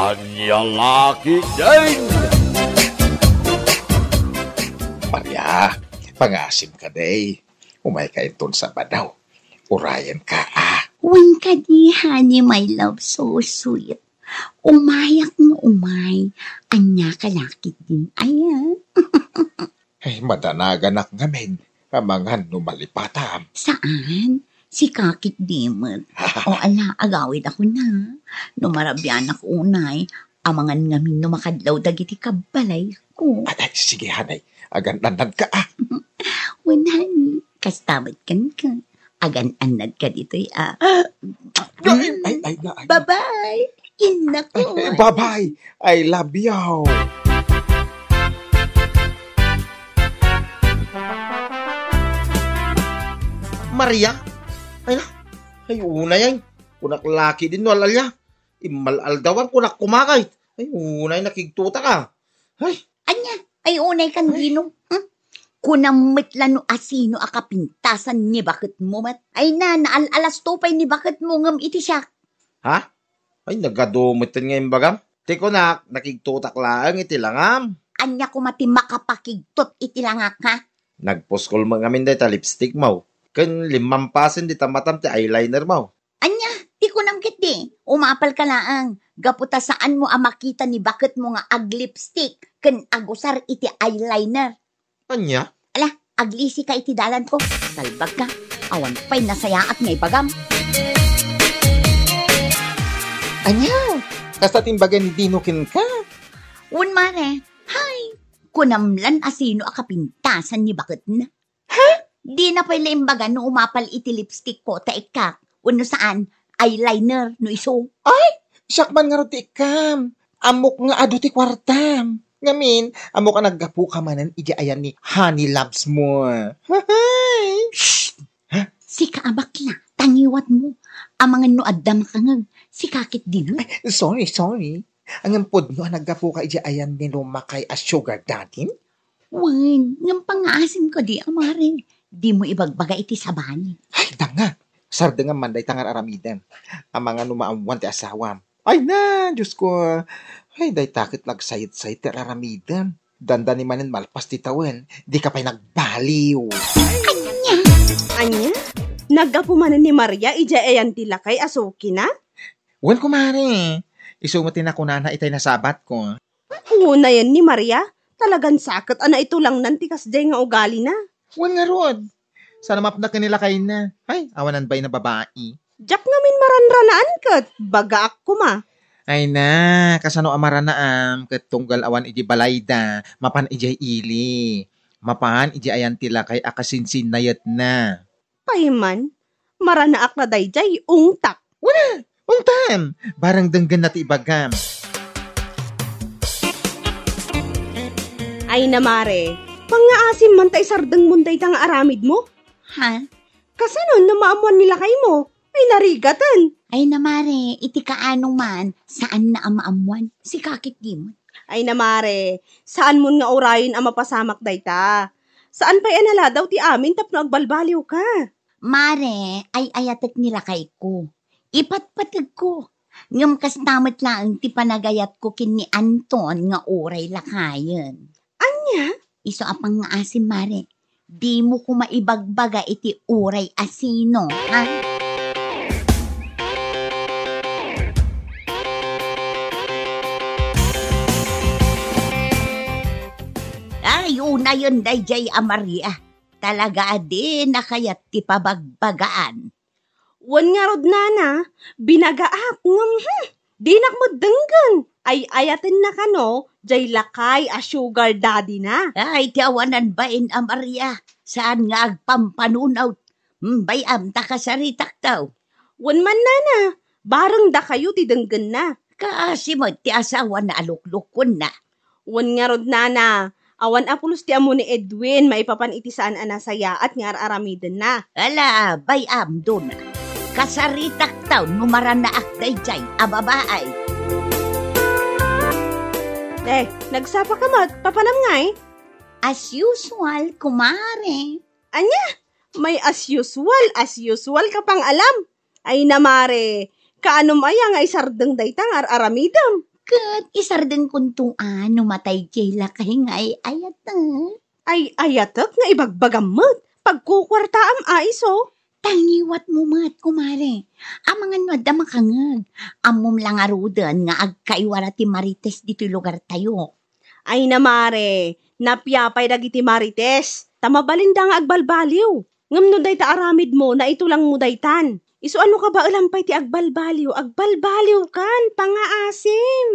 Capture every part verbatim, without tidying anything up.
Ania la ketdin? Maria, pangaasim kadi. Umayka inton Sabado. Urayenka, a. Wen kadi, honey, my love, so sweet. Umayak nga umay. Ania ka la ketdin, aya? Ay, madanaganak ngamin. Amangan no malipatam. Saan? Sika ketdi met. O ala, agawidakon. No marabianak unay, amangan ngamin no makadlaw dagiti kabbalayko. Ay, ay, sige, honey. Agan-annadka, a. Wen, honey, kasta met kenka. Agan-annadka ditoy, a. Ay, ay, ay, ay. Bye-bye. Innak. Ay, ay, bye-bye. I love you. Maria? Ay na, ay, unay, ay. Kunak la ketdin no al-alia. Immal-aldawan, kunak kumakayt. Ay, unay, nakigtutak, a. Ay. Ania? Ay, unay kan dino? Hmm? Kunam met la no asino a kapintasan ni baketmo met. Ay na, naal-alasto pay ni baketmo ngem iti siak. Ha? Ay, nagadu met nga imbagam. Ti kunak, nakigtutak laeng iti langam. Ania koma ti makapakigtot iti langak, ha? Nagpuskol met ngamin dayta lipstickmo. Ken limmampasen dita matam ti eyelinermo. Ania, ti kunam ketdi, umapalka laeng, gapu ta saanmo a makita ni baketmo nga aglipstick ken agusar iti eyeliner. Ania? Ala, aglisika iti dalanko. Salbagka. Awan pay nasayaat nga ibagam. Ania? Kasta ti imbaga ni Dino kenka? Wen, mare. Hay, kunam lan asino a kapintasan ni baketna. Ha? Dina pay la imbaga no umapal iti lipstickko ta ikkak, wenno saan, eyeliner no isu. Ay, siak man ngarud ti ikkam. Ammok nga adu ti kuartam. Ngamin, ammok a naggapuka manen idiay ayan ni Honey Loves mo. Hay! Shh! Ha? Sika a bakla, tangiwatmo. Amangan no adda makangeg, sika ketdin. Ay, sorry, sorry. Ngem pudno a naggapuka idiay ayan ni Lumakay a sugar daddy? Wen, ngem pangngaasim kadi a mare, dimo ibagbaga iti sabali. Ay, danga! Sardengam man dayta nga ar-aramidem. Amangan no maammuan ti asawam. Ay na, Dios ko. Ay, dayta ket la agsayet-sayet ti ar-aramidem. Dandani manen malpas ti tawen, dika pay nagbaliw. Ania? Ania? Naggapu manen ni Maria idiay ayan ti lakay a sukina? Wen, kumare. Isu met ti nakunana itay nasabatko. Ngunayen ni Maria, talagan saket a naitulangnan ti kasdiay nga ugalina. Wen ngarud, saan a mapna ken ni lakayna. Ay, awanan bain a babai. Diak ngamin maranranaan ket bagaak koma. Ay na, kasano a maranaam ket tunggal awan idiay balayda, mapan idiay ili. Mapan idiay ayan ti lakay a kasinsinnayetna. Pay man, maranaak la daydiay, ungtak. Wen, ungtam! Barang denggenna ti ibagam. Ay na, mare, pangngaasim man ta isardengmon dayta nga aramidmo. Ha? Kasano no maammuan ni lakaymo? Ay, narigaten. Ay na, mare, iti kaano man, saanna a maammuan. Sika ketdi met. Ay na, mare, saanmon nga urayen a mapasamak dayta. Saan pay a naladaw ti amin tapno agbalbaliwka. Mare, ay-ayatek ni lakayko. Ipatpategko. Ngem kasta met laeng ti panagayatko ken ni Anton nga uray lakayen. Ania? Isu a pangngaasim, mare. Dimo koma ibagbaga iti uray a sino, ha? Ay, unayen daydiay a Maria. Talaga a dina kayat ti pabagbagaan. Wen ngarud, nana, binagaak, ngem, hmm, dinak met denggen. Ay-ayatenna kano, jay lakay a sugar daddy-na. Ay, ti awanan bain a Maria, saan nga agpampanunot. Hmm, bay-am ta kasaritakto. Wen man, nana, bareng dakayo ti denggenna. Kaasi met ti asawana a luklukkonna. Wen ngarud, nana, awan a pulos ti ammo ni Edwin maipapan iti saan a nasayaat nga ar-aramidenna. Ala, bay-am, Dona. Kasaritakto no maranaak daydiay a babae. Eh, nagsapaka met, papanam ngay? As usual, kumare. Ania? May as usual, as usual ka pang alam. Ay na, mare, kaanom aya nga isardeng dayta nga ar-aramidem? Ket isardengkonto a no matay diay lakay nga ay-ayatek. Ay-ayatek nga ibagbagam met, pagkukuartaam a isu. Ta ngiwatmo met, kumare. Amangan no adda makangeg. Ammom la ngaruden nga agkaiwara ti Marites ditoy lugartayo. Ay na, mare, napia pay dagiti Marites, ta mabalinda nga agbalbaliw. Ngem no dayta aramidmo, naitulangmo daytan. Isu a no kabaelam pay ti agbalbaliw, agbalbaliwkan, pangaasim.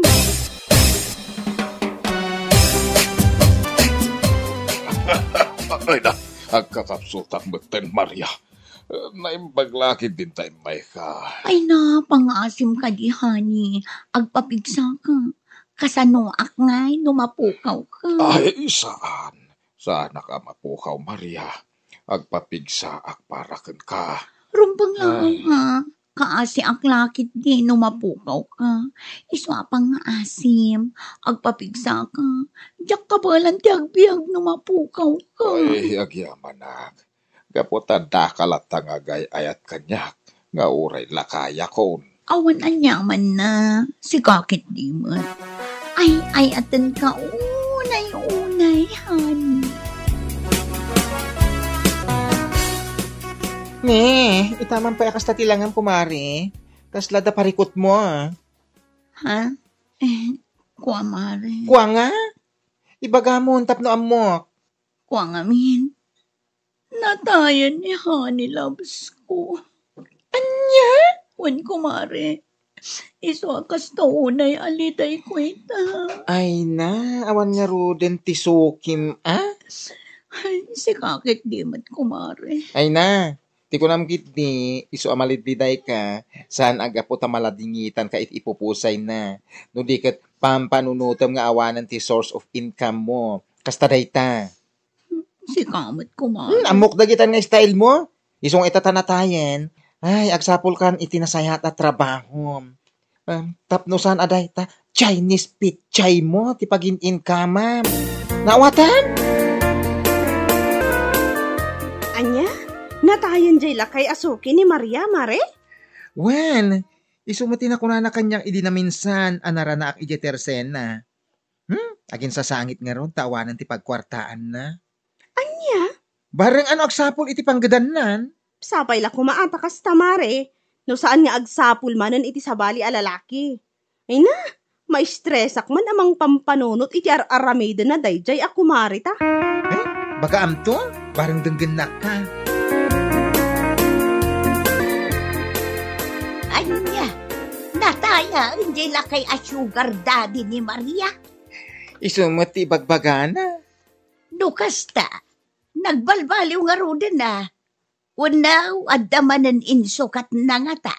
Ay na, agkakapsultak metten, Maria. Naimbag la ketdin ta immayka. Ay na, pangaasim kadi, honey. Agpapigsaka. Kasanoak ngay no mapukawka? Ay, saan. Saanak a mapukaw, Maria. Agpapigsaak para kenka. Rumbeng laeng, ay, ha? Kaasiak la ketdi no mapukawka. Isu a pangaasim, agpapigsaka. Diak kabaelan ti agbiag no mapukawka. Ay, agyamanak. Gapu ta daka latta nga agay-ayat kaniak nga uray lakayakon. Awan aniamanna, sika ketdi met. Ay-ayatenka unay-unay, honey. Ne, ita man pay a kasta ti langam, kumare. Kasla da parikutmo, a. Ha? Eh, kua, mare. Kua nga? Ibagamon tapno ammok. Kua ngamin. Natayen ni Honey Loves ko. Ania? Wen, kumare. Isu a kasta unay a lidayko ita. Ay na, awan ngaruden ti sukim, a? Ay, sika ketdi met, kumare. Ay na, ti kunam ketdi, isu a malidlidayka, saan a gapu ta maladingitanka iti ipupusayna. No di ket, pampanunotem nga awanen ti source of income mo. Kasta dayta. Sika met, kumare. Hmm, ammok dagitan nga style mo. Isu nga ita ta natayen. Ay, agsapulkan iti nasayaat a trabaho. Um, tapno saan a dayta, Chinese pechay mo ti pagin-income-am. Naawatan? Ania? Natayen jay lakay a suki ni Maria, mare? Wen, isu met ti nakunana kaniak idi naminsan a naranaak idiay tersenna. Hmm? Aginsasangit ngarud ta awanen ti pagkuartaanna. Ania? Bareng ano agsapul iti panggedannan? Sapay la koma a ta kasta, mare, no saan nga agsapul manen iti sabali a lalaki. Ay na, maistresak man a mangpampanunot iti ar-aramidenna daydiay a kumareta. Eh, bagaamto? Bareng denggennakka. Ania, natayen jay lakay a sugar daddy ni Maria? Isu met ti ibagbagana. No kasta, nagbalbaliw ngaruden a. Wenno, adda manen insukatna ngata?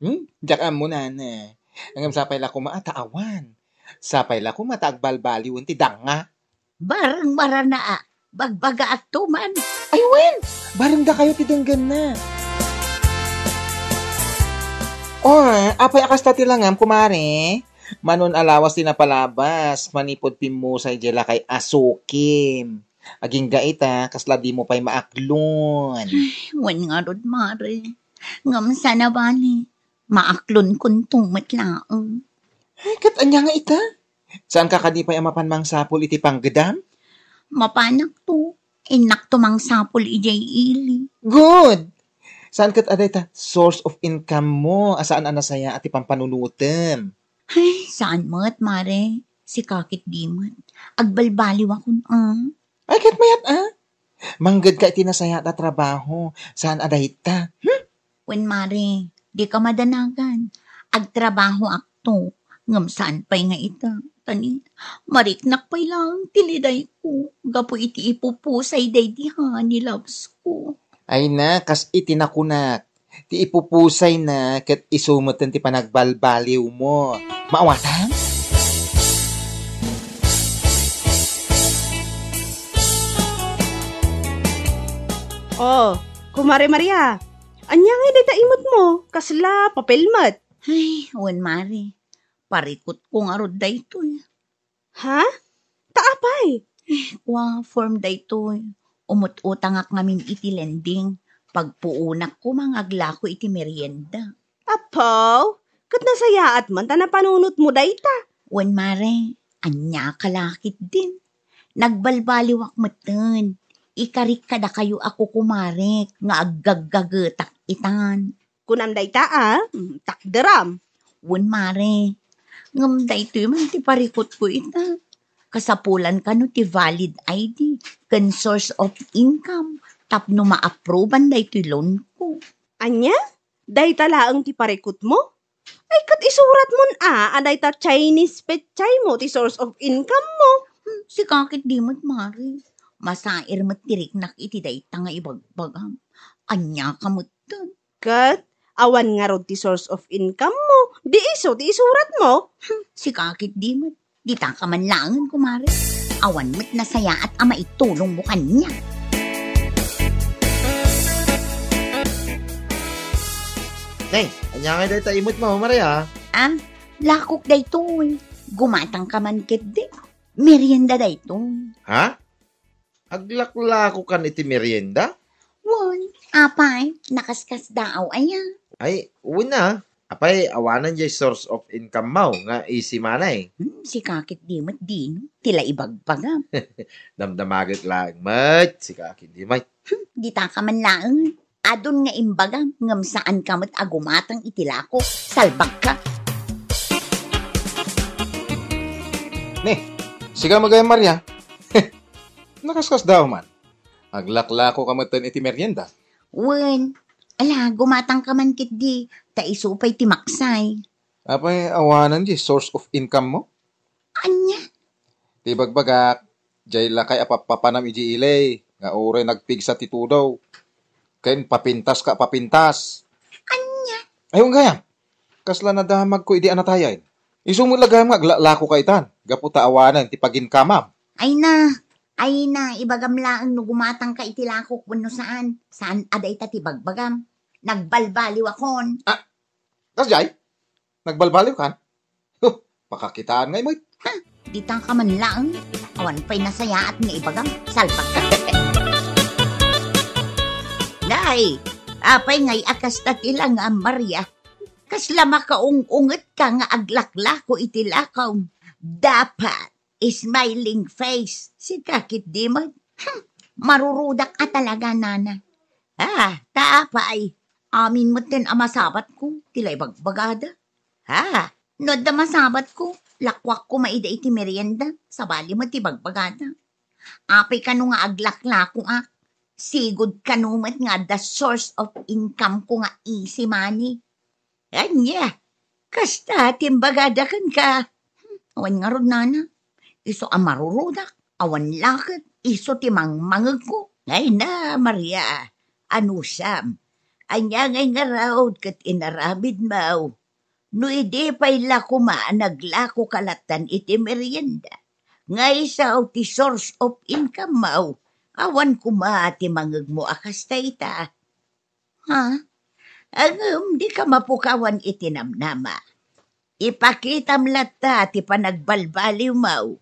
Hmm? Diak ammo, nana. Ngem sapay la koma a ta awan. Sapay la koma ta agbalbaliwen ti danga. Bareng marana a, bagbagaakto man. Ay, wen! Bareng dakayo ti denggenna. O, apay a kasta ti langam, kumare? Manon a lawas ti napalabas, manipud pimmusay jay lakay a sukim. Agingga ita, kasla dimo pay maaklon. Ay, wen ngarud, mare. Ngem saan a bali, maaklonkonto met laeng. Ay, ket ania nga ita? Saanka kadi pay a mapan mangsapul iti panggedam? Mapanakto. Innakto mangsapul idiay ili. Good! Saan ket a dayta source of income mo a saan a nasayaat ti pampanunotem? Ay, saan met, mare. Sika ketdi met. Agbalbaliwakon, a. Ay, ket mayat, a. Manggedka iti nasayaat a trabaho. Saan a dayta? Hmm? Wen, mare, dika madanagan. Agtrabahoakto, ngem saan pay nga ita. Tani, mariknak pay laeng ti lidayko gapu iti ipupusay daydi honey loves ko. Ay na, kas iti nakunak, ti ipupusayna ket isu metten ti panagbalbaliwmo. Maawatan? Oh, Kumare Maria, ania ngay dayta imutmo? Kasla papel met? Ay, wen, mare. Parikutko ngarud daytoy. Ha? Ta apay? Eh, kua, form daytoy. Umut-utangak ngamin iti lending. Pagpuonak koma nga aglako iti merienda. Apo, ket nasayaat man ta napanunotmo dayta. Wen, mare, ania ka la ketdin? Nagbalbaliwak metten. Ikarik kadakayo a kukumarek nga aggaggagetak itan. Kunam dayta, a? Mm, takderam. Wen, mare. Ngem daytoy man ti parikutko ita. Kasapulan kano ti valid I D ken source of income tapno ma-approvean daytoy loan ko. Ania? Dayta laeng ti parikutmo? Ay, ket isuratmon a, a dayta Chinese petsaymo ti source of income mo. Hmm, sika ketdi met, mare. Masair met ti riknak iti dayta nga ibagbagam. Ania ka metten? Ket awan ngarud ti source of income mo, di isu ti isuratmo? Hmm, sika ketdi met. Dita ka man laengen, kumare. Awan met nasayaat a maitulongmo kaniak. Nay, ania ngay dayta imutmo, Maria? Ah, lakok daytoy. Gumatang ka man ketdi. Merienda daytoy. Ha? Aglaklakokan iti merienda? Wen, apay, nakaskasdaaw aya? Ay, wen a. Apay, awanen jay source of income mo nga easy money? Hmm, sika ketdi met, Dino. Ti la ibagbagam. Damdamagek laeng met, sika ketdi met. Hmm, dita ka man laeng. Adun nga imbagam, ngem saan ka met a gumatang iti lakok. Salbag ka. Ni, sika met gayam, Maria. Nakaskasdaaw man. Aglaklako ka metten iti merienda. Wen, ala, gumatang ka man ketdi, ta isu pay ti maksay. Apay, awanen jay source of income mo? Ania? Ti bagbagak, jay lakay a pappapanam idiay ili, nga uray nagpigsa ti tudo. Ken papintas ka, papintas. Ania? Ay, wen gayam. Kasla nadamagko idi a natayen. Isu met la gayam nga aglaklako ka itan, gapu ta awanen ti paginkamam. Ay na, ay na, ibagam laeng no gumatang ka iti lakok wenno saan. Saan a dayta ti bagbagam. Nagbalbaliwakon. Ah, kasjay? Nagbalbaliwkan? Huh, pakakitaan ngay met. Ha? Dita ka man laeng. Awan pay nasayaat nga ibagam. Salbag ka. Nay, apay ngay a kasta ti langam, Maria? Kasla makaung-unget ka nga aglaklako iti lakawm. Dapat, smiling face. Sika ketdi met. Hmm, marurudak a talaga, nana. Ah, ta apay, amin metten a masabatko, ti la ibagbagada. Ha? No adda masabatko, lakuak koma ida iti merienda, sabali met ti bagbagada. Apay kano nga aglaklakoak? Sigud kano met nga adda source of income ko nga easy money. Ania, kasta ti imbagada kenka? Hmm, awan ngarud, nana. Isu a marurudak, awan la ket isu ti mangmangegko. Ay na, Maria, anusam? Ania ngay ngarud ket inaramidmo? No idi pay la koma a naglako ka lattan iti merienda, nga isu ti source of income mo, awan koma ti mangegmo a kasta ita. Ha? Ngem dika mapukawan iti namnama. Ipakitam latta ti panagbalbaliwmo.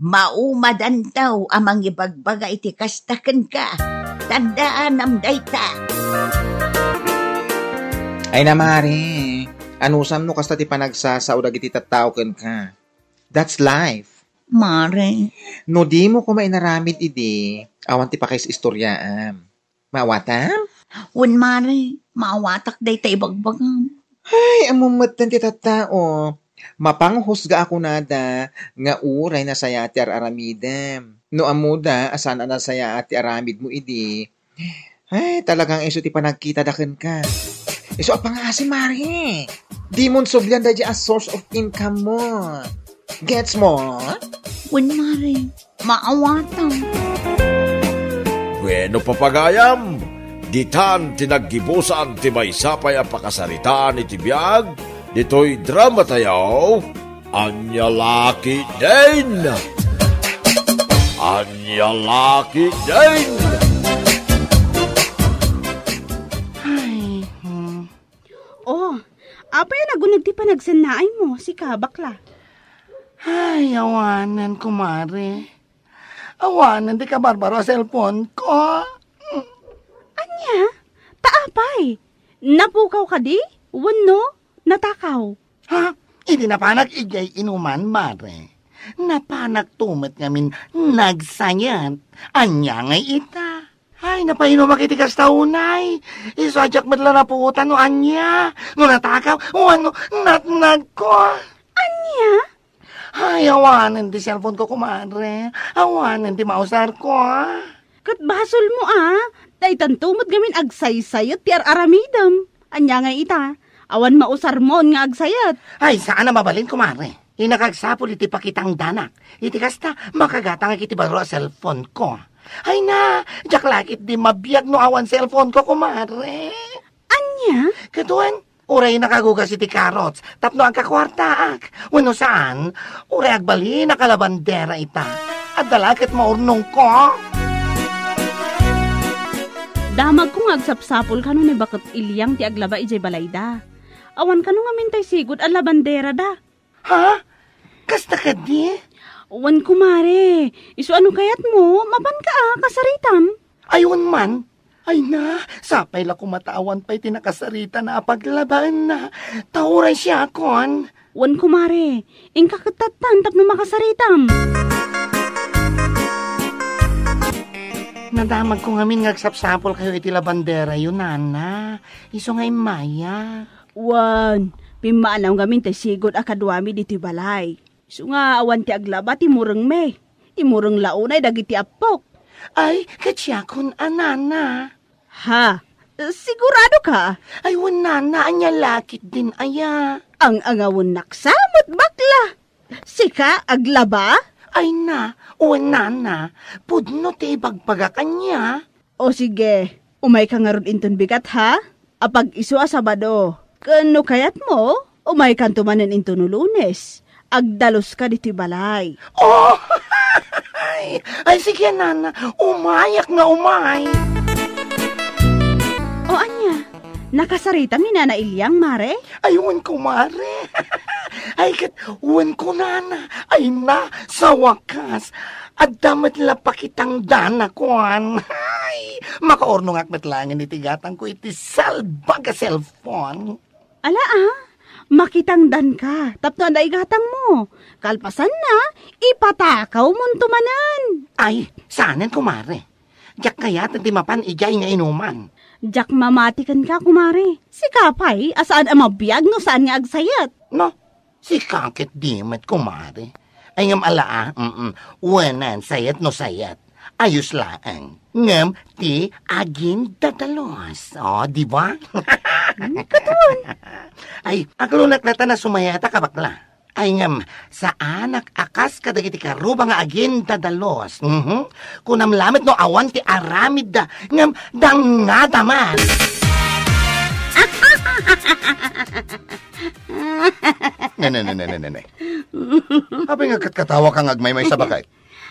Maumadanto a mangibagbaga iti kasta kenka. Tandaanam dayta. Ay na, Mare, anusam no kasta ti panagsasao dagiti tattao kenka? That's life. Mare. No dimo koma inaramid idi, awan ti pakaisistoriaam. Maawatam? Wen, Mare, maawatak dayta ibagbagam. Ay, ammom metten ti tattao. Mapanghusga a kunada nga uray nasayaat ti ar-aramidem. No ammoda a saan a nasayaat ti aramidmo idi, ay, talagang isu ti panagkitada kenka. Isu a pangngaasim, Mare. Dimon sublian daydiay a source of income mo. Gets mo? Wen, Mare, maawatam. Bueno, papagayam, ditan ti naggibusan ti maysa pay a pakasaritaan iti biag ditoy dramatayo, Ania La Ketdin! Ania La Ketdin! Ay, hmm. Oh, apay a naguneg ti panagsannaaymo, sika, bakla? Ay, awanen, kumare. Awanen ti kabarbaro a cellphone ko. Ania? Ta apay? Napukaw kadi? Wenno natakaw? Ha? Idi napanak idiay inuman, mare, napanak to met ngamin nagsayat. Ania ngay ita? Ay, napainumak iti kasta unay. Isu a diak met la napuotan no ania, no natakaw, wenno natnagko. Ania? Ay, awanen ti cellphone ko, kumare. Awanen ti mausarko, a. Ket basolmo, a. Daytanto met ngamin agsaysayat ti ar-aramidem. Ania ngay ita? Awan mausarmon nga agsayat. Ay, saan a mabalin, kumare. Innak agsapul iti pakitangdanak. Iti kasta, makagatangak iti baro a cellphone ko. Ay na, diak la ketdi mabiag no awan cellphone ko, kumare. Ania? Ket wen, uray nakagugas iti carrots tapno agkakuartaak. Wenno saan, uray agbalinak a labandera ita. Adda la ket maurnongko. Damagko nga agsapsapul kano ni baket Iliang ti aglaba idiay balayda. Awan kano ngamin tay sigud a labanderada. Ha? Kasta kadi? Wen, kumare. Isu a no kayatmo, mapanka a kasaritam. Ay, wen man. Ay na, sapay la koma ta awan pay ti nakasarita na a paglabaenna. Ta uray siakon. Wen, kumare. Inka ket tattan tapno makasaritam. Nadamagko ngamin nga agsapsapulkayo iti labanderayo, nana. Isu nga immaya. Wen, pimmaanaw ngamin ti sigud a kaduami ditoy balay. Isu nga awan ti aglaba ti murengmi. Imureng la unay dagiti appok. Ay, ket siakon a, nana. Ha? Sigurado ka? Ay, wen, nana, ania la ketdin aya? Ang-angawennak sa met bakla. Sika aglaba? Ay na, wen, nana, pudno ti ibagbagak ania. O sige, umayka ngarud inton bigat, ha? Apag-isu a Sabado. Ken no kayatmo, umaykanto manen inton no Lunes. Agdaluska ditoy balay. Oh! Ay, ay, sige, nana. Umayak nga umay. O ania? Nakasaritam ni Nana Iliang, mare? Ay, wen, kumare. Ay, ket, wen, kunana. Ay na, sa wakas. Adda met la pakitangdan a kuan. Ay, makaurnongak met laengen iti gatangko iti salbag a cellphone. Ala, a, makitangdanka tapno adda igatangmo. Kalpasanna, ipatakawmonto manen. Ay, saanen, kumare. Diak kayaten ti mapan idiay nga inuman. Diak mamati kenka, kumare. Sika pay a saan a mabiag no saan nga agsayat. No, sika ketdi met, kumare. Ay, ngem ala, a, mm, wenen, sayat no sayat. Ayos laeng. Ngem ti agindadalus. O, di ba? Hmm, katon. Ay, aglunat la ta nasumayatak a bakla. Ay, ngem, saanak a kas kadagiti karuba nga agindadalus. Mhm. Kunam lamet no awan ti aramidda, ngem dangngada man. Ne, ne, ne, ne, ne, ne, ne. Apay nga katkatawaka nga agmaymaysa, baket?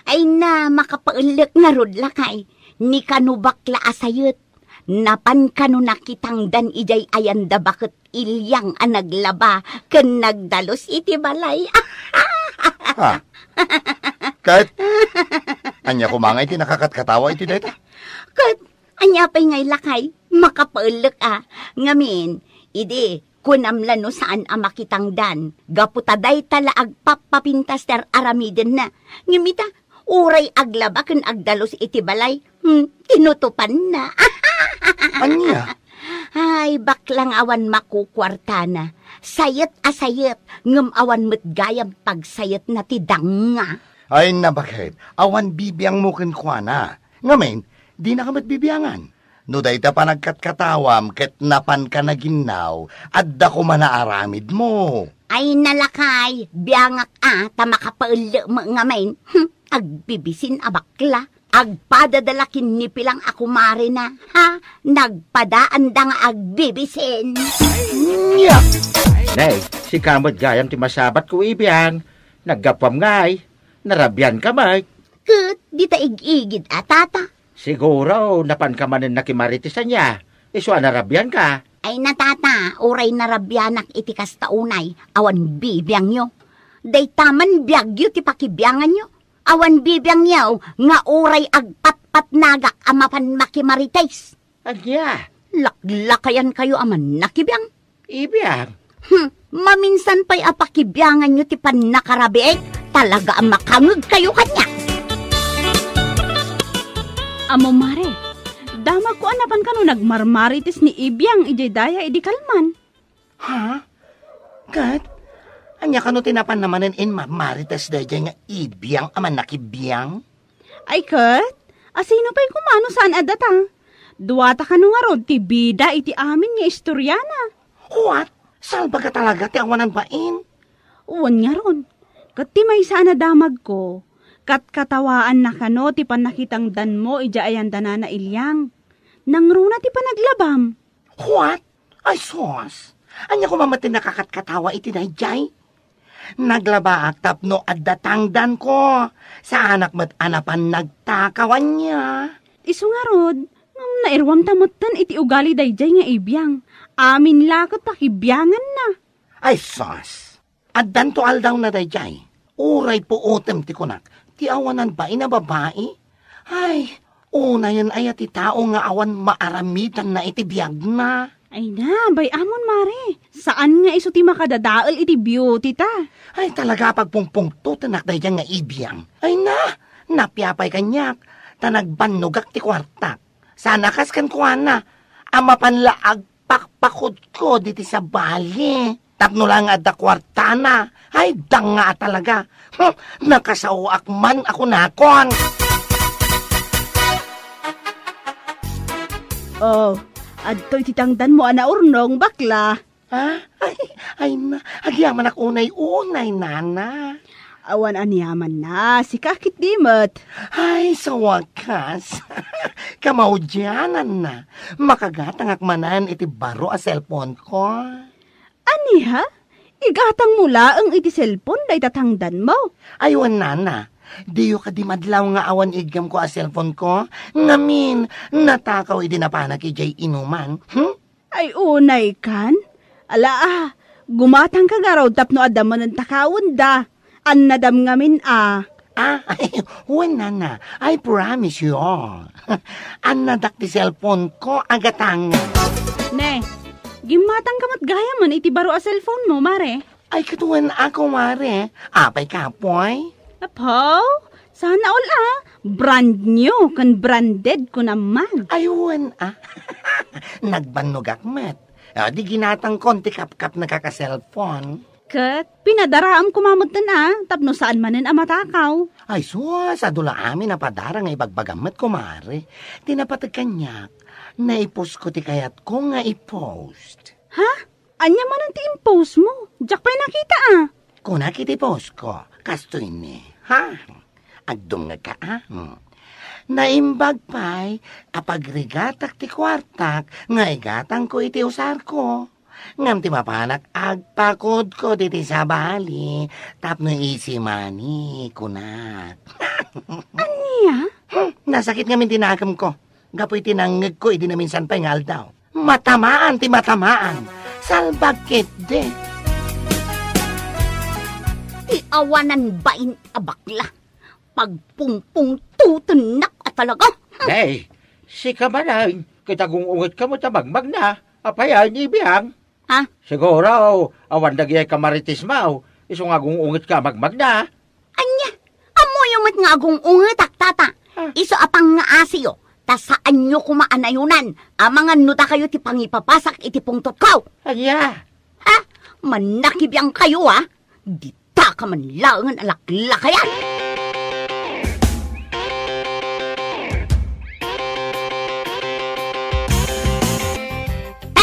Ay na, makapaellek ngarud, lakay. Ni kano bakla a sayet. Napan kano nakitangdan idiay ayanda baket Iliang a naglaba ken nagdalus iti balay. Ha? Ket, ania koma nga iti nakakatkatawa iti dayta? Ket, ania pay nga ilakay? Makapaellek a. Ngamin, idi, kunam la no saan a makitangdan, gapu ta dayta la agpappapintas ti ar-aramidenna. Ngem ita, uray aglaba ken agdalus iti balay, hmm, tinutopanna. Ania? Ay, baklang awan makukuartana. Sayet a sayet, ngem awan met gayam pagsayetna ti dangngana. Ay, nabaket, awan bibiangmo kenkuana. Ngamin, dinaka met bibiangan. No dayta panagkatkatawam ket napanka naginnaw, adda koma naaramidmo. Ay, nalakay, biangak a, ta makapaellek met ngamin. Hmm, agbibisin a bakla. Agpadada la ken ni Pilang a kumarena, ha? Nagpadaanda nga agbibisin. Nya! Nay, sika met gayam ti masabat ko, Ibiang. Naggapuam ngay. Narabianka met. Ket dita ig-igid a tata. Siguro, napanka manen nakimarites ania. Isu a narabianka. Ay na, tata, uray narabianak iti kasta unay, awan bibiangyo. Dayta man biagyo ti pakibianganyo. Awan bibiangyo nga uray agpatpatnagak a mapan makimarites. Ania? Laklakayankayo a mannakibiang. Ibiang? Hmm, Maminsan pay a pakibianganyo ti pannakarabiek, talaga a makangegkayo kaniak. Ammo, Mare, damagko a napan kano nagmarmarites ni Ibiang idiay daya idi kalman. Ha? Ket, ania kano ti napanna manen inmarmarites daydiay nga Ibiang a mannakibiang? Ay ket, asino pay koma no saan a data? Duata kano ngarud ti bida iti amin nga istoriana. What? Salbaga talaga ti awanan bain? Wen ngarud, ket ti maysa a nadamagko, katkatawaanna kano ti pannakitangdanmo idiay ayan da Nana Iliang. Nangruna ti panaglabam. What? Ay sus! Ania koma met ti nakakatkatawa iti daydiay? Naglabaak tapno adda tangdanko. Saanak met a napan nagtakaw ania. Isu ngarud, ngem nairuamta metten iti ugali daydiay nga Ibiang. Amin la ket pakibianganna. Ay sus! Addanto aldawna daydiay. Uray puotem ti kunak, ti awanan bain a babai. Ay, unayen aya ti tao nga awan maaramidanna iti biagna? Ay na, bay-amon, Mare. Saan nga isu ti makadadael iti beauty ta. Ay, talaga a pagpungpungtotenak daydiay nga Ibiang. Ay na, napiapay kaniak, ta nagbannogak ti kuartak. Saan a kas kenkuana, a mapan la agpakpakudkod iti sabali. Tapno la nga adda kuartana, ay, danga a talaga. Hmm, nakasaoak man a kunakon. Oh, adtoy ti tangdanmo a naurnong, bakla. Ha? Ay, ay na, agyamanak unay-unay, nana. Awan aniamanna, sika ketdi met. Ay, sa wakas. Kamaudiananna, makagatangak manen iti baro a cellphone ko. Ania? Igatangmo laeng iti cellphone dayta tangdanmo? Ay, wen, nana. Diyo kadi madlaw nga awan iggamko a cellphone ko? Ngamin, natakaw idi napanak idiay inuman. Hmm? Ay, unay kan? Ala, ah, gumatangka ngarud tapno adda manen takawen da. Annadam ngamin a. Ah, ay, wen, nana, I promise you. Annadak ti cellphone ko, agatang. Ne, gimmatangka met gayamen iti baro a cellphone mo, Mare. Ay, ket wen ako, Mare. Apay kapoy? Apo? Sana all, ah. Brand new, ken branded ko naman. Ay, wen, ah. Nagbannogak met. Ah, di ginatangkon ti kapkapnaka a cellphone. Ket, pinadaraam koma metten, ah, tapno saan manen a matakaw. Ay, sus, adu la amin a padara nga ibagbagam met, kumare. Ti napateg kaniak, naipostko ti kayatko nga i-post. Ha? Ania manen ti impostmo? Diak pay nakita, ah. Kunak iti postko, kastoy ni, ha? Agdumngegka, ah? Hmm. Naimbag pay a pagrigatak ti kuartak nga igatangko iti usarko. Ngem ti mapanak, agpakudkod iti sabali tapno easy money, kunak. Ania? Hmm, nasakit ngamin ti nakemko gapu iti nangngegko idi naminsan pay nga aldaw. Matamaan ti matamaan. Salbag ketdi. Ti awanan bain a bakla. Pagpungpungtotennak a talaga. Hey, sika manen, ket agung-ungetka met a magmagna. Apay a, ni Biang? Ha? Siguro, awan dagiti kamarites mo, isu nga agung-ungetka a magmagna. Ania? Ammoyo met nga agung-ungetak, tata. Ah. Isu a pangngaasiyo, ta saanyo koma a nayonan, amangan no dakayo ti pangipapasak iti pungtotko. Ania? Ha? Mannakibiangkayo, a? Ditaka man laengen a laklakayan!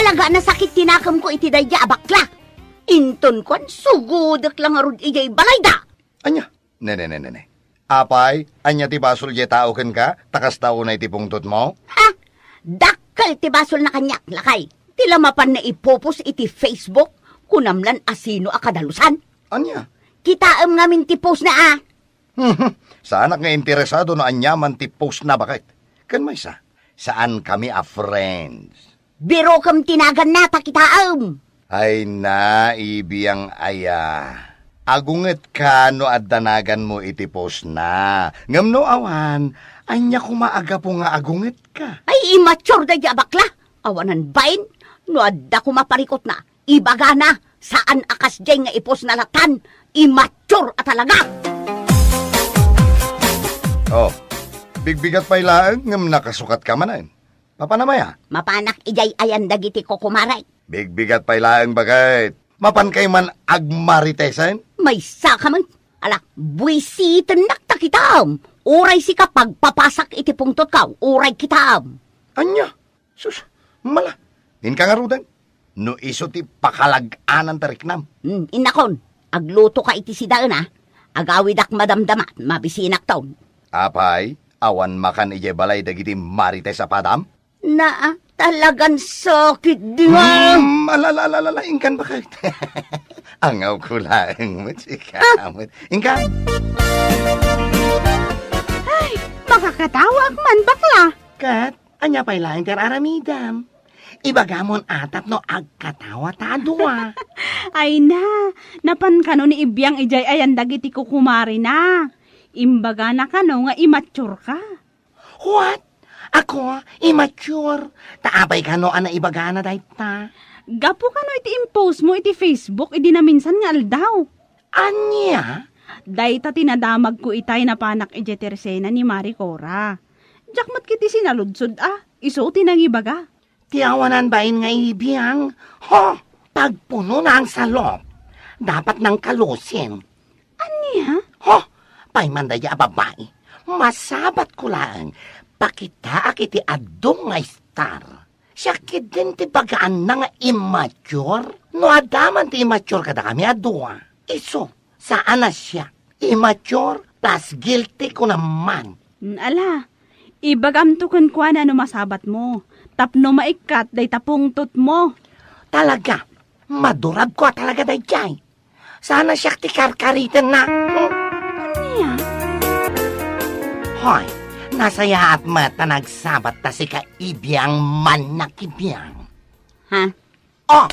Talaga a nasakit ti nakemko iti daydiay a bakla. Inton kuan, sugudek la ngarud idiay balayda. Ania? Ne, ne, ne, ne, ne. Apay, ania ti basol diay tao kenka, ta kasta unay ti pungtotmo? Ha? Dakkel ti basolna kaniak, lakay. Ti la mapanna ipopos iti Facebook, kunam lan asino a kadalusan. Ania? Kitaem ngamin ti postna, a. Saanak nga interesado no aniaman ti postna, baket. Ken maysa, saankami a friends. Birokem ti naganna ta kitaem. Ay na, Ibiang aya. Agungetka no adda naganmo iti postna. Ngem no awan, ania koma a gapu nga agungetka? Ay, immature daydiay a bakla. Awanan bain, no adda koma parikutna, ibagana, Saan a kasdiay nga i-post na latan, immature a talaga. Oh, bigbigat pay laeng ngem nakasukatka manen. Papanam aya? Mapanak idiay ayan dagiti kukumarek. Bigbigat pay laeng baket. Mapan kay man agmaritesen? Maysa ka met. Ala, buisitennak ta kitam. Uray sika pagpapasak iti pungtotko, uray kitam. Ania? Sus, mala. Inka ngaruden. No isu ti pakalag-anan ti riknam. Hmm, innakon, aglutoka iti sidaen, a. Agawidak madamdama, mabisinakton. Apay, awan makan idiay balay dagiti marites a padam? Naa, talagan sakit di nga. Hmm, ala, ala, ala, ala, inkan baket. Angawko laeng met sika met. Inkan. Ay, makakatawaak man, bakla. Ket, ania pay laeng ti ar-aramidem? Ibagamon a tapno agkatawa ta a dua. Ay na, napan kano ni Ibiang idiay ayan dagiti kukumarina. Imbagana kano nga immature ka. What? Ako, immature? Ta apay kano a naibagana dayta? Gapu kano iti impost mo iti Facebook idi naminsan nga aldaw. Ania? Dayta ti nadamagko itay napanak idiay tersena ni Mari Cora. Diak met ketdi sinaludsod a, isu ti nangibaga. Ti awanan bain nga Ibiang, ho, pagpunona ang salop. Dapat nang kalusin. Ania? Ho, pay man dayta a babai. Masabatko laeng, pakitaak iti adu nga star. Siak ketdin ti bagaanna nga immature? No adda man ti immature kadakami a dua, isu, saan a siak. Immature plus guilty ko naman. Mm, ala, ibagamto kenkuana no masabatmo, tapno maikkat dayta pungtotmo. Talaga, madurabko a talaga daydiay. Saan a siak ti karkaritenna. Hmm? Ania? Hoy, nasayaat met ta nagsabat ta sika Ibiang mannak Ibiang. Ha? Oh!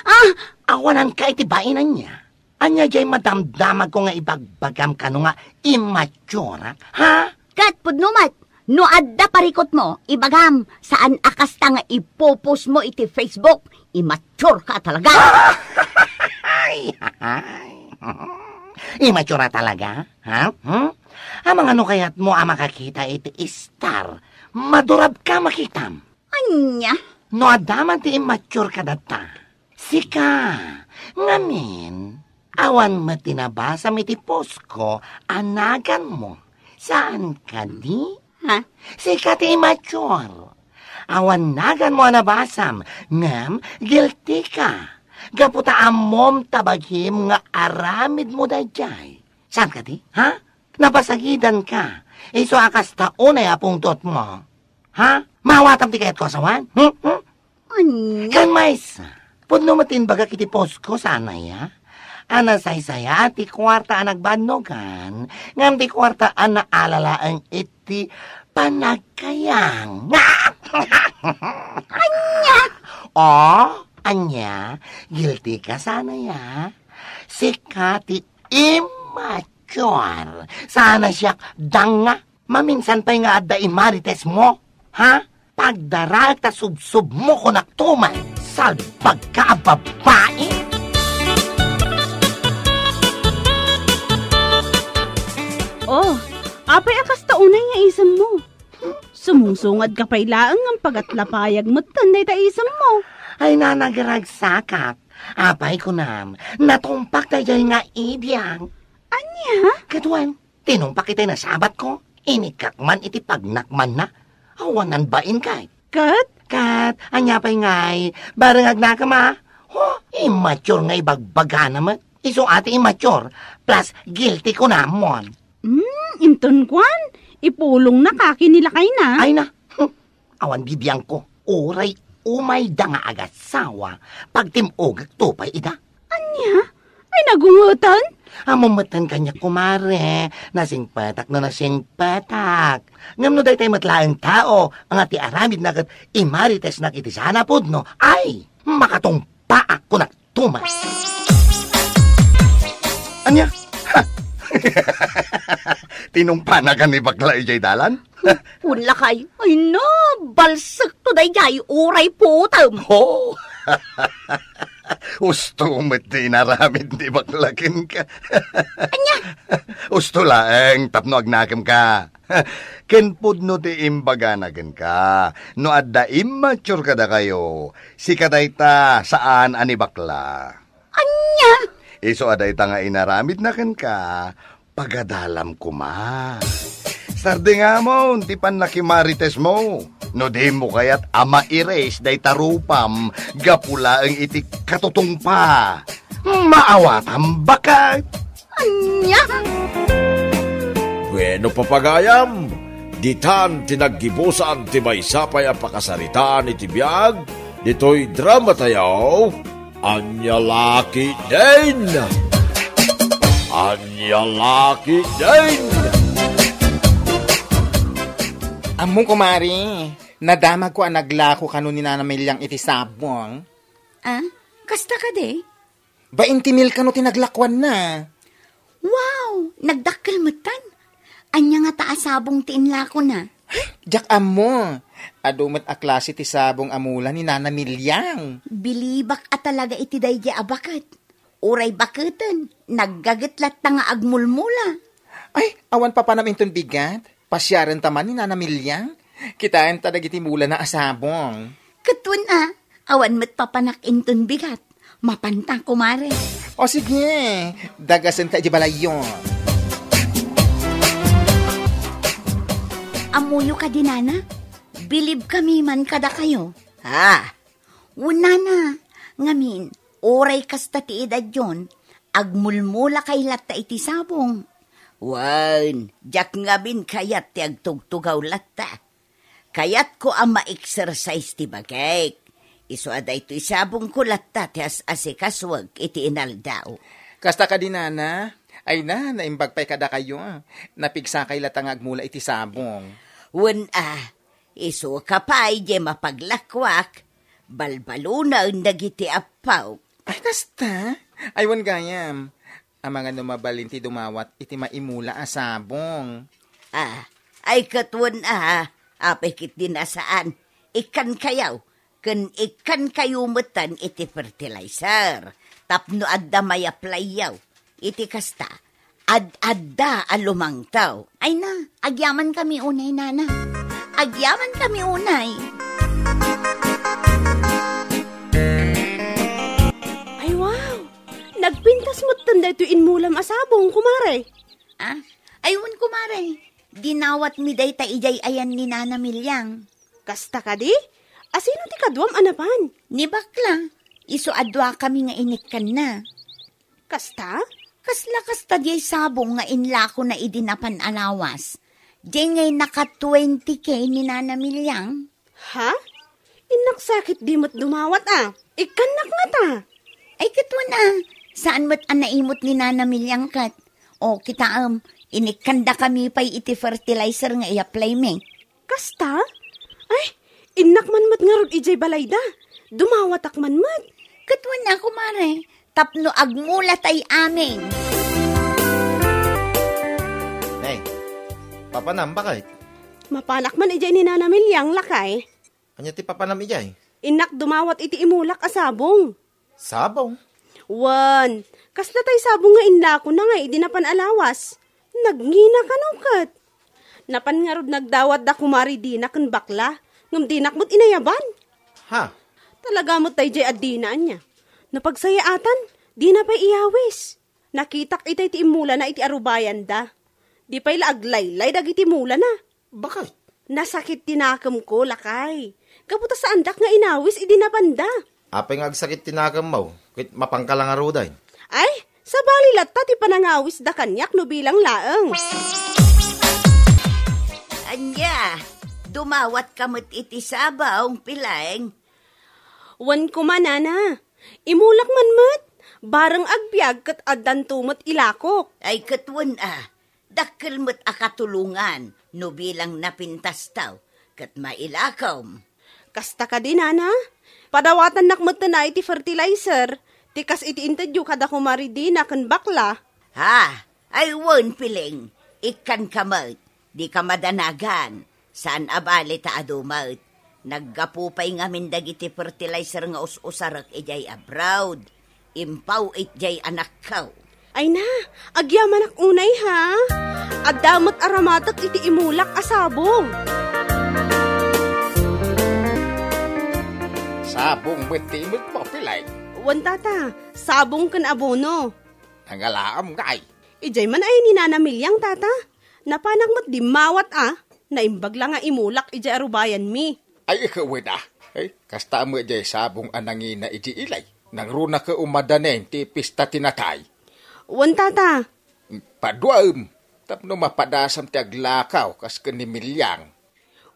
Ah! Awananka iti bain ania? Ania diay madamdamagko nga ibagbagam kano nga immature, ha? Ket pudno met, no adda parikutmo, ibagam, saan a kasta nga ipo-post mo iti Facebook, immature ka talaga. Ay, ay. Immature talaga, ha? Hmm? Amangan no kayatmo a makakita iti star, madurabka makitam. Ania? No adda man ti immature kadata, sika, ngamin, awan met ti nabasam iti postko a naganmo. Saan kadi? Ha? Sika ti immature. Awan naganmo a nabasam, ngem guilty ka. Gapu ta ammom ta bagim nga aramidmo daydiay. Saan kadi? Ha? Napasagidanka. Isu a kasta unay a pungtotmo. Ha? Maawatam ti kayatko a sawen? Hmm? Hmm? Ania? Ken maysa, pudno met ti imbagak iti postko, saan aya? A nasaysayaat ti kuarta a nagbannogan, ngem ti kuarta a naalalaeng iti panagkayang. Ania? Oh, ania? Guilty ka, saan aya? Sika ti immature. Saan a siak danga. Maminsan pay nga adda immaritesmo, ha? Pagdaraek ta subsubmo kunak tuman, salbagka a babai! Oh, apay a kasta unay nga isemmo? Sumungsungadka pay laeng ngem pagatlapayag metten dayta isemmo. Ay, nanagaragsakak. Apay kunam, natumpak daydiay nga ibiang. Ania? Kaduan, tinumpak itay nasabatko, inikkak man iti pagnakmanna. Awanan bain kay. Ket? Ket, ania pay ngay, bareng agnakam a? Ho, immature nga ibagbagana met. Isu a ti immature, plus guilty kunamon. Hmm, inton kuan, ipulongna ka ken ni lakayna. Ay na, hmm, awan bibiangko. Uray umayda nga agasawa, pagtim-ogek to pay ida. Ania? Ay, nagungetan? Ammom metten kaniak, kumare, nasingpetak no nasingpetak. Ngem no daytoy met laeng tao nga ti aramidna ket imaritesnak iti saan a pudno, ay, makatungpaak kunak tuman. Ania? Ha? Tinumpana ka ni bakla idiay dalan? Wen lakay, ay na, balsekto daydiay, uray putem. Oh! Usto met ti inaramid ni bakla kenka. Ania? Usto laeng tapno agnakemka. Ken pudno ti imbagana kenka. No adda immature kadakayo, sika dayta saan a ni bakla. Ania? Isu a dayta nga inaramidna kenka, pagadalam koma. Sardingamon ti pannakimarites mo. No dimo kayat a maires dayta rupam, gapu laeng iti katutungpa. Maawatam baket. Ania? Bueno, papagayam, ditan ti naggibusan ti maysa pay a pakasaritaan iti biag ditoy drama tayo. Ania la ketdin? Ania la ketdin? Ammom, kumare, nadamagko a naglako kano ni Nana Meliang iti sabong. Ah, kasta kadi? Bainti mil kano ti naglakuanna. Wow, nagdakkel metten. Ania ngata a sabong ti inlakona? Diak ammo. Adu met a klase ti sabong a mula ni Nana Meliang. Bilibak a talaga iti daydiay a baket. Uray baketen, naggaget latta nga agmulmula. Ay, awan papanam inton bigat? Pasiarenta man ni Nana Meliang? Kitaenta dagiti mulana a sabong. Ket wen a, awan met papanak inton bigat. Mapanta, kumare. O sige, dagasenka iti balayyo. Ammoyo kadi, Nana? Bilibkami man kadakayo. Ah, wen, Nana, ngamin, uray kasta ti edadyon, agmulmulakay latta iti sabong. Wen, diak ngamin kayat ti agtugtugaw latta. Kayatko a ma-exercise ti bagik. Isu a daytoy sabongko latta ti as-asikasuek iti inaldaw. Kasta kadi, Nana? Ay na, naimbag pay kadakayo. Napigsakay latta nga agmula iti sabong. Wen a, isuka pay diay mapaglakuak, balbalunen dagiti appaw. Ay, kasta? Ay, wen gayam. Amangan no mabalin ti dumawat iti maimula a sabong. Ah, ay ket wen a, apay ketdin a saan. Ikkankayo, ken ikkankayo metten iti fertilizer. Tapno adda mayaplayyo. Iti kasta, ad-adda a lumangtaw. Ay na, agyamankami unay, Nana. Agyamankami unay. Ay, wow! Nagpintas metten daytoy inmulam a sabong, kumare. Ah, ay wen, kumare. Dinawatmi dayta idiay ayan ni Nana Meliang. Kasta kadi? Asino ti kaduam a napan? Ni bakla. Isu a duakami nga inikkanna. Kasta? Kasla kasta diay sabong nga inlakona idi napan a lawas. Diay ngay naka twenty K ni Nana Meliang. Ha? Innak sakit di met dumawat a. Ikkannak ngata. Ay, ket wen a, saan met a naimot ni Nana Meliang ket. O, kitaem, inikkandakami pay iti fertilizer nga i-apply mi. Kasta? Ay, innak man met ngarud idiay balayda. Dumawatak man met. Ket wen a, kumare, tapno agmulatay amin. Nay, papanam, baket? Mapanak man idiay ni Nana Meliang, lakay. Ania ti papanam idiay? Innak dumawat iti imulak a sabong. Sabong? Wen, kasla tay sabong nga inlakona nga idi napan a lawas. Nagngina kano ket. Napan ngarud nagdawat da kumare Dina ken bakla, ngem dinak met inayaban. Ha? Talaga met daydiay a Dina ania. Napagsayaatan, dina pay iyawis. Nakitak itay ti immulana iti arubayanda. Di pay la aglaylay dagiti mulana. Baket? Nasakit ti nakemko, lakay. Gapu ta saandak nga inawis idi napanda. Apay nga agsakit ti nakemmo, ket mapanka la ngaruden? Ay, sabali latta ti panangawisda kaniak no bilang laeng. Ania, dumawatka met iti sabong, Pileng? Wen koma, Nana. Imulak man met. Bareng agbiag ket addanto met ilakok. Ay, ket wen a. Dakkel met a katulongan no bilang napintastaw ket mailakom. Kasta kadi, Nana? Padawatannak metten a iti fertilizer, ti kas iti intedyo kada kumare Dina ken bakla. Ha? Ay wen, Pileng, ikkanka met, dika madanagan, saan a bale ta adu met. Naggapu pay ngamin dagiti fertilizer nga us-usarek idiay abroad. Impaw itdiay anakko. Ay na, agyamanak unay, ha? Adda met aramatek iti imulak a sabong. Sabong met ti imulak mo, Pileng? Wen, tata, sabong ken abono. Nangalaam ngay? Idiay man ay ni Nana Miliang, tata. Napanak met dimmawat a, naimbag la nga imulak idiay arubayanmi. Ay, ikaw da. Ay, kasta met diay sabong a nangina iti ilay. Nangruna ka umadaneng ti pista ti natay. Wen, tata. Paduaem, tapno mapadasam ti aglakaw kas ken ni Miliang.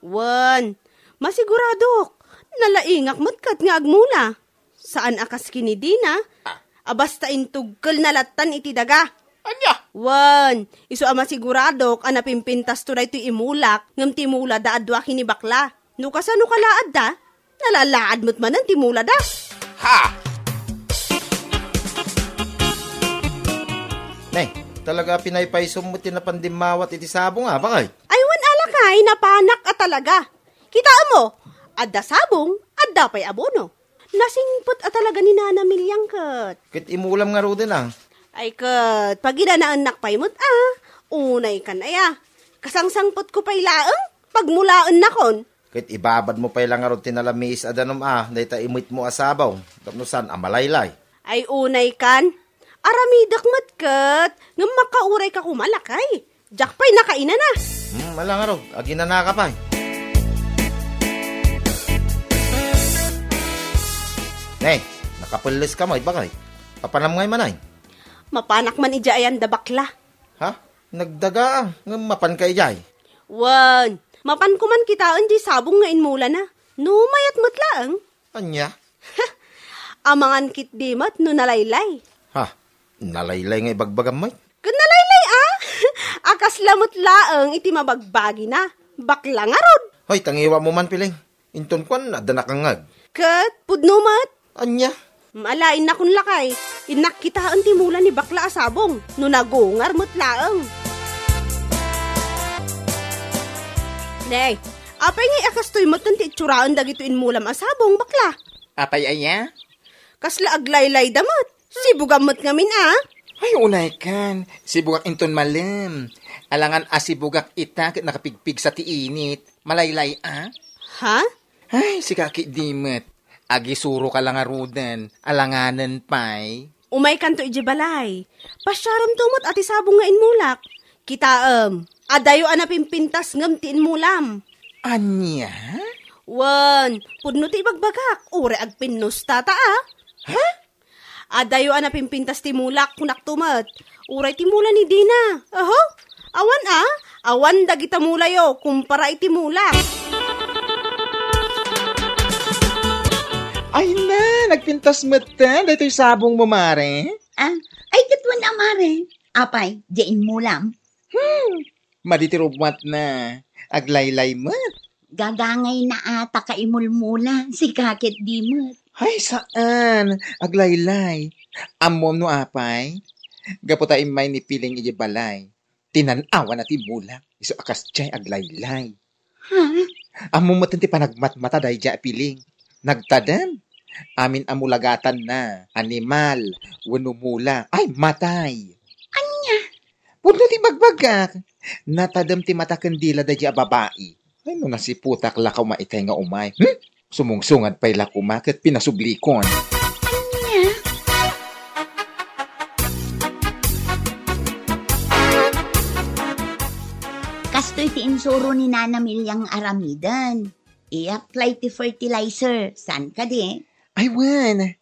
Wen, masiguradok. Nalaingak met ket nga agmula. Saan a kas ken ni Dina, ah, a basta intugkelna lattan iti daga. Ania? Wen, isu a masiguradok a napimpintasto daytoy imulak, ngem ti mulada a dua ken ni bakla. No kasano kalaadda, nalalaad met manen ti mulada. Ha! Ne, talaga a pinaypaysom met ti napan dimmawat iti sabong, a, bakay? Ay, wen a lakay, napanak a talaga. Kitaem mo, adda sabong, adda pay abono. Nasingpet a talaga ni Nana Miliang ket. Ket imulam ngaruden, a. Ay ket, paginanaennak pay met, a. Unay kan aya. Kasangsangpetko pay laeng, pagmulaennakon. Ket ibabadmo pay la ngarud ti nalamiis a danum, a, dayta imitmo a sabong, tapno saan a malaylay. Ay unay kan. Aramidek met ket, ngem makauray ka koma lakay. Diak pay nakainana. Hmm, ala ngarud, aginanaka pay. Ne, nakapelles ka met, bakay? Papanam ngay manay? Mapanak man idiay ayan da bakla. Ha? Nagdaga, a, ngem mapan ka idiay? Wen, mapan ko man kitaen diay sabong nga inmulana. No mayat met laeng. Ania? Amangan ketdi met no nalaylay. Ha? Nalaylay nga ibagbagam met? Ket nalaylay, a? A kasla met laeng iti mabagbagina. Bakla ngarud. Hoy, tangiwa mo man, Pileng. Inton kuan, adda nakangngeg. Ket pudno met. Ania? Maalaennakon lakay. Innak kitaen ti mula ni bakla a sabong. No nagungar met laeng. Ne, apay ngay a kastoy met ti itsuraen dagitoy inmulam a sabong, bakla? Apay aya? Kasla aglaylayda met. Sibugam met ngamin, a? Ay, unay kan. Sibugak inton malem. Alangan a sibugak ita ket nakapigpigsa ti init. Malaylay, a? Ha? Ay, sika ketdi met. Agisuro ka la ngaruden. Alanganen pay. Umaykanto idiay balay. Pasiaramto met a ti sabong nga inmulak. Kitaem, adayo a napimpintas ngem ti inmulam. Ania? Wen, pudno ti ibagbagak, uray agpinnusta ta, a. Ha? Adayo a napimpintas ti mulak, kunakto met. Uray ti mula ni Dina. Aho? Awan, a? Awan dagita mulayo, kumpara iti mulak. Ay na, nagpintas met ta, daytoy sabong mo, mare? Ah, ay, ket wen a, mare. Apay, diay inmulam? Hmm, madi ti rubbuatna. Aglaylay met. Gagangayna a ta kaimulmula, sika ketdi met. Ay, saan. Aglaylay. Ammom no apay? Gapu ta immay ni Piling idiay balay. Tinan-awanna ti mula. Isu a kasdiay aglaylay. Ha? Ammom met ti panagmatmata daydiay a Piling. Nagtadem. Amin a mulagatanna, animal, wenno mula, ay, matay. Ania? Pudno ti bagbagak. Natadem ti mata ken dila daydiay a babai. Ay, no nasiputak la koma itay nga umay. Hmm? Sumungsungad pay la koma ket pinasublikon. Ania? Kastoy ti insuro ni Nana Milyang aramiden. Iapply ti fertilizer. Saan kadi? Ay, wen.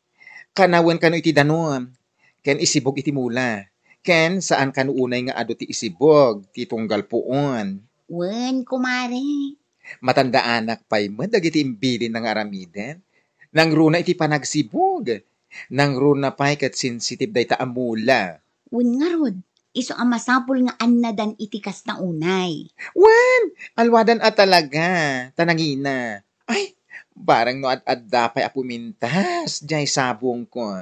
Kanawen kano iti danum. Ken isibog iti mula. Ken saan kano unay nga adu ti isibog, ti tunggal puon. Wen, kumare. Matandaanak pay met dagiti imbilinna nga aramiden. Nangruna iti panagsibog. Nangruna pay ket sensitive dayta a mula. Wen ngarud, isu a masapul nga annadan iti kasta unay. Wen, alwadan a talaga, ta nangina. Ay, barang no ad-adda pay a pumintas, diay sabongko.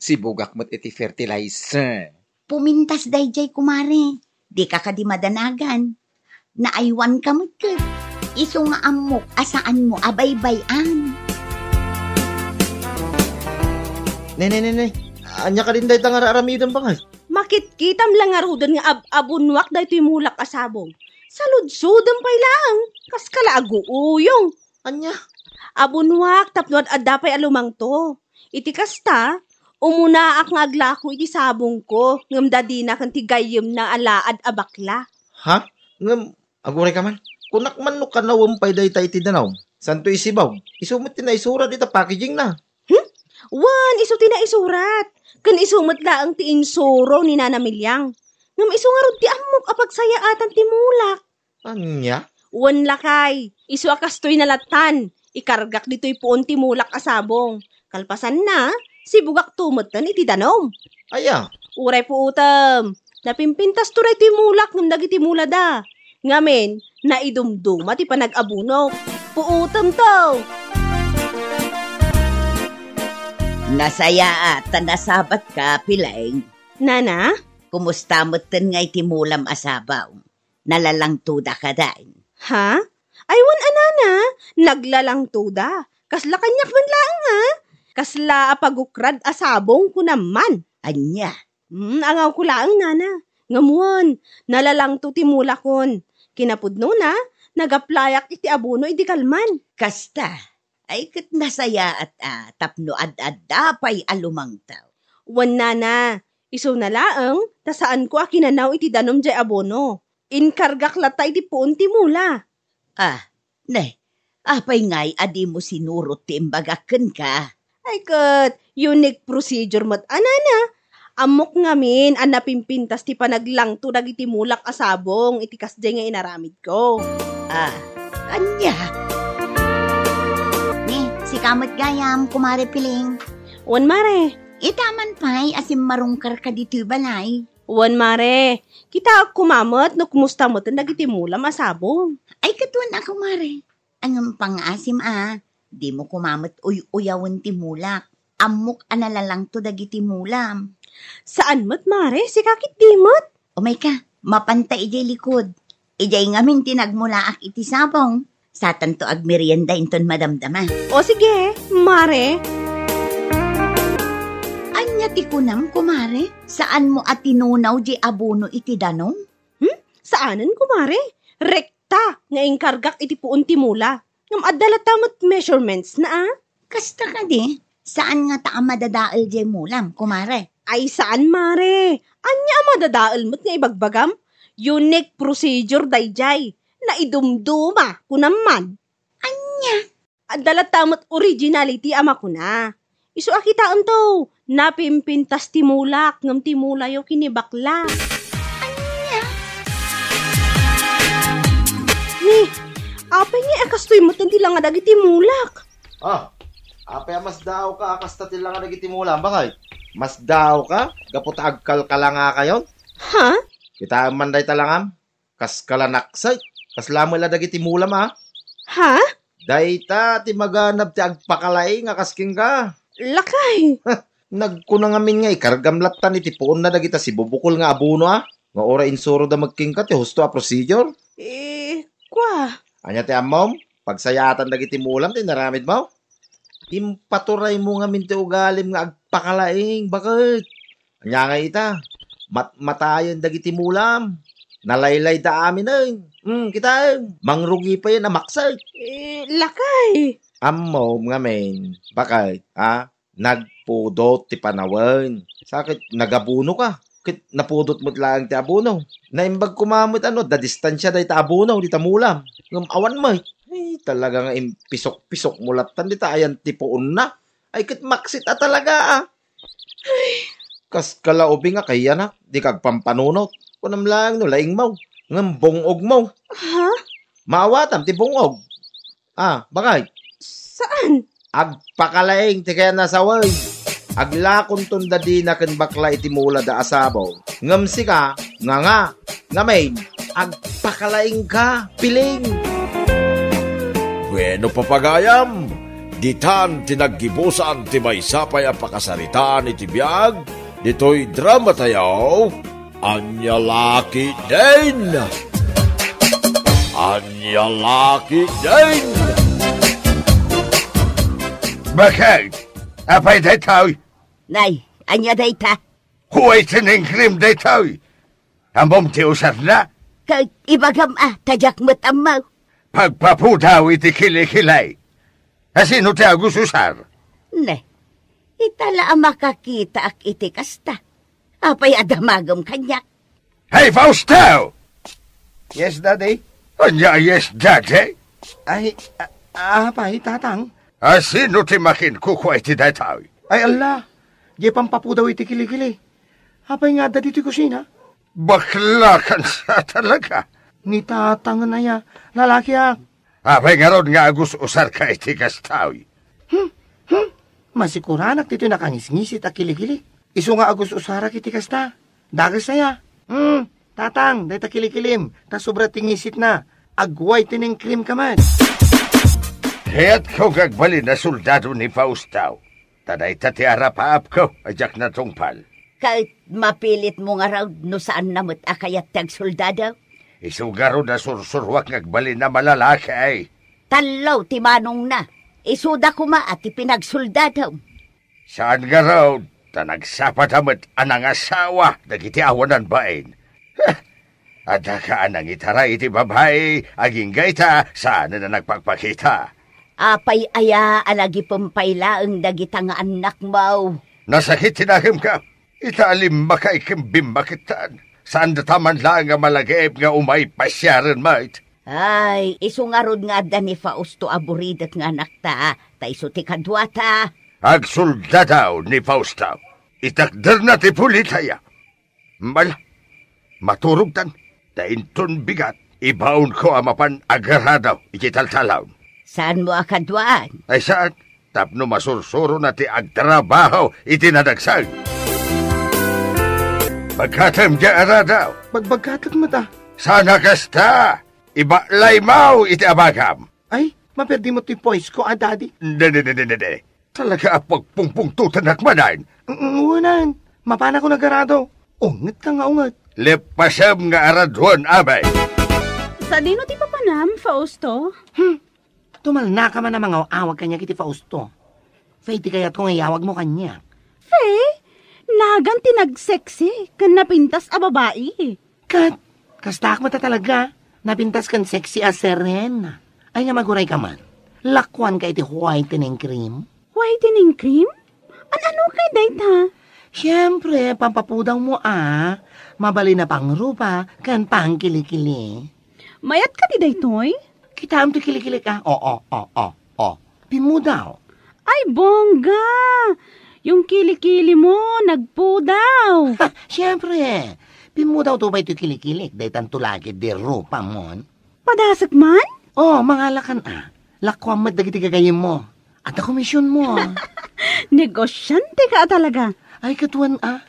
Sibugak met iti fertilizer. Pumintas daydiay, kumare. Dika kadi madanagan. Naaywanka met ket. Isu nga ammok a saanmo a baybay-an. Ne, ne, ne, ne. Ania kadin dayta nga ar-aramidem, bakay? Makitkitam la ngaruden nga ab-, abunuak daytoy mulak a sabong. Saludsodem pay laeng, kas kala aguuyong. Ania? Abunuak tapno ad-adda pay a lumangto. Iti kasta, umunaak nga aglako iti sabongko, ngem dadina ken ti gayyemna a laad a bakla. Ha? Ngem, aguray ka man? Kunak man no kanawem pay dayta iti danum. Santo isibag. Isu met ti naisurat ita packaging na. Hmm? Wen, isu ti naisurat. Ken isu met laeng ti insuro ni Nana Miliang. Ngem isu ngarud ti ammok a pagsayaatan ti mulak. Ania? Wen lakay, isu a kastoy na lattan, ikargak ditoy puon ti mulak a sabong. Kalpasanna, sibugakto metten iti danum. Aya? Uray puotem, napimpintasto daytoy mulak ngem dagiti mulada. Ngamin, naidumduma ti panag-abunok. Puotemto! Nasayaat ta nasabatka, Piling. Nana? Kumusta metten nga iti mulam a sabong? Nalalangtoda kadin? Ha? Ay, wen a nana, naglalangtoda. Kasla kaniak man laeng, ha? Kasla a pagukrad a sabong, kunam man. Ania? Hmm, angawko laeng, nana. Ngem wen, nalalangto ti mulakon. Kinapudnona, nagaplayak iti abono idi kalman. Kasta, ay ket nasayaat a tapno ad-adda pay a lumangto. Wen, nana, isuna laeng, ta saanko a kinanaw iti danum jay abono. Inkargak latta iti puon ti mula. Ah, ne, apay ngay a dimo sinurot ti imbagak kenka? Ay ket, unique procedure met a nana. Ammok ngamin a napimpintas ti panaglangto dagiti mulak a sabong iti kasdiay nga inaramidko. Ah, ania? Ni, sika met gayam, Kumare Piling. Wen, Mare. Ita man pay a simmarungkarka ditoy balay. Wen, Mare. Kitaek koma met no kumusta met dagiti mulam a sabong. Ay, ket wen a, Kumare. Ngem pangaasim a, dimo koma met uy-uyawen ti mulak. Ammok a nalalangto dagiti mulam. Saan met, Mare? Sika ket di met? Umayka, mapanta idiay likod. Idiay ngamin ti nagmulaak iti sabong. Satanto agmerienda inton madamdama. O sige, Mare. Ania ti kunam, Kumare? Saanmo a tinunaw jay abono iti danum? Hmm? Saanen, Kumare. Rekta nga inkargak iti puon ti mula. Ngem adda latta met measurementsna, a? Kasta kadi, saan ngata a madadael jay mulam, Kumare? Ay, saan, Mare. Ania a madadael met nga ibagbagam? Unique procedure dayjay. Naidumduma, kunam man. Ania? Adda latta met originality a makuna. Isu a kitaemto, napimpintas ti mulak ngem ti mulayo ken ni bakla. Ania? Ni, apay nga a kastoy met ti langa dagiti mulak? Ah, apay a masdaawka a kasta ti langa dagiti mulam, bakay? Masdaawka gapu ta agkalkalangakayon? Ha? Kitaem man dayta langam? Kas kala naksay, kasla met la dagiti mulam, a? Ha? Dayta ti maganab ti agpakalaing a kas kenka. Lakay. Nagkuna ngamin nga ikargam lattan iti puonna dagita sibubukol nga abono, a? Nga uray insuroda met kenka ti husto a procedure. Eh, kwa. Ania ti ammom? Pagsayaatan dagiti mulam ti inaramidmo? Impaturaymo ngamin ti ugalim nga agpakalaing, baket? Ania ngay ita? Matmatayen dagiti mulam. Nalaylayda aminen. Hmm, kitaem. Mangrugi payen a maksay. Eh, lakay. Ammom ngamin, baket, a? Nagpudot ti panawen. Sa ket nagabono ka. Ket napudot met laeng ti abono. Naimbag koma met a no, adda distansia dayta abono, dita mulam. Ngem awan met. Ay, talaga nga impisok-pisokmo lattan dita ayan ti puonna. Ay, ket maksit a talaga, a. Ay, kas kala ubing a kayanak, dika agpampanunot. Kunam laeng no laingmo, ngem bung-ogmo. Ha? Maawatam ti bung-og. A, bakay? Saan? Agpakalaing ti kayatna sawen. Aglakonton dadina ken bakla iti mulada a sabong. Ngem sika, nganga, ngamin, agpakalaingka, piling. Bueno, papagayam, ditan ti naggibusan ti maysa pay a pakasaritaan iti biag ditoy drama tayo. Ania la ketdin? Ania la ketdin? Bakit? Apay daytoy? Nay, ania dayta? Whitening cream daytoy. Ammom ti usarna? Ket ibagam a, ta diak met ammo. Pagpapudaw iti kilikili. A sino ti agus-usar? Ne, ita la a makakitaak iti kasta. Apay a damagem kaniak? Hey, Fausto! Yes, Daddy? Ania, yes, Daddy? Ay, a-, apay, Tatang? A sino ti makinkukua iti daytoy? Ay, ala, diay pampapudaw iti kilikili. Apay nga adda ditoy kusina? Bakla kan sa talaga. Ni Tatang aya, lalakiak. Apay ngarud nga agus-usarka iti kastoy? Hmm, hmm. Masikuranak ditoy nakangisngisit a kilikili. Isu nga agus-usarak iti kasta. Dakes aya. Hmm, Tatang, dayta kilikilim, ta sobra ti ngisitna. Ag-whitening cream ka met. Kayatko nga agbalin a soldado ni Fausto. Ta dayta ti arapaapko a diak natungpal. Ket mapilitmo ngarud no saanna met a kayat ti agsoldado? Isu ngarud a sursuroak nga agbalin a malalaki. Tallo ti manongna. Isuda koma a ti pinagsoldadom. Saan ngarud, ta nagsapada met a nangasawa dagiti awanan bain. Heh! Addaka a nangitaray iti babai, agingga ita, saanen a nagpakpakita. Apay aya a nagipen pay laeng dagita nga annakmo? Nasakit ti nakemka. Ita a limmakayo ken bimmakettan. Saandata man laeng a malagaip nga umay pasiaren met. Ay, isu ngarud nga adda ni Fausto a buridek nga anakta, ta isu ti kaduata. Agsoldado ni Fausto. Itakderna ti pulitaya. Mal-, maturogtan. Ta inton bigat, ibaonko a mapan agarado iti taltalon. Saanmo a kaduaan? Ay, saan? Tapno masursurona ti agtrabaho iti nadagsen. Bagkatem diay arado. Bagbagkatek met a. Saan a kasta? Ibaklaymo iti abagam. Ay, maperdimo ti poisko a, Daddy. Dede, dede, dede. Talaga a pagpungpungtotanak manen. Mm, unan, mapanakon agarado. Ungetka nga unget. Leppasem nga araduen, abay. Sadino ti papanam, Fausto? Hmm, tumalnaka man a mangaw-awag kaniak iti Fausto. Faye ti kayatko nga iyawagmo kaniak. Faye? Nagan ti nagsexy ken napintas a babai. Ket, kastaak met a talaga, napintas ken sexy a Serena. Ay nga maguray ka man, lakuanka iti whitening cream? Whitening cream? An-ano kay dayta? Siempre, pampapudawmo a. Mabalin a pangrupa ken pangkilikili. Mayat kadi daytoy? Kitaem ti kilikilik a. O, o, o, o, o. Pimmudaw. Ay, bongga! Yung kilikili mo, nagpudaw. Ha, siempre. Pimmudawto pay toy kilikilik, daytan tulagid di rupa mon. Padasek man? O, mangalakan a. Lakuam met dagiti gagayyemmo. Adda komisionmo. Negosyante ka a talaga. Ay, ket wen a.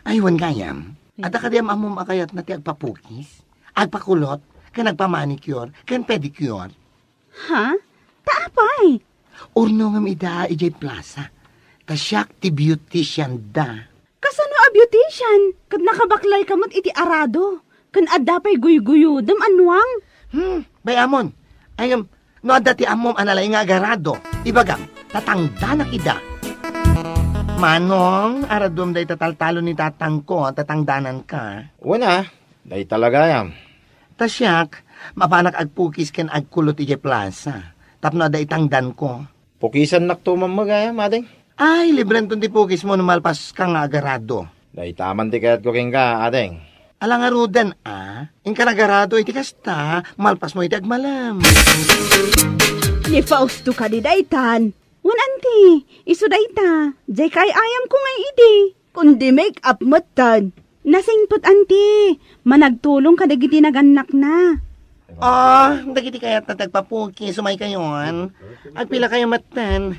Ay, wen gayam. Adda kadi am-ammom a kayatna ti agpapukis, agpakulot, ken agpamanicure, ken pedicure? Ha? Ta apay? Urnongem ida idiay plaza. Ta siak ti beautician da. Kasano a beautician? Ket nakabaklay ka met iti arado. Ken adda pay guyguyodem a nuang. Hmm, bay-amon. Ay, em, no adda ti ammom a nalaing nga agarado, ibagam, ta tangdanak ida. Manong, araduem dayta taltalon ni tatangko, ta tangdananka. Wen a, dayta la gayam. Ta siak, mapanak agpukis ken agkulot idiay plaza, tapno adda itangdanko. Pukisannakto man met gayam, ading. Ay, librenton ti pukismo no malpaska nga agarado. Dayta man ti kayatko kenka, ading. Ala ngaruden a, inka nagarado iti kasta, malpasmo iti agmalem. Ni Fausto kadi daytan? Wen, anti, isu dayta, diay kaay-ayamko ngay idi. Kundi make-up metten. Nasingpet, anti. Managtulong kadagiti nagannakna. Ah, dagiti kayatna ti agpapukis, umaykayon. Agpilakayo metten.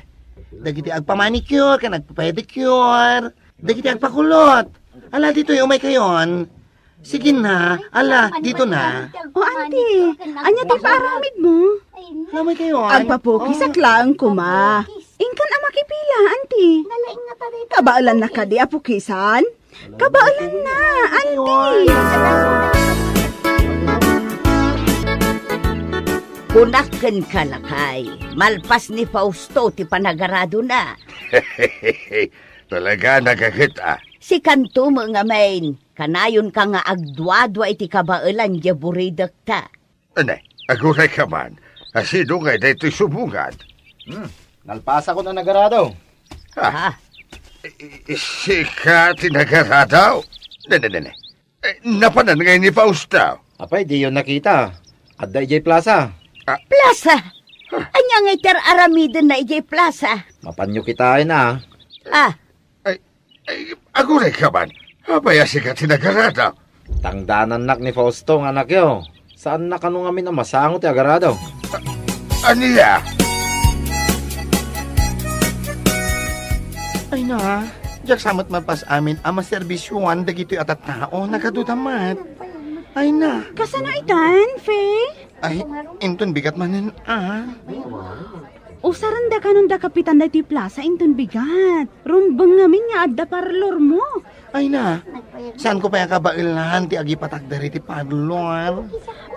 Dagiti agpamanicure ken agpapedicure. Dagiti agpakulot. Ala, ditoy, umaykayon. Sige na. Ala, dito na. O, anti, ania ti paaramidmo? Ala, umaykayon. Agpapukisak laeng koma. Inkan a makipila, anti. Kabaelanna kadi a pukisan? Kabaelanna, anti. Kunak kenka, lakay, malpas ni Fausto ti panagaradona. Talaga, nagaget, ah. Sikanto met ngamin, kanayonka nga agduadua iti kabaelan diay buridekta. Ania, agurayka man, a sino ngay daytoy subungan? Hmm, nalpasakon a nagarado. Ah, Ah. i-, i-, sika ti nagarado? Ne, ne, ne, ne. Eh, napanan ngay ni Fausto? Apay, diyo nakita? Adda idiay plasa. Ah. Plasa? Huh. Ania ngay ti ar-aramidenna idiay plasa? Mapanyo kitaen, ah. Ah. Ay, ay, agurayka man. Apay a sika ti nagarado? Tangdanannak ni Fausto nga anakyo. Saanna kano ngamin a masango ti agarado. Ania? Ay na, diak sa met malpas amin a maserbisioan dagitoy a tattao, nagaduda met. Ay na. Kasano itan, Faye? Ay, inton bigat manen, ah. Usarenda kanon da kapitan daytoy plasa inton bigat. Rumbeng ngamin nga adda parlormo. Ay na, saanko pay a kabaelan ti agipatakder iti parlor?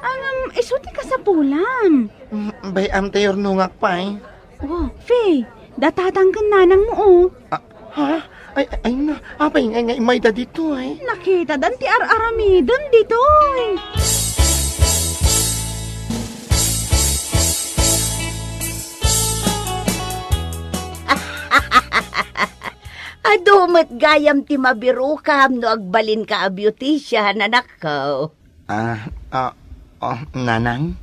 Ngem, isu ti kasapulam. Mm, bay-am ta yurnongak pay. Oh, Faye, da tatang ken nanangmo, oh. Ah, ha? Ay, ay, ay na, apay nga, nga imayda ditoy? Nakitadan ti ar-aramiden ditoy. Adu met gayam ti mabirokam no agbalinka a beautician, anakko. Ah, ah, oh, nanang,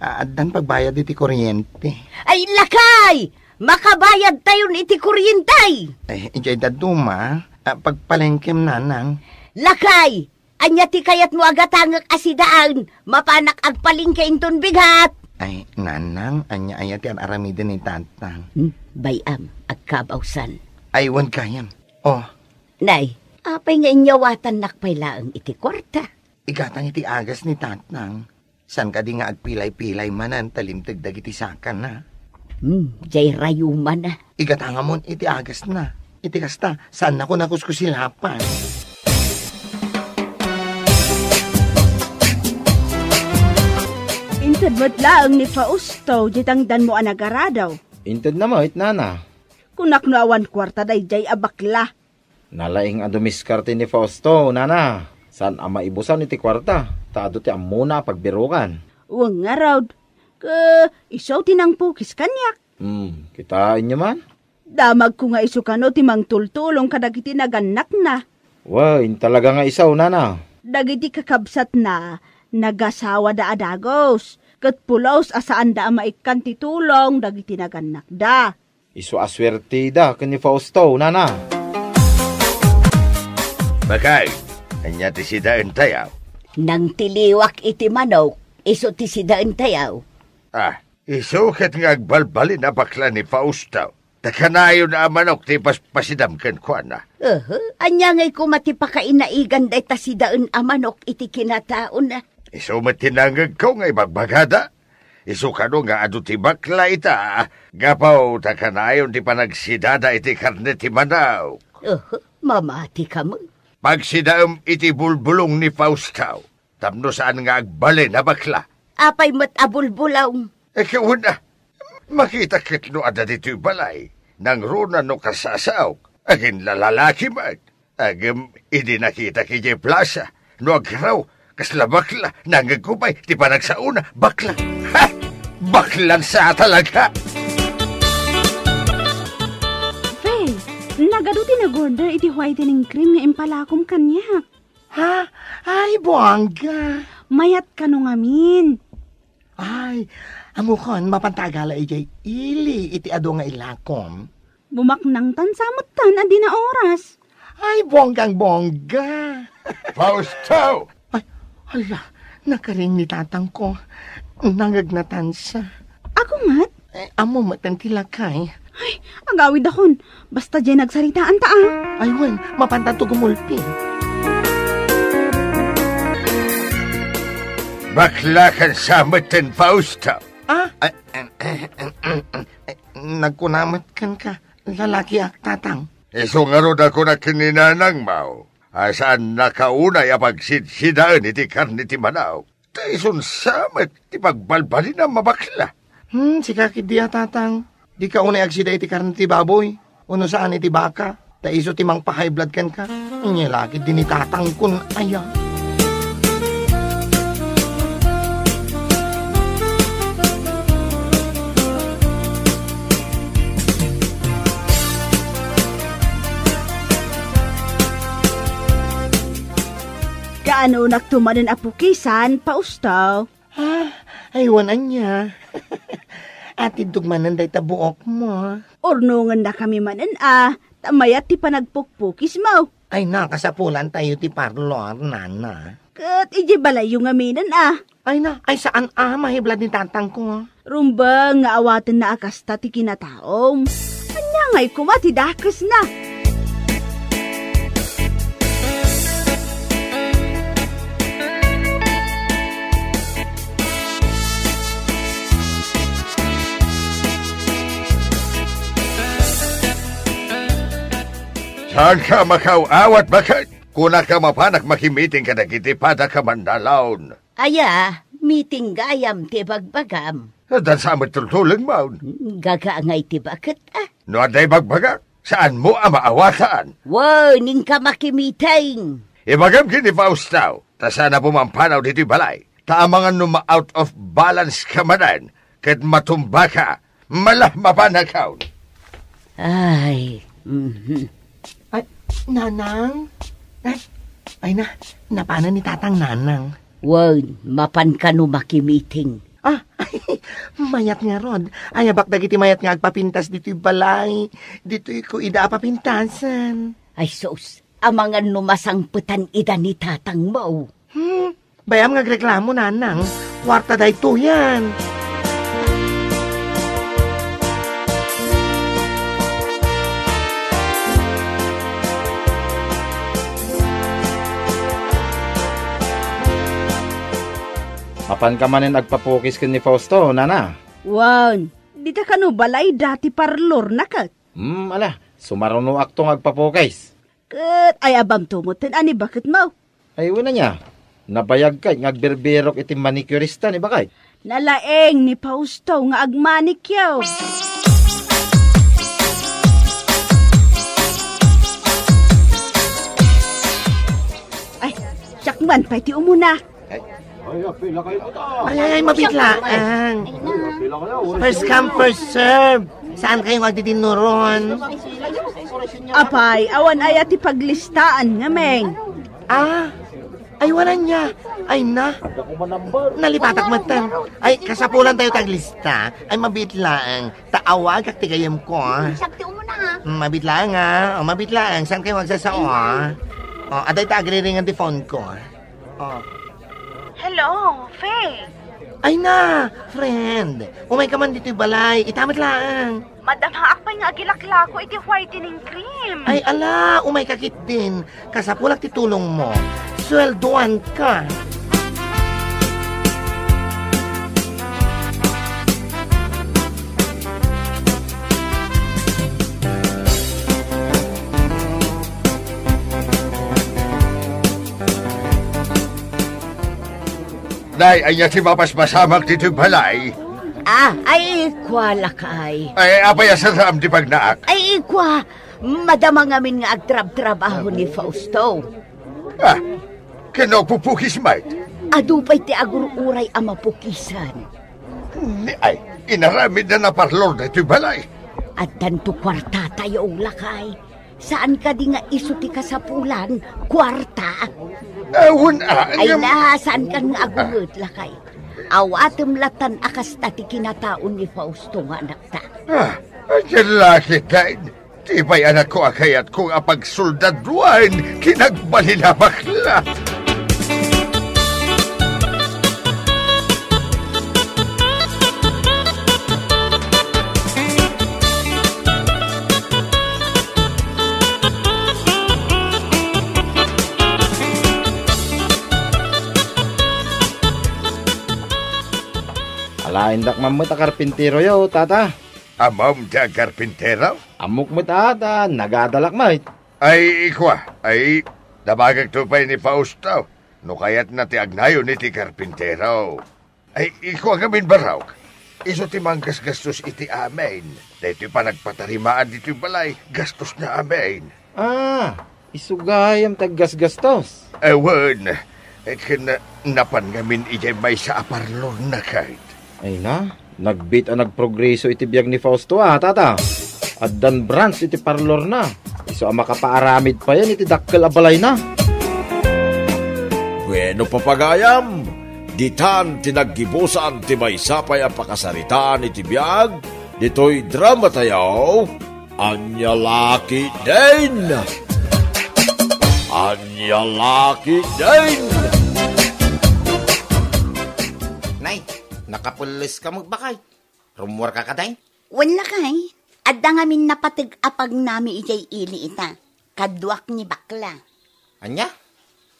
ah, addan pagbayad iti kuryente. Ay, lakay! Makabayadtayon iti kuryente! Eh, idiay dadduma, ah, pagpalengkem, nanang. Lakay! Ania ti kayatmo a gatangek a sidaen? Mapanak agpalengke inton bigat! Ay, nanang, ania aya ti ar-aramiden ni tatang? Hmm, bay-am, agkabawsan. Ay, wen gayam. Oh. Nay, apay nga inyawatannak pay laeng iti kuarta? Igatang iti agas ni tatang. Saan kadi nga agpilay-pilay manen ta limteg dagiti sakana? Hmm, jay rayumanna. Igatangamon iti agasna. Iti kasta, saannakon a kuskusilapan. Inted met laeng ni Fausto, jay tangdanmo a nagarado. Intedna met, nana. Kunak no awan kuarta dayjay a bakla. Nalaing a dumiskarte ni Fausto, nana. Saan a maibusan iti kuarta, ta adu ti ammona a pagbirokan. Wen ngarud, ket isu ti nangpukis kaniak. Hmm, kitaenyo man? Damagko nga isu kano ti mangtultulong kadagiti nagannakna. Wen, talaga nga isu, nana. Dagiti kakabsatna, nagasawada a dagus, ket pulos a saanda a maikkan ti tulong dagiti nagannakda. Isu a suertida ken ni Fausto, nana. Bakay, ania ti sidaentayo? Nangtiliwak iti manok, isu ti sidaentayo. Ah, isu ket nga agbalbalin a bakla ni Fausto. Ta kanayon a manok ti ipaspasidam kenkuana. Aha, ania ngay koma ti pakainaigan dayta sidaen a manok iti kinataona? Isu met ti nangngegko nga ibagbagada. Isu kano nga adu ti bakla ita, gapu ta kanayon ti panagsidada iti karne ti manok. Aha, mamatika met. Pagsidaem iti bulbulong ni Fausto. Tapno saan nga agbalin a bakla. Apay met a bulbulong? Ket wen a, makita ket no adda ditoy balay, nangruna no kasasaok, agin lalalaki met. Ngem idi nakitak idiay plasa, no agraw, kasla bakla, nangngegko pay ti panagsaona, bakla. Ha! Baklan sa talaga! Faye, nagadu ti nag-order iti whitening cream nga impalakom kaniak. Ha? Ay, buangga. Mayat kano ngamin. Ay, ammokon, mapanta agala idiay ili iti adu nga ilakom. Bumaknang tansa metten a dina oras. Ay, buanggang buangga. Fausto! Ay, hala, nakaring ni tatangko. Nangngegnatansa. Ako met? Eh, ammo met ti lakay. Ay, agawidakon. Basta diay nagsaritaan ta, ah. Ay, wen, mapantanto gumulpi. Baklakan sa met ten Fausto. Ah? Ay, eh, eh, eh, eh, eh, nagkuna met kenka, lalakiak, tatang. Isu ngarud a kunak ken ni nanangmo, a saannaka unay a pagsidsidaen iti karne ti manok. Ta isun sa met ti pagbalbalinam a bakla. Hmm, sika ketdi a, Tatang. Dika unay agsida iti karne ti baboy, wenno saan iti baka, ta isu ti mangpa-high blood kenka. Ania la ketdi ni Tatangkon aya. Kaanonakto manen a pukisan, Fausto? Ah, aywan ania. Atiddok manen dayta buokmo. Urnongennakami manen a, ta mayat ti panagpukpukismo. Ay na, kasapulantayo ti parlor, nana. Ket idiay balayyo ngaminen a. Ay na, ay saan a, ma-high blood ni Tatangko. Rumbeng nga awatenna a kasta ti kinataom. Ania ngay koma ti dakesna? Saanka a makaaw-awat, baket? Kunak a mapanak makimiting kadagiti padaka mannalaon. Aya, miting gayam ti ibagbagam. Adda sa met tultulengmo. Gaga ngay ti baket, a? No adda ibagbagak, saanmo a maawatan. Wen, inka makimiting. Ibagam ken ni Fausto, ta saan a pumampanaw ditoy balay. Ta amangan no ma-out of balance ka manen, ket matumbaka, mala mapanakaw. Ay, mhm. Ay, Nanang? Ay, ay na, napanan ni Tatang, Nanang. Wen, mapanka no makimiting. Ah, mayat ngarud. Ayabak dagiti mayat nga agpapintas ditoy balay. Ditoyko ida a papintasen. Ay sus, amangan no masangpetan ida ni tatangmo. Hmm, bay-am nga agreklamo, Nanang. Kuarta daytoyen. Mapanka manen agpapukis ken ni Fausto, nana? Wen, dita kano balayda ti parlorna ket? Hmm, ala, sumarunoakto nga agpapukis. Ket ay-abamto metten a ni baketmo? Ay, wen ania, nabayagka nga agbirbirok iti manicurista ni baket. Nalaing ni Fausto nga agmanicure. Ay, siak man pay ti umuna. Ay, ay, ay, mabit laeng. First come, first serve. Saan kayo magdidinnuron? Apay, awan aya ti paglistaan, ngameng. Ah, ay, wala niya. Ay na. Nalipatak metten. Ay, kasapulan tayo taglista. Ay, mabit laeng. Ta awagak ti gayem ko, ah. Siak ti umuna, ha? Mm, mabit laeng, ah. O, mabit laeng. Saan kayo magsasao, ah? O, aday ta agriringan ti phone ko, ah. O. Hello, Faye. Ay na, friend. Umay ka man ditoy balay. Ita met laeng. Madamaak pay nga agilaklako iti whitening cream. Ay, ala, umay ka ketdin. Kasapulak ti tulongmo. Sueldoan ka. Nay, ania ti mapaspasamak ditoy balay? Ah, ay, kua, lakay. Ay, apay a saraam ti pagnaak? Ay, kua, madama ngamin nga agtrabtrabaho ni Fausto. Ah, ken no agpupukis met? Adu pay ti agur-uray a mapukisan. Ni ay, inaramidna a parlor daytoy balay. Addanto kuartatayo, lakay. Saan kadi nga isu ti kasapulan? Kuarta? Awan, ah, ay ngem- na, saan kan nga agunget, lakay? Awatem latan a kasta ti kinataon ni Fausto nga anakta. Ah, ay, laki, Dad. Ti pay anakko a kayatko a pagsoldaduan, kinagbalin a bakla. Alaendak man met a karpinteroyo, tata. Ammom ti agkarpintero? Ammok met a, ta nagadalak met. Ay, ikua, ay, nabagakto pay ni Fausto. No kayatna ti agnayon iti karpintero. Ay, ikuan ngamin, Barok. Isu ti manggasgastos iti amin. Daytoy panagpatarimaan ditoy balay, gastosna amin. Ah, isu gayam ti aggasgastos. Awan, ket napan ngamin idiay maysa a parlorna ket. Ay na, nagbiit a nagprogreso iti biag ni Fausto, a, tata. Addan branch iti parlorna. Isu a makapaaramid payen iti dakkel a balayna. Bueno, papagayam, ditan ti naggibusan ti maysa pay a pakasaritaan iti biag ditoy drama tayo. Ania la ketdin? Ania la ketdin? Nay, nakapelles ka met, baket. Rummuar ka kadi? Wen, lakay, adda ngamin napateg a pagnami idiay ili ita. Kaduak ni bakla. Ania?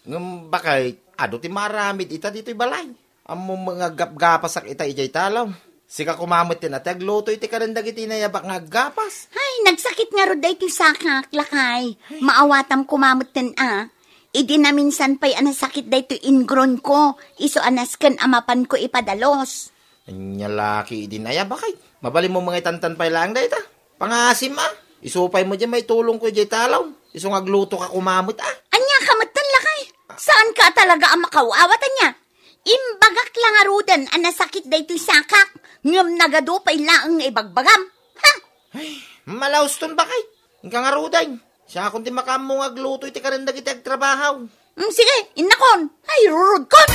Ngem baket, adu ti maaramid ita ditoy balay. Ammom nga aggapgapasak ita idiay talon. Sika koma met ti agluto iti kanen dagiti nayabak nga aggapas. Hay, nagsakit ngarud daytoy sakak, lakay. Maawatam koma met a. Idi naminsan pay a nasakit daytoy ingronko, isu a nasken a mapanko ipadalos. Ania la ketdin aya, baket? Mabalinmo mangitantan pay laeng dayta. Pangasim a. Isu pay met diay maitulongko idiay talon. Isu nga aglutoka koma met a. Ania ka metten, lakay? Saanka a talaga a makaw-awat, ania? Imbagak la ngaruden a nasakit daytoy sakak, ngem nagadu pay laeng nga ibagbagam. Ha? Ay, malauston, baket. Inka ngaruden. Siakon ti makaammo nga agluto iti kanen dagiti agtrabaho. Mm, sige, innakon. Ay, rurudkon!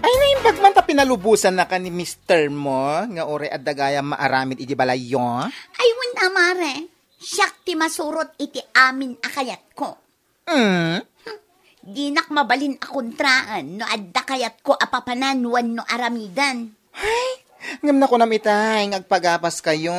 Ay, naimbag man ta pinalubosannaka ni mister mo nga uray adda gayam maaramid iti balayyo? Ay, wen a, mare. Siak ti masurot iti amin a kayatko. Mm? Dinak mabalin a kontraen no adda kayatko a papanan wenno aramiden. Ay, ngem nakunam itay nga agpagapaskayo.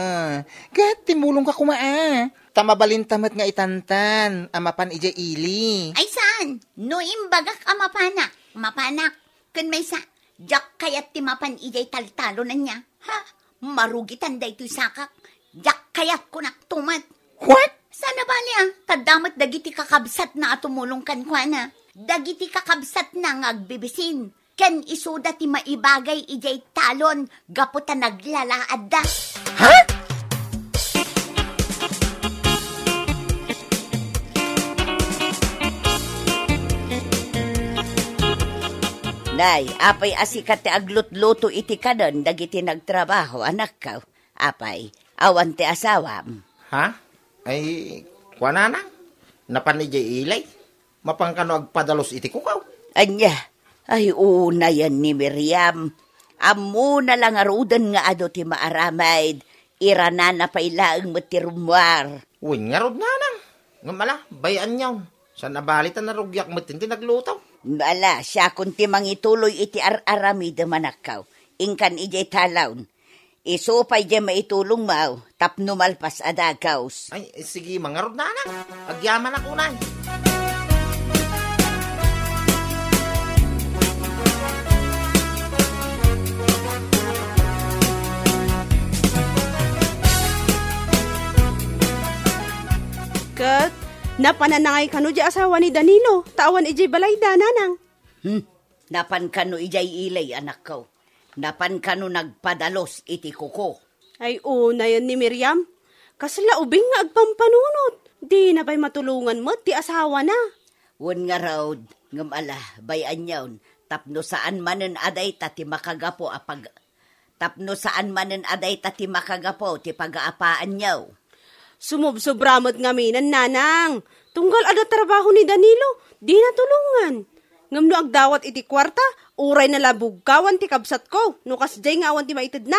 Ket timulongka koma a. Ta mabalinta met nga itantan a mapan idiay ili. Ay saan? No imbagak a mapanak, mapanak. Ken maysa, diak kayat ti mapan idiay taltalon ania. Ha? Marugitan daytoy sakak. Diak kayat, kunak to met. What? Saan a bali a, ta adda met dagiti kakabsatna a tumulong kenkuana. Dagiti kakabsatna nga agbibisin. Ken isuda ti maibagay idiay talon gapu ta naglalaadda. Ha? Nay, apay a sika ti aglutluto iti kanen dagiti nagtrabaho, anakko? Apay, awan ti asawam? Ha? Ay, kuanana? Napan idiay ili? Mapan kano agpadalos iti kukaw? Ania? Ay, unayen ni Miriam. Ammona la ngaruden nga adu ti maaramid. Iranana pay laeng met ti rummuar. Wen ngarud, nanang. Ngem ala, bay-anyon. Saan a bali ta narugiak met ti nagluto. Ala, siakon ti mangituloy iti ar-aramidem, anakko. Inkan idiay talon. Isu pay diay maitulongmo tapno malpas a dagus. Ay, sige, mangarud, nanang. Agyamanak unay. Ket, napananangay kano diay asawa ni Danilo, ta awan idiay balayda, nanang. Hmm, napan kano idiay ili, anakko? Napan kano nagpadalos iti kuko? Ay, unayen ni Miriam. Kasla ubing nga agpampanunot. Dina pay matulongan met ti asawana. Wen ngarud, ngem ala, bay-anyon, tapno saan manen a dayta ti makagapu a pag-, tapno saan manen a dayta ti makagapu ti pagaapaanyo. Sumubsobra met ngaminen, nanang. Tunggal adda trabaho ni Danilo, dina tulongan. Ngem no agdawat iti kuarta, uray nalabugkawan ti kabsatko, no kasdiay nga awan ti maitedna.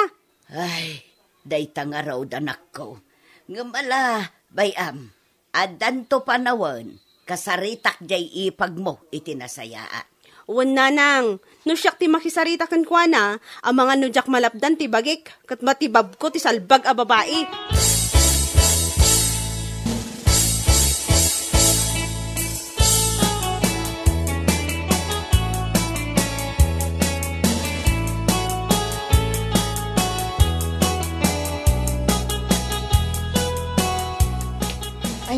Ay, dayta ngarud, anakko. Ngem ala, bay-am, addanto panawen, kasaritak diay ipagmo iti nasayaat. Wen, nanang, no siak ti makisarita kenkuana, amangan no diak malapdan ti bagik, ket matibabko ti salbag a babai.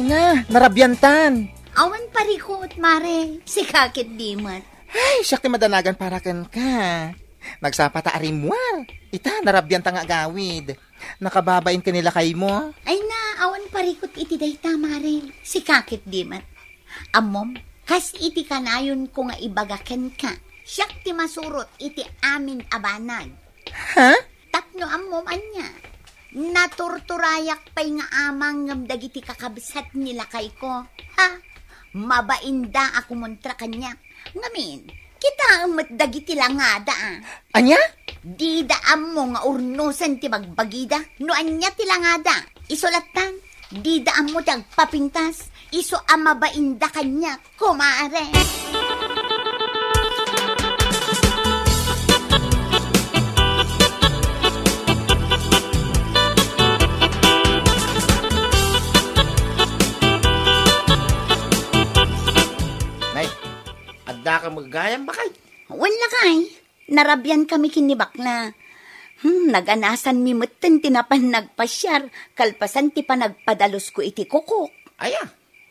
Nga, narabiantan. Awan parikut, Mare. Sika ket di met. Ay, siak ti madanagan para kenka. Nagsapata a rimmuar. Ita, narabianta nga agawid. Nakababain ken ni lakaymo? Ay na, awan parikut iti dayta, Mare. Sika ket di met. Ammom, kas iti kanayonko nga ibaga kenka, siak ti masurot iti amin a banag. Ha? Tapno ammom ania, naturturayak pay nga amang ngem dagiti kakabsat ni lakayko. Ha? Mabainda a kumontra kaniak. Ngamin, kitaem met dagiti langada, a. Ania? Dida ammo nga urnosen ti bagbagida no ania ti langada. Isu latta, dida ammo ti agpapintas. Isu a mabainda kaniak, kumare. Nay, adda ka met gayam, bakay? Wen lakay, narabian kami ken ni bakla. Hmm, naganasanmi metten ti napan nagpasiar, kalpasan ti panagpadalusko iti kukok. Aya,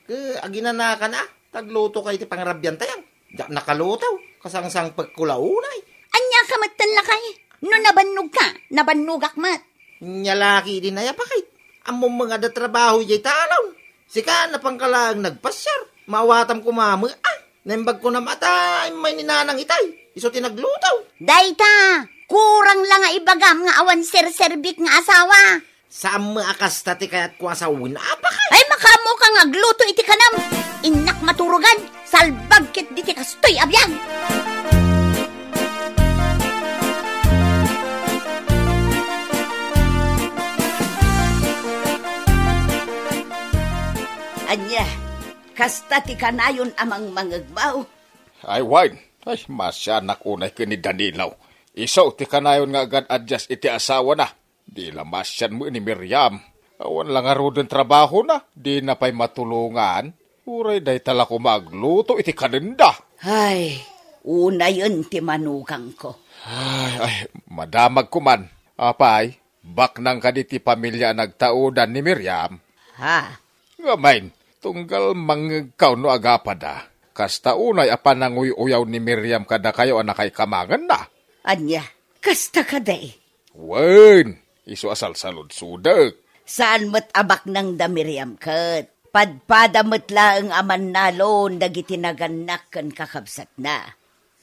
ke aginanakan a, tagluto kay ti pangrabian tayan. Diak nakaluto, kasangsangpekko la unay. Ania ka metten lakay? No nabannogka, nabannogak met. Nia laki di nayapakit. Ammom nga adda trabaho idiay talaw. Sika, napanka laeng nagpasiar. Maawatam koma met, a. Naimbag ko na mata, immay ni nanang itay. Isu ti nagluto. Dayta, kurang la nga ibagam nga awan serserbik nga asawa. Saan met a kasta ti kayatko a sawen, apakay? Ay, makaammoka nga agluto iti kanam. Innak maturogan, salbag ket diti kastoy a biag. Ania, kasta ti kanayon a mangmangegmo? Ay, wen. Ay, masianak unay ken ni Danilo. Isu ti kanayon nga agad-adyas iti asawana. Di la masian met ni Miriam. Awan la ngaruden trabahona, dina pay matulongan. Uray dayta la koma agluto iti kanenda. Ay, unayen ti manugangko. Ay, ay, madamag koman. Apay, baknang kadi ti pamilya a nagtaudan ni Miriam? Ha? Ngamin, tunggal mangngegkaw no agapada, kasta unay a pananguy-uyaw ni Miriam kadakayo a nakaikamangenna. Ania, kasta kadi? Wen, isu a salsaludsodek. Saan met a baknang da Miriam ket. Padpada met laeng a mannalon dagiti nagannak ken kakabsatna.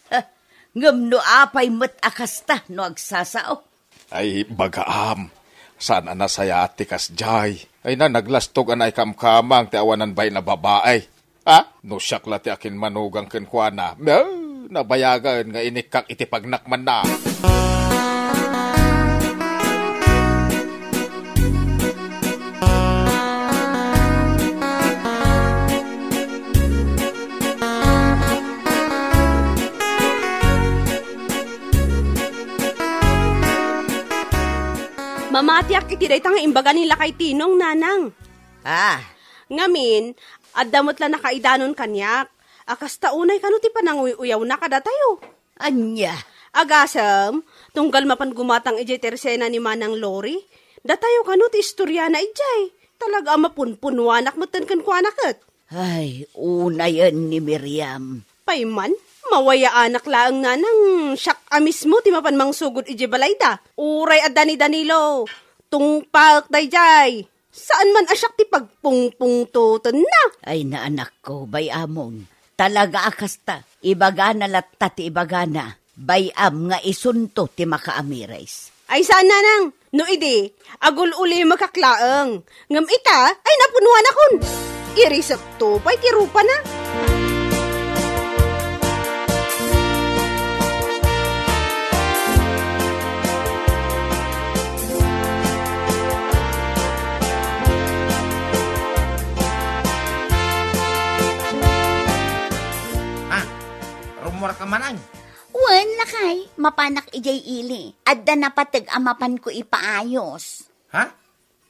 Ha, ngem no apay met a kasta no agsasao? Ay, bagaam. Saan a nasayaat ti kasdiay. Ay na, naglastog a naikamkamang ti awanan bain a babai. Ha? No siak la ti akinmanugang kenkuana, eh, nabayagen nga inikkak iti pagnakmanna. Mamatiak iti dayta nga imbaga ni Lakay Tinong, nanang. Ah. Ngamin, adda met la nakaidanon kaniak. A kasta unay kano ti pananguy-uyawna kadatayo. Ania? Agasem, tunggal mapan gumatang idiay tersena ni Manang Lori, datayo kano ti istoriana idiay. Talaga a mapunpunuanak metten kenkuana ket. Ay, unayen ni Miriam. Pay man, mawayaanak laeng nanang siak a mismo ti mapan mangsugod idiay balayda. Uray adda ni Danilo, tungpaek daydiay. Saan man a siak ti pagpungpungtotenna. Ay, naanakko, bay-amon. Talaga a kasta, ibagana latta ti ibagana. Bay-am nga isunto ti makaamiris. Ay, saan, nanang. No idi, agul-ulimekak laeng. Ngem ita, ay, napunuanakon. Irisekto pay ti rupana. Ah, rummuarka manen? Wen, lakay, mapanak idiay ili. Adda napateg a mapanko ipaayos. Ha?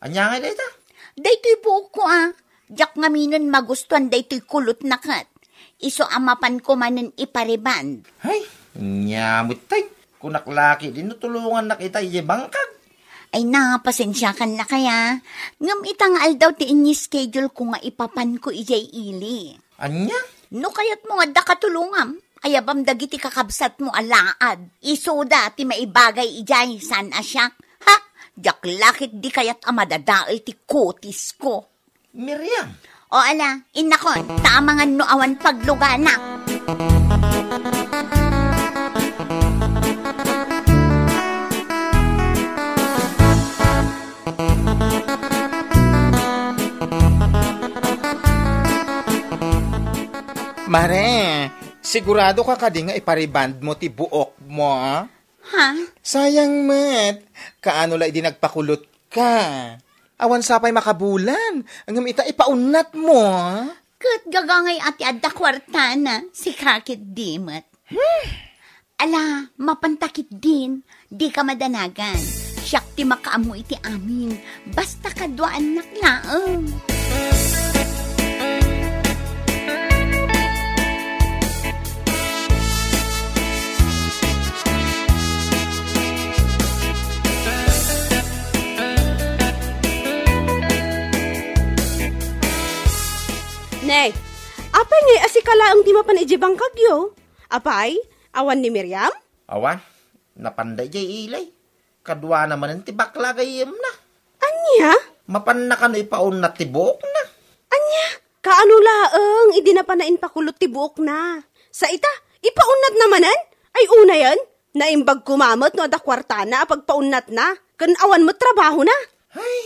Ania ngay dayta? Daytoy buokko a. Diak ngaminen magustuan daytoy kulotna ket. Isu a mapanko manen ipariband. Ay, ania met tay. Kunak laki di no tulongannak ita idiay bangkag. Ay na, pasensiakan lakay a. Ngem ita nga aldaw ti ini-schedule ko nga ipapanko idiay ili. Ania? No kayatmo nga adda katulongam, ayabam dagiti kakabsatmo a laad. Isuda ti maibagay idiay, saan a siak. Ha? Diak la ketdi kayat a madadael ti kutisko. Miriam. O ala, innakon, ta amangan no awan paglugana. Mare, sigurado ka kadi nga ipariband mo ti buok mo, a? Ha? Sayang met. Kaano la idi nagpakulot ka? Awan sa pay makabulan. Ngem ita ipaunnat mo, a? Ket gagangay a ti adda kuartana, sika ketdi met. Hmm. Ala, mapanta ketdin, dika madanagan. Siak ti makaammo iti amin. Basta kaduaannak laeng. Ne, apay ngay a sika laeng ti mapan idiay bangkagyo? Apay, awan ni Miriam? Awan, napanda idiay ili. Kaduana manen ti bakla gayyemna. Ania? Mapanna kano ipaunnat ti buokna. Ania? Kaano laeng idi napana inpakulot ti buokna? Sa ita, ipaunnatna manen? Ay unayen, naimbag koma met no adda kuartana a pagpaunnatna, ken awan met trabahona. Ay.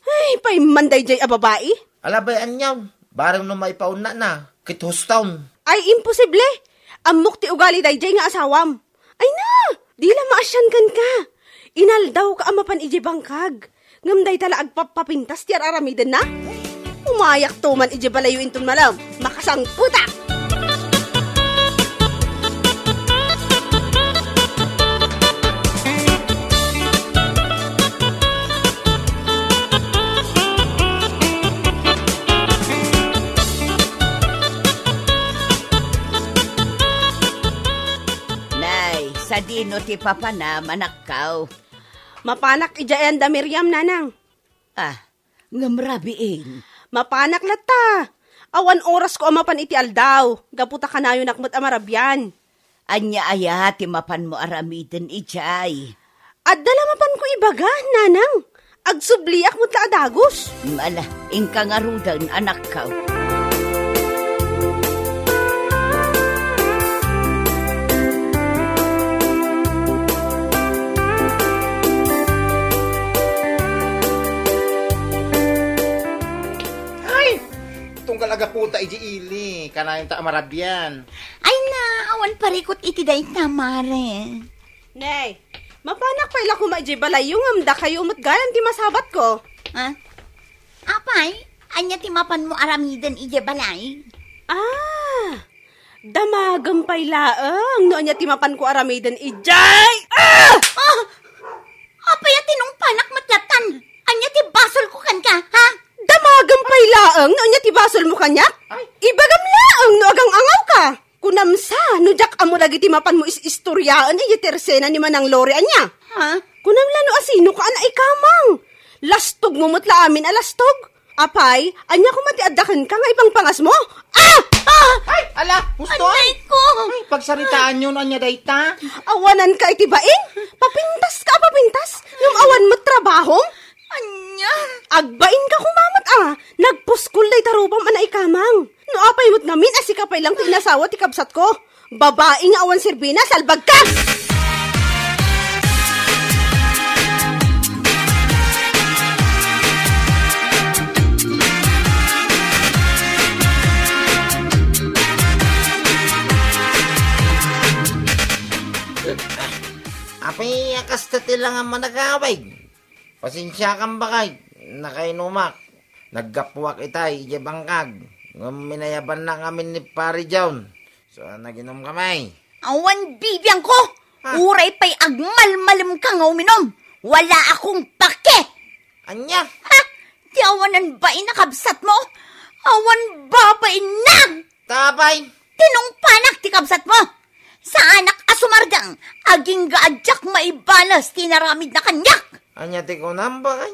Ay, paimman daydiay a babai. Alabay aniaw, bareng no maipaunnatna, ket huston. Ay, imposible! Ammok ti ugali daydiay nga asawam. Ay na, di la maasian kenka. Inaldawka a mapan idiay bangkag. Ngem dayta la agpappapintas ti ar-aramidenna? Umayakto man idiay balayyo inton malem. Makasangpetak! Nay, sadino ti papanam, anakkaw? Mapanak idiay ayan da Miriam, nanang. Ah, ngem rabiin. Mapanak latta. Awan orasko a mapan iti aldaw, gapu ta kanayonak met a marabian. Ania aya ti mapanmo aramiden idiay? Adda la mapanko ibaga, nanang. Agsubliak met la a dagus. Ala, inka ngaruden, anakkaw. Ay! Tunggal agaputa idiay ili, kanayon ta a marabian. Ay na, awan parikut iti dayta, mare. Nay, mapanak pay la koma idiay balayyo ngem dakayo met gayam ti masabatko. Ha? Apay, ania ti mapanmo aramiden idiay balay? Ah, damagem pay laeng no ania ti mapanko aramiden idiay. Ah! Ah! Apay a tinungpanak met lattan? Ania ti basolko kenka, ha? Damagem pay laeng no ania ti basolmo kaniak? Ay. Ibagam laeng no agang-angawka. Kunam sa, no diak ammo dagiti mapanmo is-istoriaen idiay tersena ni Manang Lori, ania? Ha? Kunam la no asinoka a naikamang. Lastogmo met la amin a lastog. Apay, ania koma ti adda kenka nga ipangpangasmo? Ah! Ah! Ay, ala, husto, ay! Anay ko! Ay, pagsaritaanyo no ania dayta. Awananka iti bain? Papintaska a papintas, ngem awan met trabahom? Ania? Agbainka koma met a, nagpuskol dayta rupam a naikamang. No apay met ngamin a sika pay lang ti inasawa ti kabsatko. Babai nga awan serbina, salbagka! Apay a kasta ti langan managawig? Pasensiakan, bakay, nakainumak. Naggapuak itay idiay bangkag. Ngem inayabannak ngamin ni Pari John. So, naginom kami. Awan bibiangko! Ah. Uray pay agmalmalemka nga uminom. Wala akong pake! Ania? Ha? Ti awanan bain a kabsatmo? Awan babainna! Tapay? Tinungpanak ti kabsatmo. Saanak a sumardeng, agingga a diak maibales ti inaramidna kaniak. Ania ti kunam, baket?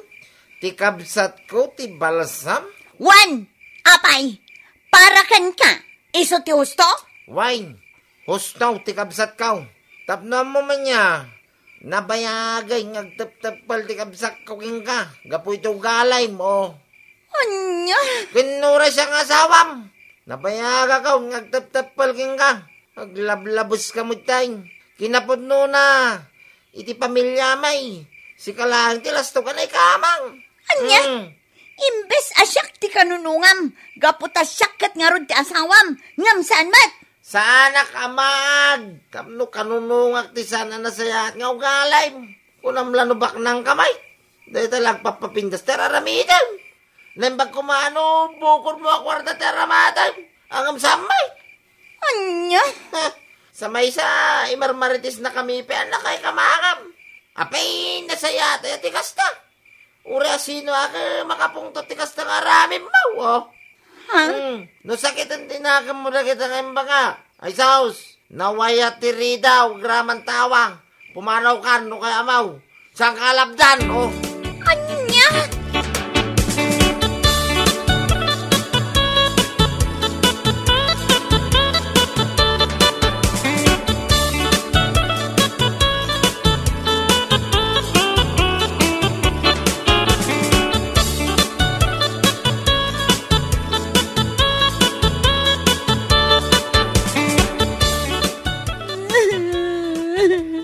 Ti kabsatko ti balsam? Wen, apay, para kenka, isu ti husto? Wen, husto ti kabsatko. Tapno ammo man aya, nabayagay nga agtepteppel ti kabsatko kenka, gapu iti ugalim, o. Ania? Ken no uray siak nga asawam, nabayagak nga agtepteppel kenka. Aglablabuska met tay. Kinapudnona, iti pamiliam, sika laeng ti lastogan a ikamang. Ania? Hmm. Imbes a siak ti kanunongam, gapu ta siak ket ngarud ti asawam, ngem saan met. Saanak a maag, tapno kanunongak ti saan a nasayaat nga ugalim. Kunam la no baknangka met. Dayta la agpappapintas ti ar-aramidem. Naimbag koma no bukodmo a kuarta ti ar-aramidem. Ngem saan met. Ania? Sa maysa, imarmaritisnakami pay a nakaikamakam. Apay, nasayaat aya ti kasta. Uray a sino a makapungtot ti kasta nga aramidmo, o. Ha? Hmm. No sakiten ti nakemmo dagita nga imbaga, ay saos, nawayat ti ridaw, agraman tawa. Pumanawkan no kayatmo. Saan ka alabdan, o? Ania?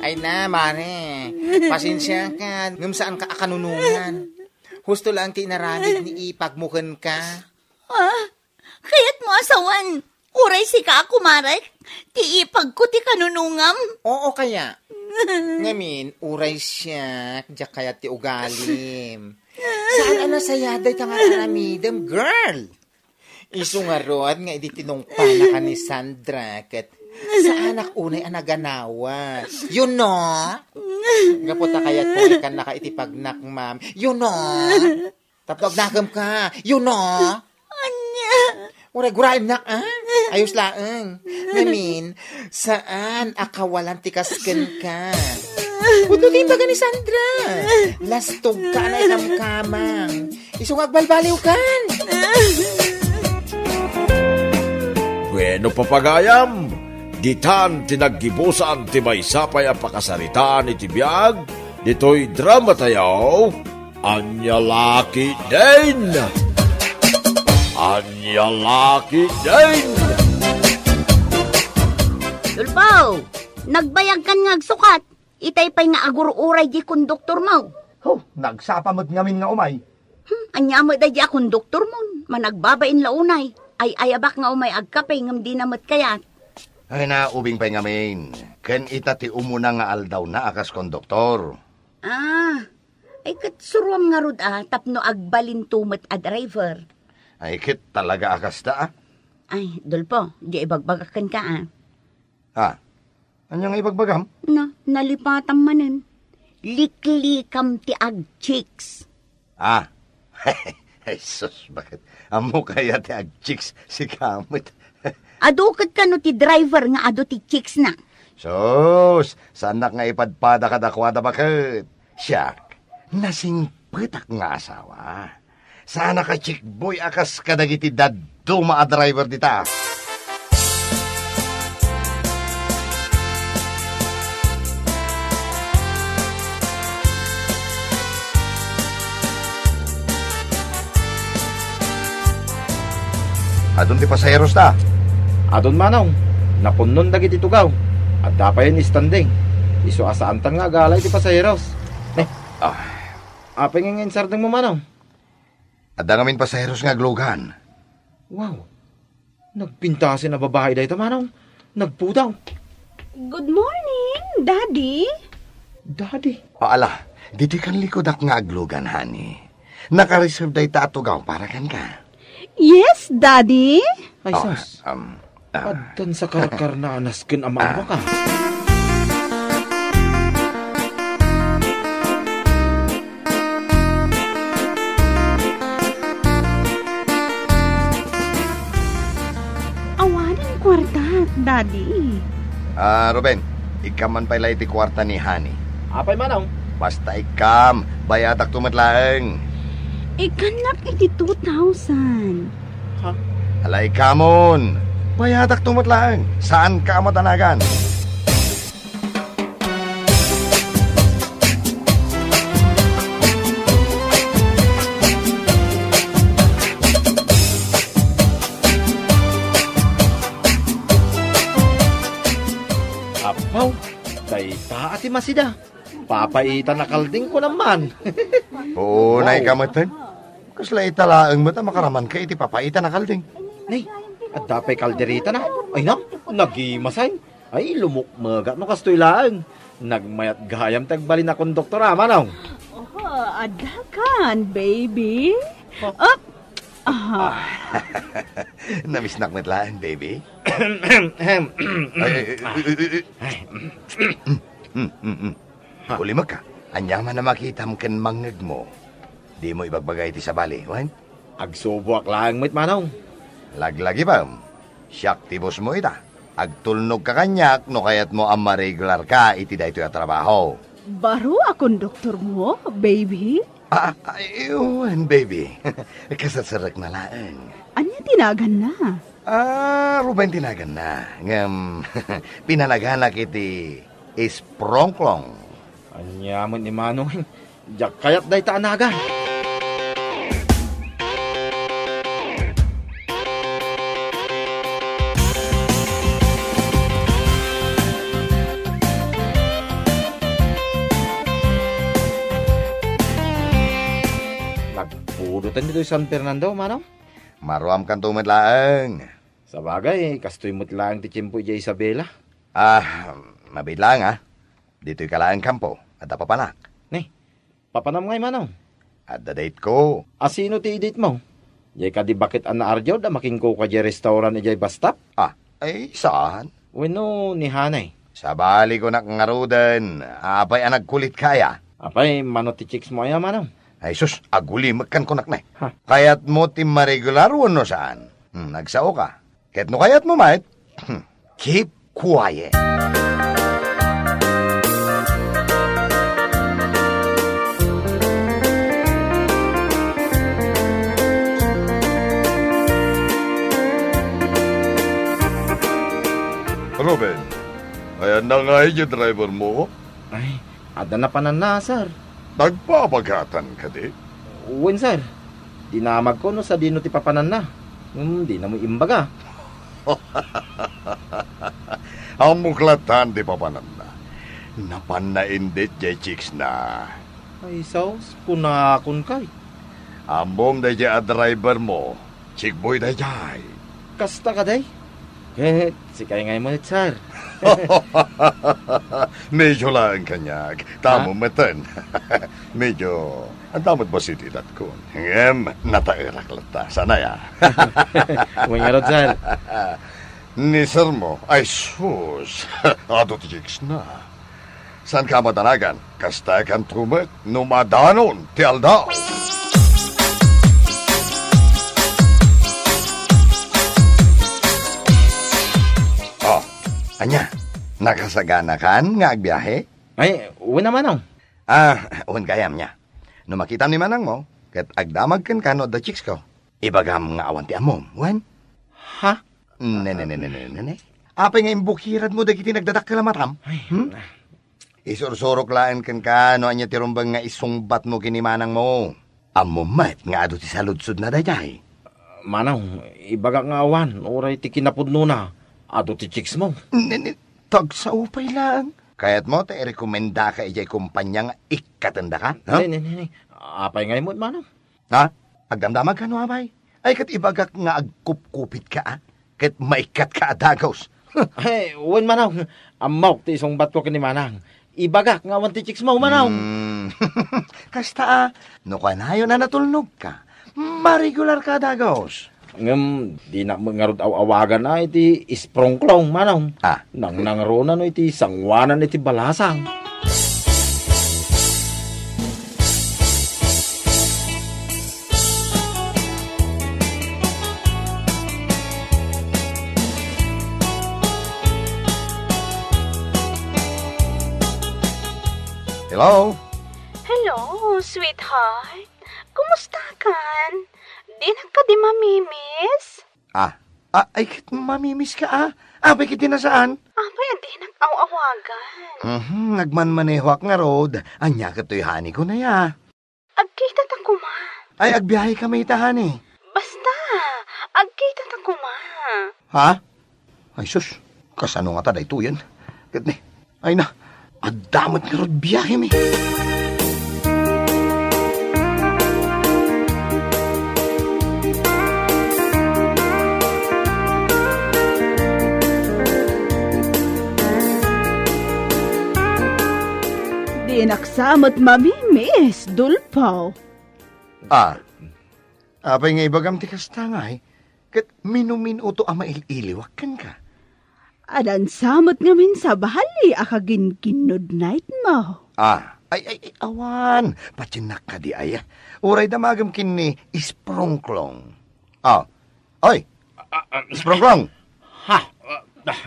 Ay na, mare. Pasensiaka, ngem saanka a kanunongan. Husto laeng ti inaramid ni ipagmo kenka. Ah, kayatmo a sawen, uray sika a kumarek, ti ipagko ti kanunongam? Oo kaya. Ngamin, uray siak, diak kayat ti ugalim. Saan a nasayaat dayta nga aramidem, girl? Isu ngarud nga idi tinungpanaka ni Sandra, ket saanak unay a naganawa. You know? Gapu ta kayatko nga ikkannaka iti pagnakmam. You know? Tapno agnakemka. You know? Ania? Uray guraemnak, a? Ayos laeng. Ngamin, saan a kawalan ti kas kenka. Pudno ti imbaga ni Sandra. Lastogka a naikamkamang. Isu nga agbalbaliwkan. Bueno, papagayam, ditan ti naggibusan ti maysa pay a pakasaritaan iti biag ditoy dramatayo, Ania La Ketdin. Ania La Ketdin. Dolpo, nagbayagkan nga agsukat. Itay pay nga agur-uray diay konduktormo. Ho, nagsapa met ngamin nga umay. Hmm, ania met daydi a konduktormon? Managbabain la unay. Ay-ayabak nga umay agkape ngem dina met kayat. Ay, naubing pay ngamin. Ken ita ti umuna nga aldawna a kas konduktor. Ah, ay ket suroam ngarud a tapno agbalinto met a driver. Ay ket talaga a kasta, a? Ay, Dolpo, di ibagbagak kenka, a. Ha? Ania nga ibagbagam? Na, nalipatam manen. Liklikam ti agchicks. Ah. Ay, sus, baket? Ammo kaya ti agchicks, sika met. Adu ket kano ti driver nga adu ti chicksna? Sus, saannak nga ipadpada kadakuada, baket. Siak, nasingpetak nga asawa. Saanak a chickboy a kas kadagiti dadduma a driver dita. Adun ti pasaherosta? Adun, manong. Napunnon dagiti tugaw. Adda pay ni standing. Isu a saantan nga agala iti pasaheros. Eh, ah. Apay nga insardengmo, manong? Adda ngamin pasaheros nga aglugan. Wow! Nagpintasen a babai dayta, manong. Nagpudaw. Good morning, Daddy. Daddy? O, ala, ditoy kan likudak nga aglugan, honey. Naka-reserve dayta a tugaw para kenka. Yes, Daddy. Ay, oh, sus. Um, ah. Addan sa karkarna a nasken a maawak, ah. Awanen kuarta, Daddy. Ah, Ruben, ikkan man pay la iti kuarta ni Honey. Apay, manong? Basta ikkam, bayadakto met laeng. Ikkannak iti two thousand. Ha? Ala, ikkamon. Bayadakto met laeng. Saanka a madanagan. Apaw, dayta a ti masida. Papaitan a kalding, kunam man. Oo, nay ka metten. Kasla ita laeng met a makaramanka iti papaitan a kalding. Nay, adda pay kalderetana? Ay na, nagimasay. Ay, lumukmegat no kastoy laeng. Nagmayat gayam ti agbalin a konduktor, a, manong. Oh, adda kan, baby. Oh. Up! Ah. Namisnak met laeng, baby. Ay, ay, ay, ay, ay. Ay. Mm, mm, mm. Ha? Ulimekka, ania man a makitam ken mangngegmo? Dimo ibagbaga iti sabali, wen? Agsuboak laeng met, manong. Laglagipem, siak ti bossmo ita. Agtulnogka kaniak no kayatmo a maregularka iti daytoy a trabaho. Baro a konduktormo, baby? Ah, ay, wen, baby. Kasatserekna laeng. Ania ti naganna? Ah, Ruben ti naganna. Ngem, pinanaganak iti Isprongklong. Ania met ni Manong? Diak kayat dayta a nagan. Nagpudotan ditoy San Fernando, Manong? Maruamkanto met laeng. Sabagay, kastoy met laeng ti tiempo idiay Isabela. Ah, mabiit laeng, a. Ditoy ka laeng kampo, adda papanak. Ni, papanam ngay, Manong? Adda date ko. A, sino ti date mo? Diay kadi baket a naardiawda makinkuka diay restaurant idiay bus stop? Ah, ay, saan? Wenno ni Hanay? Sabali ko nak ngaruden, apay a nagkulitka aya? Apay, mano ti chicks mo aya, Manong? Ay sus, agulimekkan ko nak ne. Ha? Kayatmo ti maregular wenno saan? Hmm, nagsao ka. Ket no kayatmo met, keep quiet. Ruben, ayanna ngay diay driver mo? Ay, adda napananna, sir. Nagbabagatan kadi? Wen, sir. Dinamagko no sadino ti papananna. Hmm, dinamo imbaga. Ammok latta ti papananna. Napanna indet diay chicksna. Ay, sus, kunakon kay. Ammom daydiay a driver mo. Chickboy daydiay. Kasta kadi? Ket sikay ngay met, sir. Medyo laeng kaniak. Tamo Ha? metten. Medyo, anta met bassit idatkon. Ngem, nataerak latta. Saan aya? Wen ngarud, sir. Ni sir mo, ay sus, adu ti chicksna. Saanka a madanagan, kastakanto met no madanon ti aldaw. Ah, ania? Nakasaganakan nga agbiahe? Ay, wen a, Manong. Ah, wen gayam nia. No makitam ni manangmo, ket agdamag kenka no adda chicks ko. Ibagam nga awan ti ammom, wen? Ha? Ne, ne, ne, ne, ne, ne, ne. Apay nga imbukiradmo dagiti nagdadakkel a matam? Ay, Hmm? na. Isursurok laeng kenka no ania ti rumbeng nga isungbatmo ken ni manangmo. Ammom met nga adu ti saludsodna daydiay. Manong, ibagak nga awan, uray ti kinapudnona, adu ti chicks mo. Ne, ne, tagsao pay laeng. Kayatmo ta irekomendaka idiay kompania nga ikkatendaka, ha? Ne, ne, ne, ne. Apay ngay met, Manong? Ha? Agdamdamagka no apay? Ay, ket ibagak nga agkupkupitka, a? Ket maikkatka a dagus. Ay, wen, Manong. Ammok ti isungbatko ken ni Manang. Ibagak nga awan ti chicks mo, Manong. Hmm. Kasta, a, no kanayon a natulnogka, maregularka a dagus. Ngem, dinak met ngarud aw-awagan a iti isprongklong, Manong. Ah. Nangnangruna no iti sanguanan iti balasang. Hello? Sweetheart, kumusta kan? Dinak kadi mamiss? Ah, ah, ay ket mamiss ka, ah. Apay ket di na saan? Apay a dinak aw-awagan? Mhm, nagmanmanehoak ngarud. Ania ket toy honey ko na ya. Agkita ta koma. Ay, agbiahe kami ita, honey. Basta, agkita ta koma. Ha? Ay, sus, kasano ngata daytoyen? Ket ni, ay na, adda met ngarud biahemi. Dinak sa met mamiss, Dulpaw. Ah, apay nga ibagam ti kasta ngay? Ket mino-minoto a mail-iliwak kenka? Adan sa met ngamin sabali a kaginkinnod nightmo. Ah, ay, ay, ay, awan. Patiennak kadi aya. Uray damagem ken ni Sprongklong. Ah, oy, Ah, ah, Sprongklong! Ha? Ah, ah.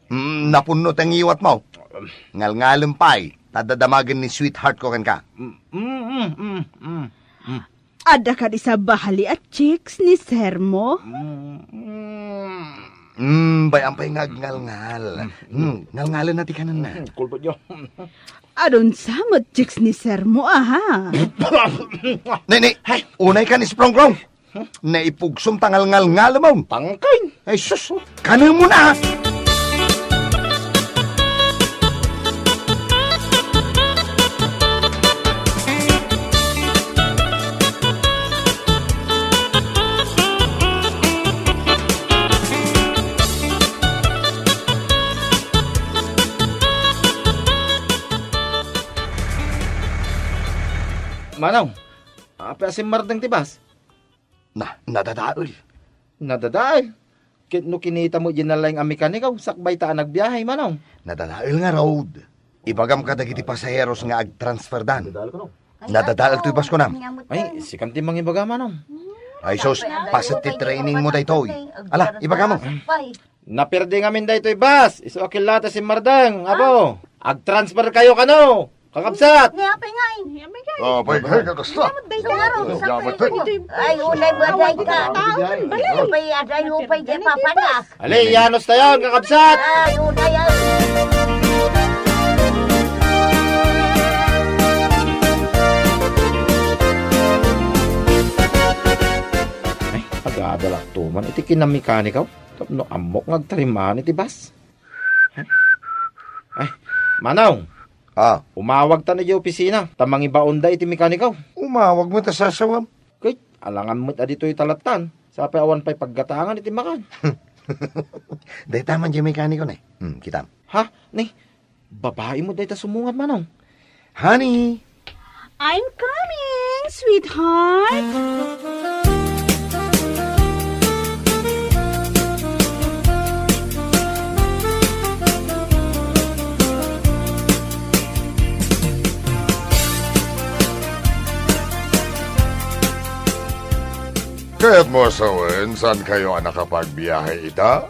Mm, napunno ti ngiwatmo. Ngalngalem pay, ta adda damagen ni sweetheart ko kenka. Mm, mm, mm, mm, mm. Adda kadi sabali a chicks ni sermo? Mm, mm. Mm, bay-am pay nga agngalngal. Mm, ngalngalenna ti kanenna. Mm, kulpot yo. Adun sa met chicks ni sermo, aha. Nay, nay, unay ka ni Sprongklong. Naipugsom ta ngalngalngalemon. Tangkay. Ay, sus. Kanemon a. Manong, apay a simmardeng ti bus? Na, nadadael. Nadadael? Ket no kinita met diay nalaing a mekaniko, sakbay ta a nagbiahe, Manong. Nadadael ngarud. Ibagam kadagiti pasaheros nga agtransferdan. Nadadael toy bus, kunam. Ay, sikan ti mangibaga, Manong. Ay, sus, paset ti training mo daytoy. Ala, ibaga mo. Naperde ngamin daytoy bus. Isu a killata simmardeng, apo. Agtransfer kayo kano? Kakabsat! Ni apay ngay. Ni apay ngay. Ah, pay, pay, kakasta. Ay, unay ba day ka? Taon, balay. Pay, adayo pay di papanak. Ali, yanos tayon, kakabsat! Ay, unay, ay. Ay, agadalak tuman iti kinamekaniko tapno ammok nga agtarimani ti bus. Ay, Manong! Ah. Umawag ta na di opisina, ta mangibaonda iti mekaniko. Umawag mo ta sasawam. Ket, alangan met a ditoy talattan, sapay awan pay paggatangan iti makan. Dayta man di mekaniko na eh. Hmm, kitam. Ha? Ni, babae mo dayta sumungad, Manong. Honey! I'm coming, sweetheart! Kayatmo a sawen, saan kayo a nakapagbiyahe ita?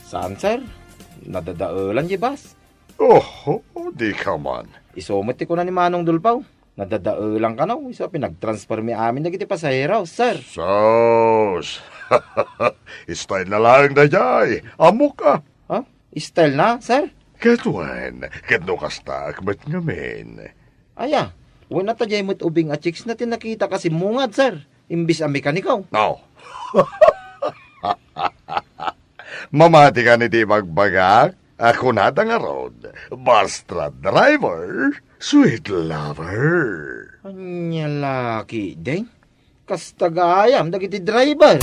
Saan, sir? Nadadaelan di bus. Oho, di ka man. Isu met ti kuna ni Manong Dulpaw. Nadadaelan kano, isu a pinagtransfer mi amin dagiti pasahero, sir. Sus! Style na laeng daydiay. Ammok a. Ha? Style na, sir? Ket wen, ket no kasta, ak met ngamin. Aya, wen a ta diay met ubing a chicks na ti nakita ka simmungad, sir. Imbis a mekaniko. Aw. Mamati ka ni ti ibagbagak? A kunada ngarud, bus truck driver, sweet lover. Ania la ketdin? Kasta gayam dagiti driver.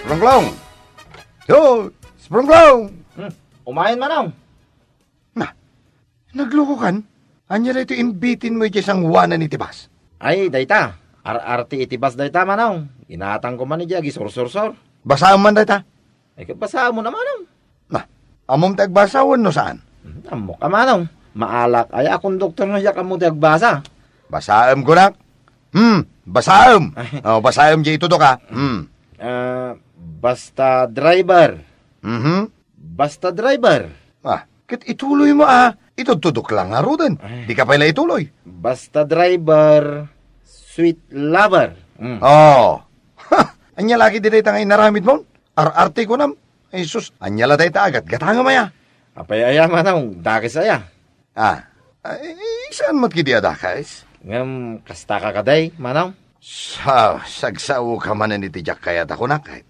Sprongklong! Yo, Sprongklong! Hmm, umayen, Manong. Na, naglukokan? Ania daytoy imbitin mo idiay sanguanan iti bus? Ay, dayta. Ar-arti iti bus dayta, Manong. Inatang ko man idiay agisursursor. Basaem man dayta. Ay, ket basaem mo na, Manong. Na, ammom ti agbasa wenno saan? Hmm, ammok a, Manong. Maalak aya a konduktor no diak ammo ti agbasa. Basaem kunak. Hmm, basaem. Ay. Oh, basaem diay itudok, a. Hmm. Ah, basta driver. Mhm. Basta driver. Ah, ket ituloymo, a. Itudtudok la ngaruden. Ay. Dika pay la ituloy. Basta driver, sweet lover. Mm. Oh. Ha! Ania la ketdi dayta nga inaramidmon? Ar-arte kunam? Ay, sus, ania la dayta a gatgatangem aya? Apay aya, manong, dakes aya? Ah, ay, saan met ketdi a dakes? Ngem, kastaka kadi, manong? Sa-, sagsaoka manen iti diak kayat a kunak, eh.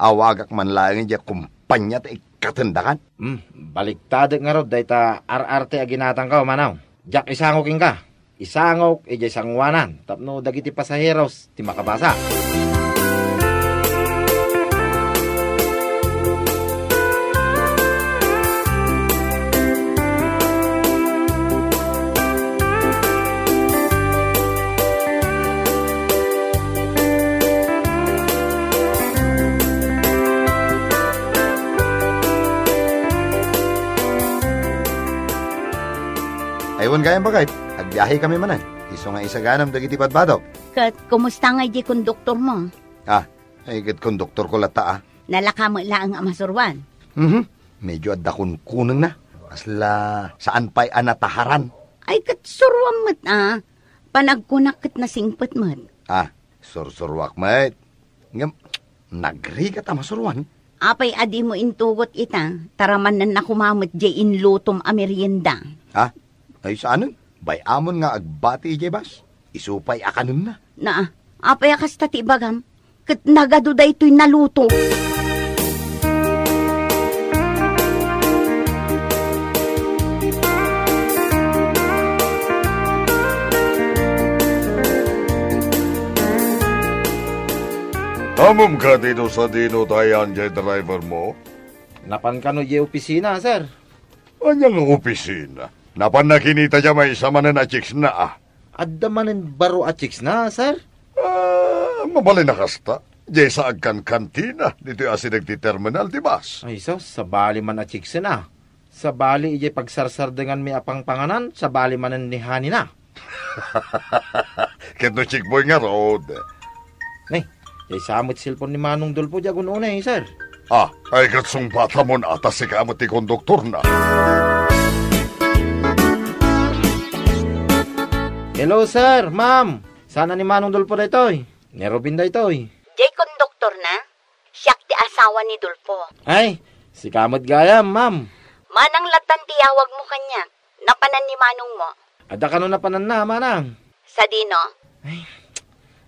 Awagak man laeng diay kumpania ta ikkatendakan. Hmm, baliktadek ngarud dayta ar-arte a ginatangko, manong. Diak isango kenka. Isangok idiay sangoanan tapno dagiti pasaheros ti makabasa. Ay, wen gayam, baket, agbiahekami manen. Isu nga isaganam dagiti badbadok. Ket kumusta ngay diay konduktormo? Ah, ay, ket konduktorko latta, a. Nalaka met laeng a masuroan. Mhm. Medyo adda kunkunengna. Kasla saan pay a nataharan. Ay, ket suroam met, a. Panagkunak ket nasingpet met. Ah, sursuroak met. Ngem, nagrigat a masuroan. Apay a dimo intugot ita, ta ramannenna koma met diay inlutom a merienda. Ha? Ay, saanen? Bay-amon nga agbati idiay bus. Isu pay a kanenna. Na, apay a kasta ti ibagam? Ket nagadu daytoy naluto. Ammom kadi no sadino ti ayan diay drivermo? Napan kano diay opisina, sir. Ania nga opisina? Napanna kinita diay maysa manen a chicks na, a. Adda manen baro a chicks na, sir? Ah, mabalin a kasta. Diay saag kan kantina, ditoy asideg ti terminal ti bus. Ay, sus, sabali man a chicks na. Sabali idiay pagsarsardenganmi a pangpanganan, sabali manen ni Honey na. Ket no chickboy ngarud. Ni, diay sa met cellphone ni Manong Dolpo diay agun-unay, sir. Ah, ay ket sungbatamon a ta sika met ti konduktorna. Hello, sir, ma'am. Saan ni Manong Dolpo daytoy? Ni Robin daytoy. Diay konduktorna? Siak ti asawa ni Dolpo. Ay, sika met gayam, ma'am. Manang lattan ti yawagmo kaniak. Napanan ni manongmo? Adda kano napananna, manang? Sadino? Ay,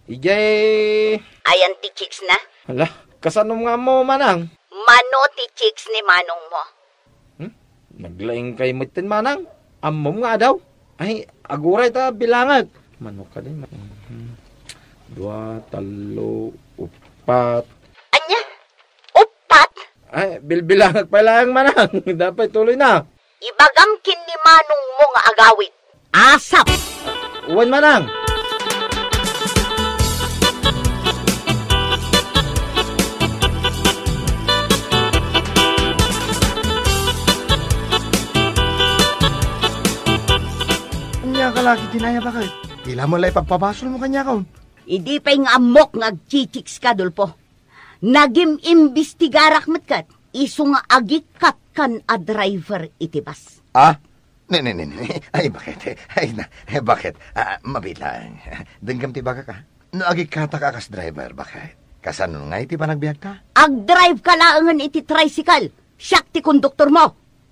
idiay. Ayan ti chicks na? Hala, kasanom nga ammo, manang? Mano ti chicks ni manongmo? Hmm? Naglaingkay metten, manang? Ammom nga adaw? Ay, aguray ta bilangek. Mano kadi? Mhm. Dua, tallo, upat. Ania? Upat? Ay, bilbilangek pay laeng, manang. Dapat tuloy na. Ibagam ken ni manongmo nga agawid. Asap! Wen, manang. Ania ka la ketdin aya, baket? Pila met la ipagpabasolmo kaniak, a? Idi pay nga ammok nga agchichicks ka, Dolpo. Nagim-imbistigarak met ket isu nga agikkat kan a driver iti bus. Ah? Ne, ne, ne, ne. Ay, baket? Ay, na, eh, baket? Ah, mabilang. Denggem ti ibagak, a. No agikkatak a kas driver, baket? Kasano ngay ti panagbiagta? Agdrive ka laengen iti tricycle. Siak ti konduktormo.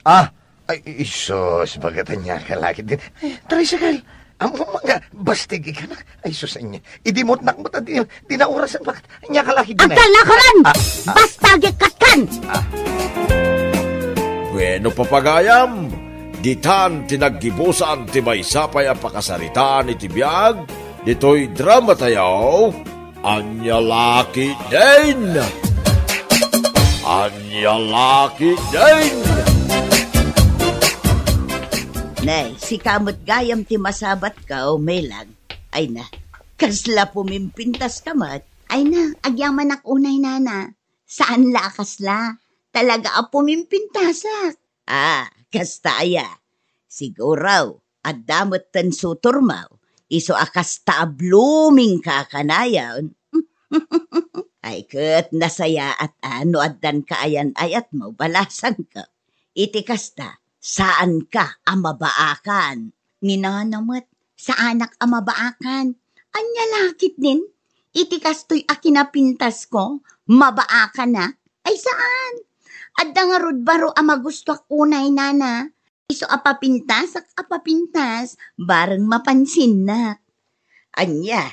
Ah, ay, isus, baket, ania ka la ketdin. Ay, tricycle. Ammom nga, bastig ikanak. Ay, sus, ania. Idi mutnak met, di, di naurasan, baket. Ania ka la ketdin. Agtalla ka man! Ah, ah. Basta agikkat kan! Ah. Bueno, papagayam, ditan ti naggibusan ti maysa pay a pakasaritaan iti biag, ditoy drama tayo, Ania la ketdin? Ania la ketdin? Nay, sika met gayam ti masabatko, Melag. Ay na, kasla pumimpintas ka met. Ay na, agyamanak unay, nana. Saan la a kasla? Talaga a pumimpintasak. Ah, kasta aya. Siguro, adda metten sutormo. Isu a kasta a blooming ka a kanayon. Ay, ket nasayaat a no addan kaayan-ayatmo, balasangko. Iti kasta, saanka a mabaakan. Ni Nana met, saanak a mabaakan. Ania la ketdin? Iti kastoy a kinapintasko, mabaakanak? Ay, saan. Adda ngarud baro a magustuak unay, Nana. Isu a papintasak a papintas, bareng mapansinnak. Ania?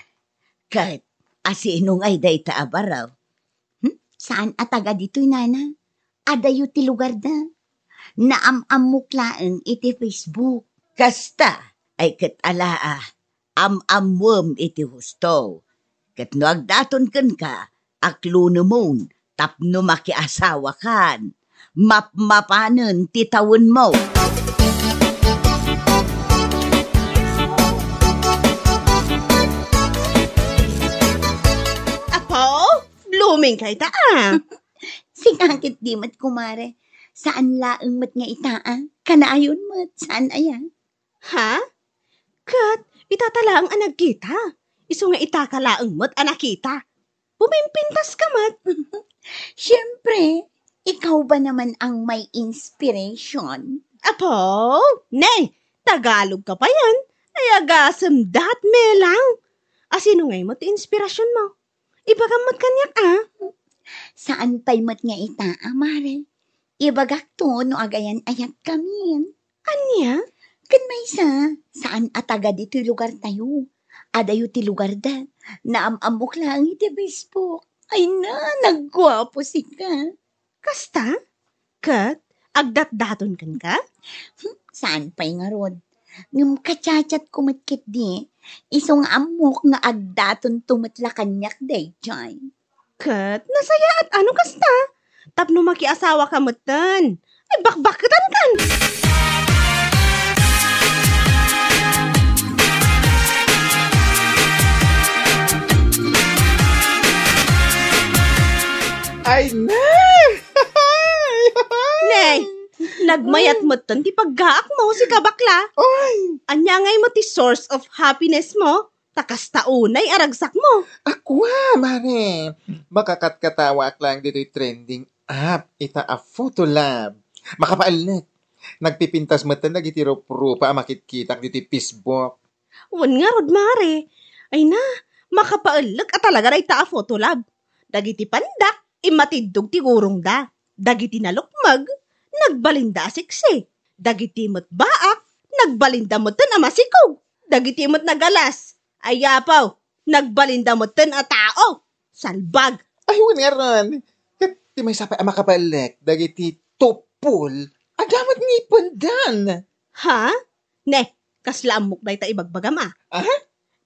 Ket, asino ngay dayta a baro? Hmm? Saan a taga ditoy, Nana? Adayo ti lugarda. Naam-ammok laeng iti Facebook. Kasta, ay ket ala a, am-ammoem iti husto. Ket no agdaton kenka, aklunemon tapno makiasawakan. Mapmapanen ti tawenmo. Apo, blooming kayta a. Sika ketdi met, kumare. Saan laeng met nga ita a. Kanayon met, saan aya? Ha? Ket itata laeng a nagkita. Isu nga itaka laeng met a nakita. Pumimpintas ka met. Siyempre, ikaw ba naman ang may inspiration? Apo, ne, Tagalog ka pa yan. Ay, agasem dat, Melang. Asino ngay met ti inspirasyon mo? Ibagam met kaniak, a. Saan pay met nga ita a, mare. Ibagak to no agayan-ayat kamin. Ania? Ken maysa, saan a taga ditoy lugar tayo. Adayo ti lugarda. Naam-ammok laeng iti Facebook. Ay na, nagguapo sika. Kasta? Ket, agdatdaton kenka? Hmm, saan pay ngarud? Ngem kachatchatko met ketdi. Isu nga ammok nga agdatonto met la kaniak daytoy. Ket nasayaat a no kasta. Tapno makiasawa ka metten. Ay, bakbakketan kan. Ay, ne! Ne, nagmayat metten ti paggaak mo, sika bakla. Oy! Ania ngay met ti source of happiness mo? Ta kasta unay a ragsak mo. Akua, mare. Makakatkatawaak laeng ditoy trending app, ita a Photo Lab. Makapaelek. Nagpipintas metten dagiti ruprupa a makitkitak ditoy Facebook. Wen ngarud, mare. Ay na, makapaellek a talaga dayta a Photo Lab. Dagiti pandak, immatiddog ti gurongda. Dagiti nalukmeg, nagbalinda a seksi. Dagiti met baak, nagbalinda metten a masikog. Dagiti met nagalas, ay apo, nagbalinda metten a tao. Salbag. Ay, wen ngarud. Ket ti maysa pay a makapaellek, dagiti tuppol, adda met ngipendan. Ha? Ne, kasla ammok dayta ibagbagam a. Aha?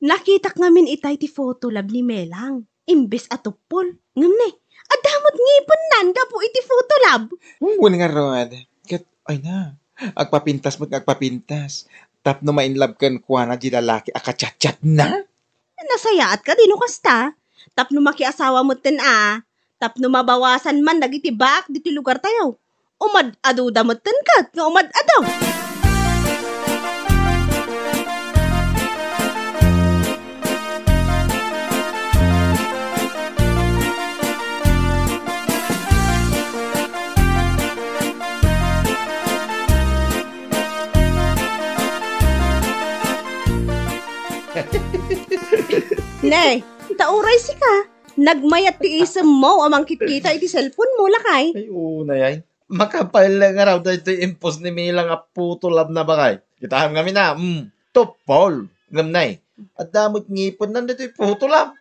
Nakitak ngamin itay ti Photo Lab ni Melang. Imbes a tuppol. Ngem ne, adda met ngipennan gapu iti Photo Lab. Hmm, wen ngarud. Ket, ay na, agpapintas met nga agpapintas. Tapno ma-inlove kenkuana di lalaki a kachatchatna? Nasayaat kadi no kasta. Tapno makiasawa metten a, tapno mabawasan man dagiti baak ditoy lugartayo. Umad-aduda metten ket nga umad-adu. Ne, ta uray sika, nagmayat ti isemmo a mangkitkita iti cellphone mo, lakay. Ay, unay ay. Makapaellek ngarud daytoy impos ni Mila nga Photo Lab na, bakay. Kitaem ngamin a, mm, tuppol. Ngem ne, adda met ngipennan daytoy Photo Lab.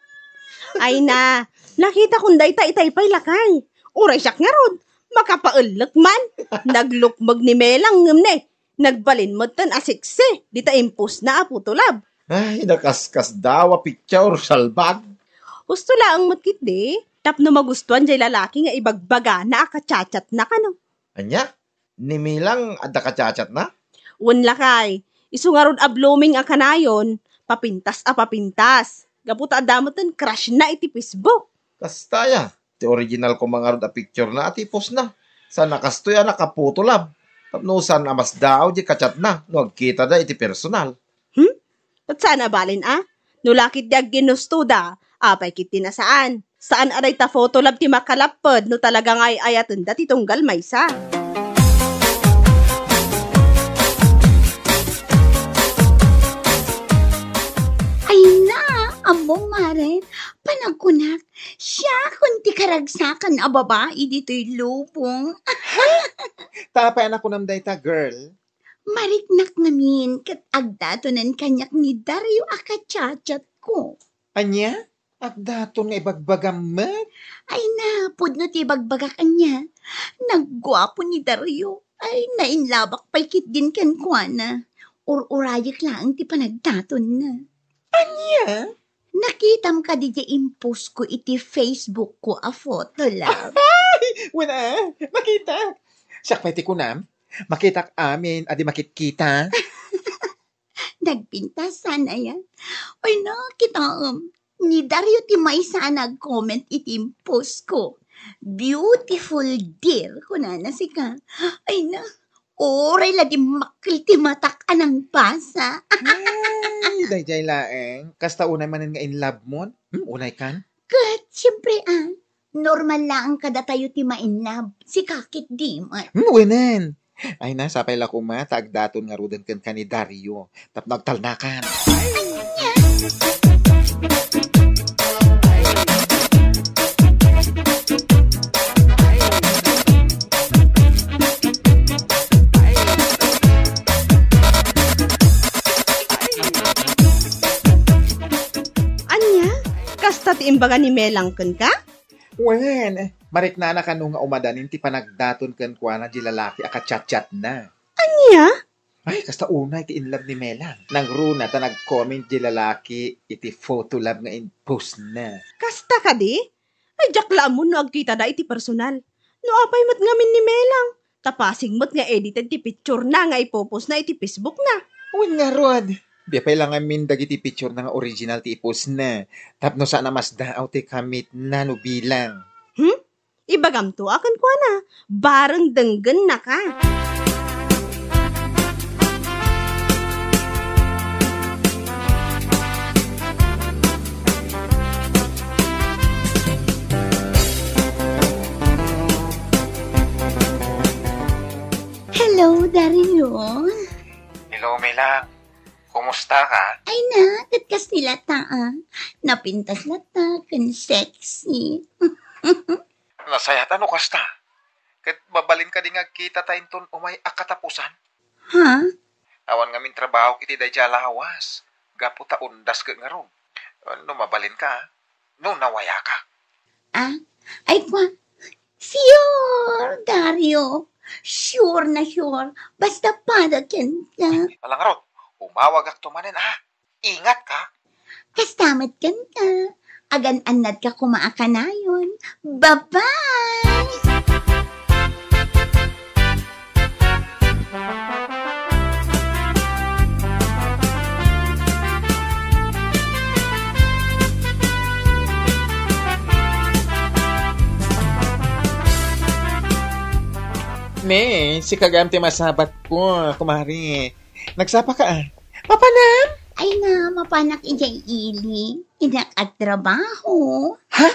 Ay na, nakitakon dayta itay pay, lakay. Uray siak ngarud, makapaellek man. Naglukmeg ni Melang ngem ne, nagbalin metten a seksi dita impos na a Photo Lab. Ay, nakaskasdaaw a picture, salbag. Husto laeng met ketdi, tapno magustuan jay lalaki nga ibagbagana a kachatchatna kano. Ania? Ni Milang adda kachatchatna? Wen lakay, isu ngarud a blooming a kanayon, papintas a papintas. Gapu ta adda metten crushna iti Facebook. Kasta aya, ti original koma ngarud a picturena a ti postna. Saan a kastoy a naka-Photo Lab. Tapno saan a masdaaw di kachatna no agkitada iti personal. Hmm? Ket saan a balin a? No la ketdi agginustoda, apay ketdi a saan? Saan a dayta Photolab ti makalapped no talaga nga ay-ayatenda ti tunggal maysa. Ay na, ammom, Mare, panagkunak, siakon ti karagsakan a babai ditoy lubong. Ta apay a nakunam dayta, girl? Mariknak ngamin ket agdatonen kaniak ni Dario a kachatchatko. Ania? Agdaton nga ibagbagam met? Ay na, pudno ti ibagbagak ania. Nagguapo ni Dario. Ay, nainlabak pay ketdin kenkuana. Ur-urayek laeng ti panagdatonna. Ania? Nakitam kadi diay impost ko iti Facebook ko a Photolab? Ay, wen a, nakitak. Siak pay ti kunam, makitak amin a di makitkita. Nagpintas sana yan. Ay na, kitaem. Ni Dario ti maysa a nag-comment iti impost ko. "Beautiful, dear," kunana sika. Ay na, uray la dimmakkel ti matak a nangbasa. Ay, daydiay laeng. Kasta unay manen nga in love mon? Hmm, unay kan? Ket, siyempre, ah, normal laeng kadatayo ti ma-in love. Sika ketdi met. Hmm, wenen. Ay na, sapay la koma ta agdaton ngaruden kenka ni Dario tapno agtalnakan. Ania? Kasta ti imbaga ni Melang kenka? Wen, mariknana kano nga umadanin ti panagdaton kenkuana di lalaki a kachatchatna. Ania? Ay, kasta unay ti in love ni Melang. Nangruna ta nag-comment di lalaki iti Photolab nga in-postna. Kasta kadi? Ay, diak la ammon no agkitada iti personal. No apay met ngamin ni Melang? Ta pasig met nga edited ti picture na nga ipo-post na iti Facebook na. Wen ngarud, di pay la ngamin dagiti picture na nga original ti i-post na. Tapno saan a masdaaw ti commitna no bilang. Hmm? Ibagamto a kenkuana, bareng denggennaka. Hello, Dario. Hello, Melang. Kumusta ka? Ay na, ket kas ni lata, ah. Napintas lata, ken sexy. Nasayaat no kasta. Ket mabalin kadi nga agkita ta inton umay a katapusan? Ha? Awan ngamin trabaho iti daydiay a lawas. Gapu ta undas ket ngarud. No mabalin ka, ah. No nawaya ka. Ah? Ay, kwa. Sure, Dario. Sure na sure. Basta para kenka. Ala ngarud, umawagakto manen, ah. Ingat ka. Kasta met kenka. Agan-annadka koma a kanayon. Bye-bye! Ne, sika gayam ti masabat ko, kumare. Nagsapa ka, ah. Mapanam? Ay na, mapanak idiay ili. Innak agtrabaho. Ha?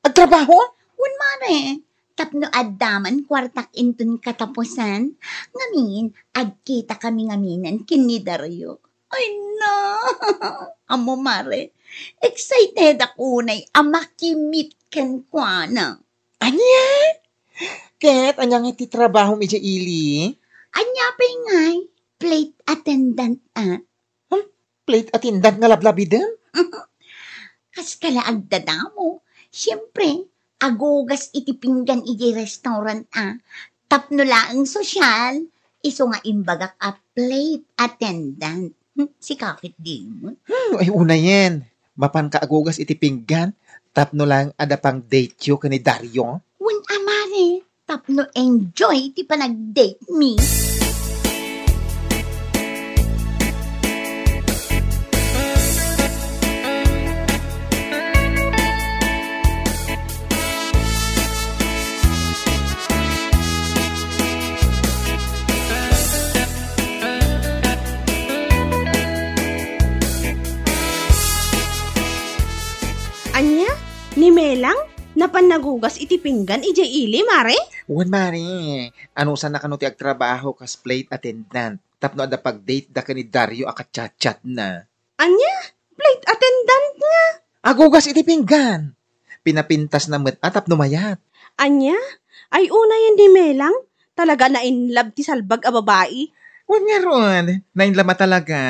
Agtrabaho? Wen, mare. Tapno adda man kuartak inton katapusan. Ngamin, agkita kami ngaminen ken ni Dario. Ay na! Ammo, mare, excited ako unay a makimit kenkuana. Ania? Ket ania nga ti trabahom idiay ili? Ania pay ngay? Flight attendant, ah. Hmm? Flight attendant nga lablabiden? Kas kala agdadamo. Siyempre, agugas iti pinggan idiay restaurant, ah. Tapno laeng sosyal, isu nga imbagak a flight attendant. Hmm, sika ketdi. Hmm, ay, unayen. Mapanka agugas iti pinggan, tapno laeng adda pang-date yo ken ni Dario? Wen a, mare, tapno enjoy ti panag-date mi. Ni Melang, napan nagugas iti pinggan idiay ili, mare? Wen, mare. Anusanna kano ti agtrabaho kas flight attendant tapno adda pag-date da ken ni Dario a kachatchatna. Ania? Flight attendant nga? Agugas iti pinggan. Pinapintasna met a tapno mayat. Ania? Ay, unayen ni Melang? Talaga na-in love ti salbag a babai? Wen ngarud, na-in love a talaga.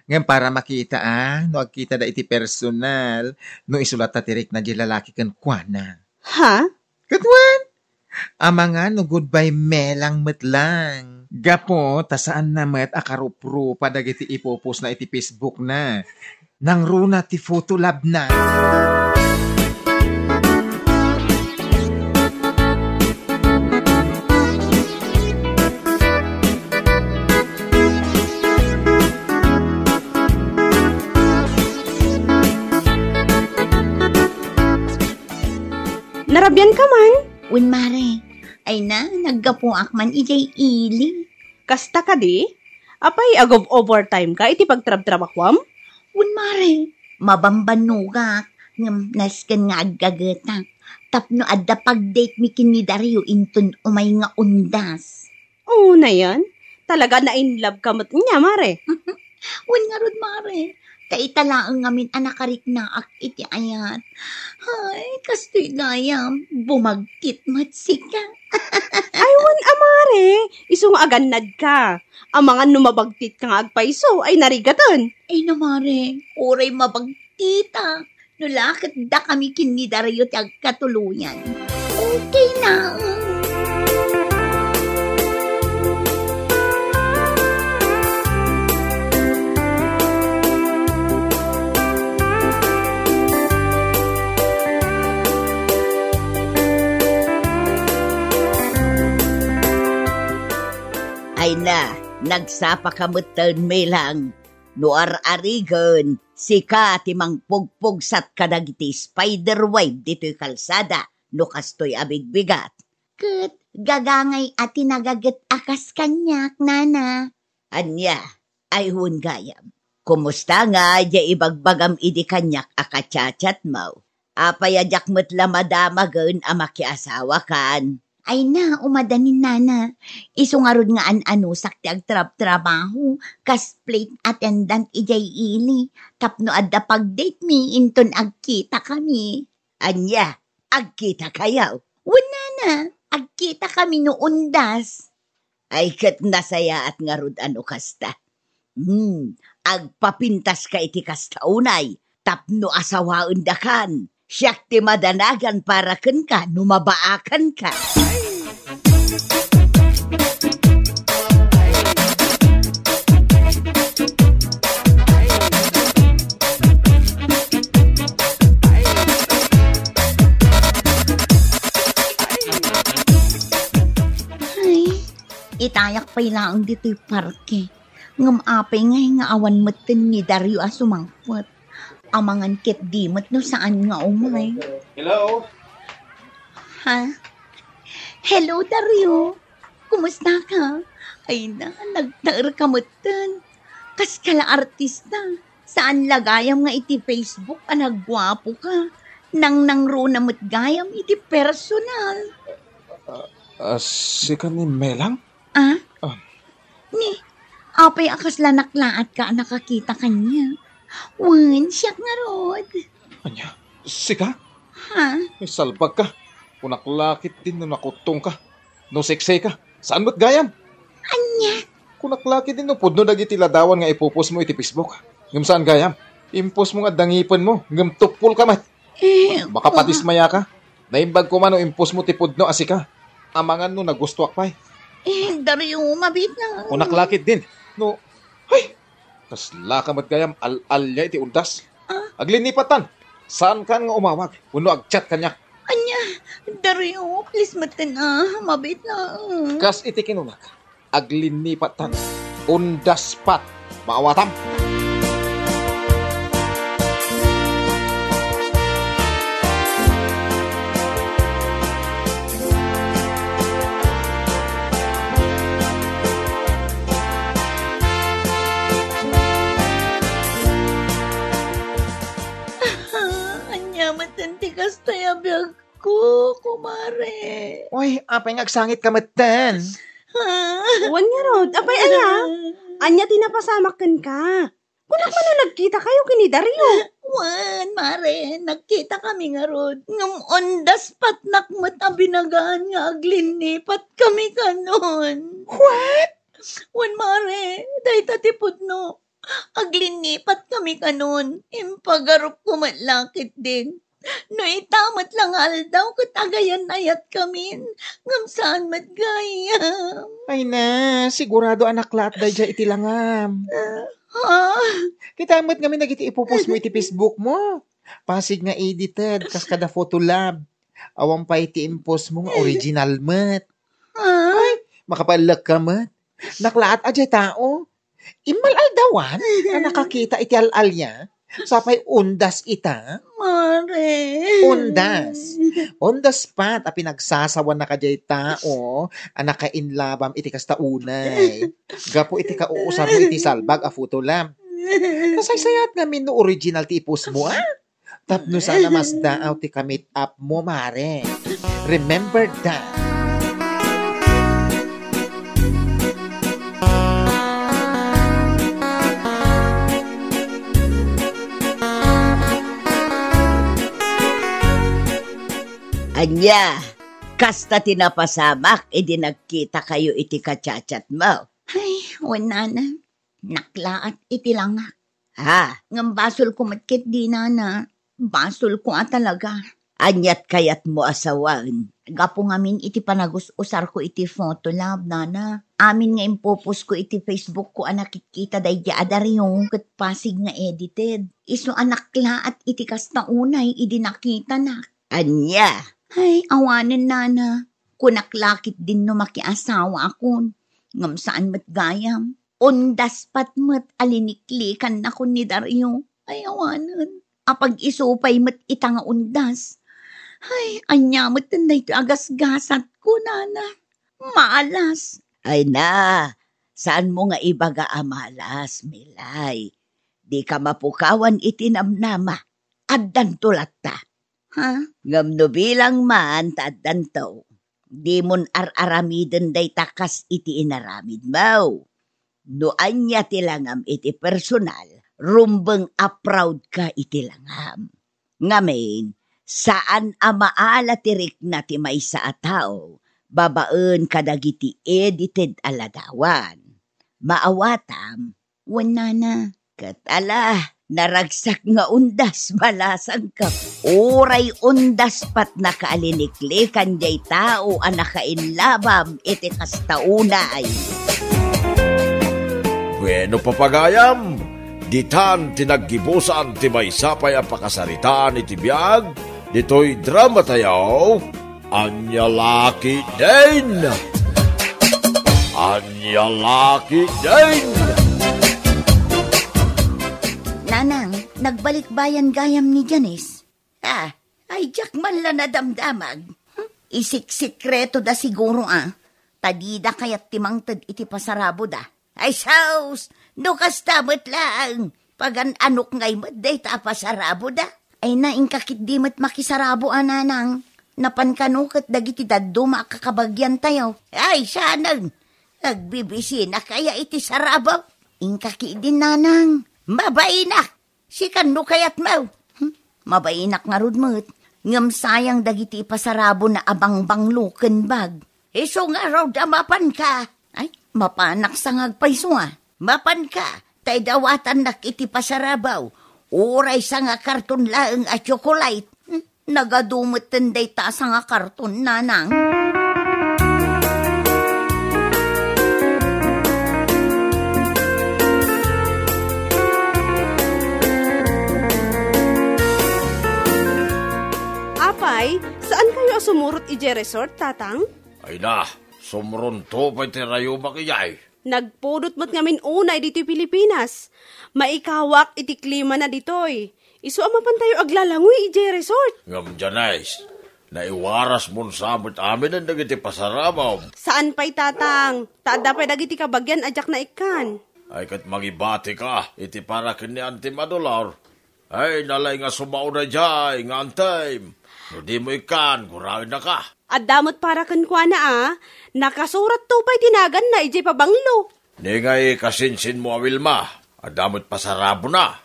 Ngem para makita a, no agkitada iti personal, no isulatta ti rikna diay lalaki kenkuana. Ha? Ket wen, amangan no goodbye Melang met lang. Gapu ta saanna met a karuprupa dagiti ipupostna iti Facebookna. Nangruna ti photo labna. Narabian ka man? Wen, mare. Ay na, naggapuak man idiay ili. Kasta kadi? Apay, agob-overtime ka iti pagtrabtrabahuam? Wen, mare. Mabambannogak, ngem nasken nga aggagetak. Tapno adda pag-date mi ken ni Dario inton umay nga undas. Unayen, talaga na-in love ka met nia, mare. Wen ngarud, mare. Ta ita laeng ngamin a nakariknaak iti ayat. Hay, kastoy gayam, bumagtit met sika. Ay, wen a, mare. Isu nga agannad ka. Amangan no mabagtit ka nga agpayso, ay narigaten. Ay na, mare. Uray mabagtita. No la ket dakami ken ni Dario ti agkatuloyan. Okay na. Ay na, nagsapa ka metten, Melang. No ar-arigen, sika ti mangpugpugsat kadagiti spider web ditoy kalsada no kastoy a bigbigat. Ket gagangay a ti nagaget a kas kaniak, nana. Ania? Ay, wen gayam. Kumusta nga diay ibagbagam idi kaniak a kachatchatmo? Apay a diak met la madamagen a makiasawakan? Ay na, umadanin, nana. Isu ngarud nga an-anusak ti agtrabtrabaho kas flight attendant idiay ili tapno adda pag-date mi inton agkitakami. Ania, agkitakayo? Wen, nana, agkitakami no undas. Ay, ket nasayaat ngarud a no kasta. Hmm, agpapintaska iti kasta unay tapno asawaendakan. Siak ti madanagan para kenka no mabaakanka. Ay, itayak pay laeng ditoy parke. Ngem apay ngay nga awan metten ni Dario a sumangpet? Amangan ketdi met no saan nga umay. Hello? Ha? Hello, Dario. Kumusta ka? Ay na, nagtaer ka metten. Kas ka la artista. Saan la gayam nga iti Facebook a nagguapo ka. Nangnangruna met gayam iti personal. Ah, ah, sika ni Melang? Ah? Ah. Ni, apay a kasla naklaat ka a nakakita kaniak? Wen, siak ngarud. Ania? Sika? Ha? Ay, salbag ka. Kunak la ketdin no nakutong ka. No sexy ka. Saan met gayam? Ania? Kunak la ketdin no pudno dagiti ladawan nga ipupostmo iti Facebook. Ngem saan gayam. Impostmo nga adda ngipenmo, ngem tuppol ka met. Eh, makapadismaya ka. Naimbag koma no impostmo ti pudno a sika. Amangan no nagustuak pay. Eh, Dario, mabiit na. Kunak la ketdin. No, hay! Kasla ka met gayam al-alia iti undas. Ah? Aglinipattan. Saankan nga umawag wenno ag-chat kaniak. Ania, Dario, please metten a. Mabiit na. Kas iti kinunak. Aglinipattan. Undas pat. Maawatam. Ania met ti Kasta a biagko, kumare. Oy, apay nga agsangit ka metten? Ha? Wen ngarud, apay aya? Ania ti napasamak kenka? Kunak man a nagkita kayo ken ni Dario. Wen, mare, nagkita kami ngarud. Ngem undas patnak met a binagaan nga aglinnipat kami kanon. What? Wen, mare, dayta ti pudno. Aglinnipat kami kanon. Impagarupko met la ketdin. No ita met la nga aldaw ket agayan-ayat kamin, ngem saan met gayam. Ay na, sigurado a naklaat daydiay iti langam. Ha? Kita met ngamin dagiti ipupos mo iti Facebook mo. Pasig nga edited, kas kada photo lab. Awan pay ti impos mo nga original met. Ha? Ay, makapaellek ka met. Naklaat a diay tao. Immal-aldawan a nakakita iti al-alia. Sapay undas ita. Mare. Undas. Undas pat a pinagsasawan na kadiay tao a nakainlabam iti kasta unay. Gapu iti kauusar mo iti salbag a photo lab. Nasaysayat ngamin no original ti ipos mo, a? Tapno saan a masdaaw ti ka-meet up mo, mare. Remember that. Ania, kasta ti napasamak idi nagkita kayo iti ka-chat-chat mo? Ay, wen nana, naklaat iti langak. Ha? Ngem basolko met ketdi, nana. Basolko a talaga. Aniat kayatmo a sawen? Gapu ngamin iti panagus-usarko iti photo lab, nana. Amin nga impoposko iti Facebook ko a nakikita daydi a Dario ket pasig nga edited. Isu a naklaat iti kasta unay idi nakitanak. Ania? Ay, awanen, nana. Kunak la ketdin no makiasawaakon. Ngem saan met gayam. Undas pat met a liniklikanak ni Dario. Ay, awanen. Apag-isu pay met ita nga undas. Ay, ania met daytoy a gasgasatko, nana. Malas. Ay na, saan mo nga ibaga a malas, Milay? Di ka mapukawan iti namnama. Addanto latta. Ha? Ngem no bilang man ta addanto, dimon ar-aramiden dayta kas iti inaramidmo. No ania ti langam iti personal, rumbeng a proud ka iti langam. Ngamin, saan a maala ti rikna ti maysa a tao babaen kadagiti edited a ladawan. Maawatam, wen nana. Ket ala, naragsak nga undas, malasangka. Uray undas pat nakaliniklikan jay tao a nakainlabam iti kasta unay. Bueno, papagayam, ditan ti naggibusan ti maysa pay a pakasaritaan iti biag ditoy drama tayo. Ania la ketdin? Ania la ketdin? Nanang, nagbalikbayan gayam ni Janice. Ah, ay diak man la nadamdamag. Hmm? Isiksikreto da siguro, a. Ta dida kayat ti mangted iti pasarabo da. Ay, sus! No kasta met laeng, pagan-anok ngay met dayta a pasaraboda. Ay na, inka ketdi met makisarabo a nanang. Napan kano ket dagiti dadduma a kakabagiantayo. Ay, saan! Agbibisinak aya iti sarabo? Inka ketdi, nanang. Mabainak! Sikan no kayatmo. Hmm, mabainak ngarud met. Ngem sayang dagiti ipasarabona a bangbanglo ken bag. Isu ngarud a mapanka. Ay, mapanak sa nga agpayso, a. Mapanka, ta idawatannak iti pasarabo. Uray sa nga karton laeng a tsokolate. Hmm, nagadu metten dayta a sa nga karton, nanang. Apay, saan kayo a sumurot idiay resort, Tatang? Ay na, sumronto pay ti rayumak idiay. Nagpudot met ngamin unay ditoy Pilipinas. Maikawak iti klimana ditoy. Isu a mapantayo aglalangoy idiay resort. Ngem, Janice, naiwarasmon sa met aminen dagiti pasarabam. Saan pay, Tatang? Ta adda pay dagiti kabagian a diak naikkan. Ay, ket mangibatika iti para ken ni Auntie Madolor. Ay, nalay nga sumaona jay nga antem. No dimo ikkan, guraennaka. Adda met para kenkuana a, nakasuratto pay ti naganna idiay pabanglo. Ni ngay kasinsinmo a Wilma, adda met pasarabona.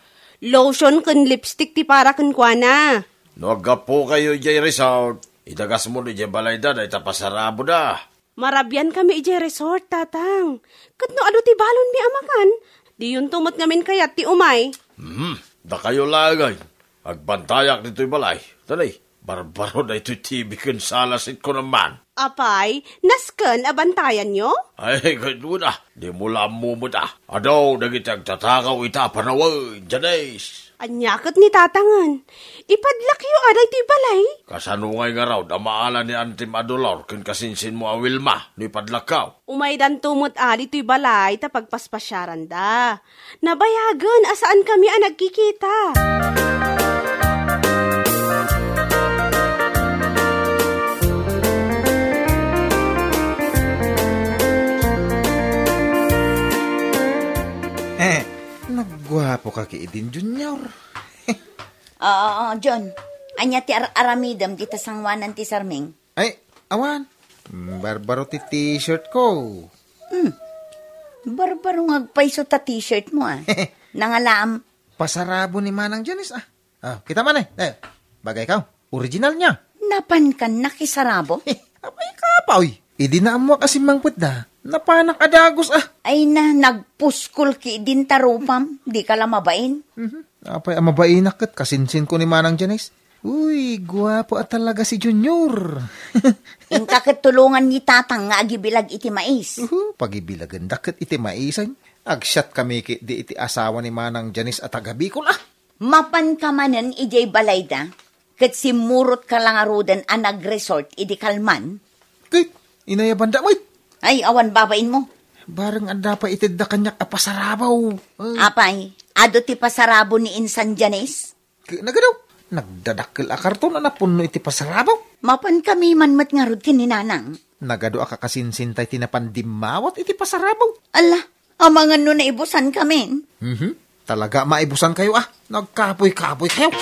Lotion ken lipstick ti para kenkuana. No aggapukayo idiay resort, idagasmo idiay balayda dayta pasaraboda. Marabiankami idiay resort, Tatang. Ket no adu ti balonmi a makan, diyonto met ngamin kayat ti umay. Hmm, dakayo laeng ay. Agbantayak ditoy balay. Tani, barbaro daytoy T V ken sala set ko naman. Apay, nasken a bantayanyo? Ay, ket una, dimo la ammo met a. Adu dagiti agtatakaw ita a panawen, Janice. Ania ket ni Tatangen? Ipadlakyo a daytoy balay? Kasano ngay ngarud a maala ni Antim a Dolor ken kasinsinmo a Wilma no ipadlakkaw? Umaydanto met a ditoy balay ta pagpaspasiaranda. Nabayagen a saankami a nagkikita. Eh, nagguapo ka ki idin, Junior. Oo, John. Ania ti ar-aramidem dita sangoanan ti sarming? Ay, awan. Barbaro ti t-shirt ko. Hmm. Barbaro nga agpayso ta t-shirt mo, ah. Nangalaam. Pasarabo ni Manang Janice, ah. Ah, kita man, eh. Eh, bagay ka. Original niya. Napan kan nakisarabo? Apay ka pa, oy. Idi naammuak a simmangpetda, napanak a dagus, ah. Ay na, nagpuskol ki din ta rupam, di ka la mabain. Mhm. Apay a mabainak ket kasinsin ko ni Manang Janice. Uy, guapo a talaga si Junior. Inka ket tulongan ni Tatang nga agibilag iti mais. Uhu, pagibilagenda ket iti mais, ay. Agsiat kami ki di iti asawa ni Manang Janice a taga Bicol, ah. Mapan ka manen idiay balayda, ket simmurot ka la ngaruden a nag-resort idi kalman? Ket, inayabanda met. Ay, awan babain mo. Bareng adda pay itedda kaniak a pasarabaw. Ay. Apay, adu ti pasarabo ni Insan Janice? Ket nagadu, nagdadakkel a karton a napunno iti pasarabaw. Mapan kami man met ngarud ken ni Nanang. Nagadu a kakasinsinta iti napan dimmawat iti pasarabaw. Ala, amangan no naibusan kami. Mhm. Talaga maibusan kayo, ah. Nagkapoy-kapoy kayo.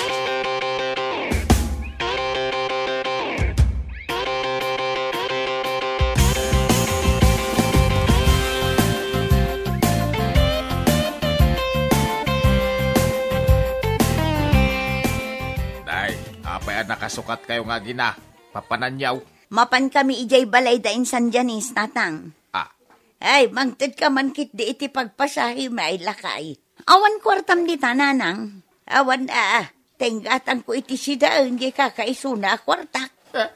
Day, apay a nakasukat kayo nga agina? Papananyaw. Mapan kami idiay balay da insan Janice, Tatang. Ah. Ay, mangted ka man ketdi iti pagpasahi, may lakay. Awan kuartam dita, Nanang. Awan, aa. Tenggatangko iti sidaen, di kakaisuna a kuartak. Eh,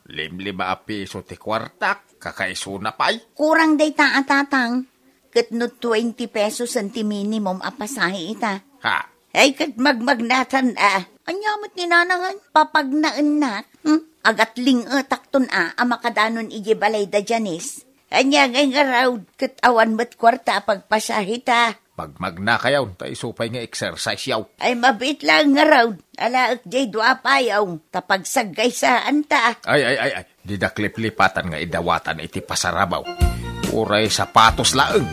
limlima a piso ti kuartak, kakaisuna pay. Kurang dayta a, Tatang. Ket no twenty pesos ti minimum a pasahe ita. Ha? Ay, ket magmagnatan a. Ania met ni Nanangen? Papagnaennak. Hmm? Agatling-etakton a, a makadanon iti balay da Janice. Ania ngay ngarud, ket awan met kuarta a pagpasahe ta. Magmagnakayon, ta isu pay nga exercise yaw. Ay, mabiit laeng ngarud. Alaek diay dua a payaw, ta pagsaggaysaanta. Ay, ay, ay, ay. Didak liplipatan nga idawatan iti pasarabaw. Uray sapatos laeng.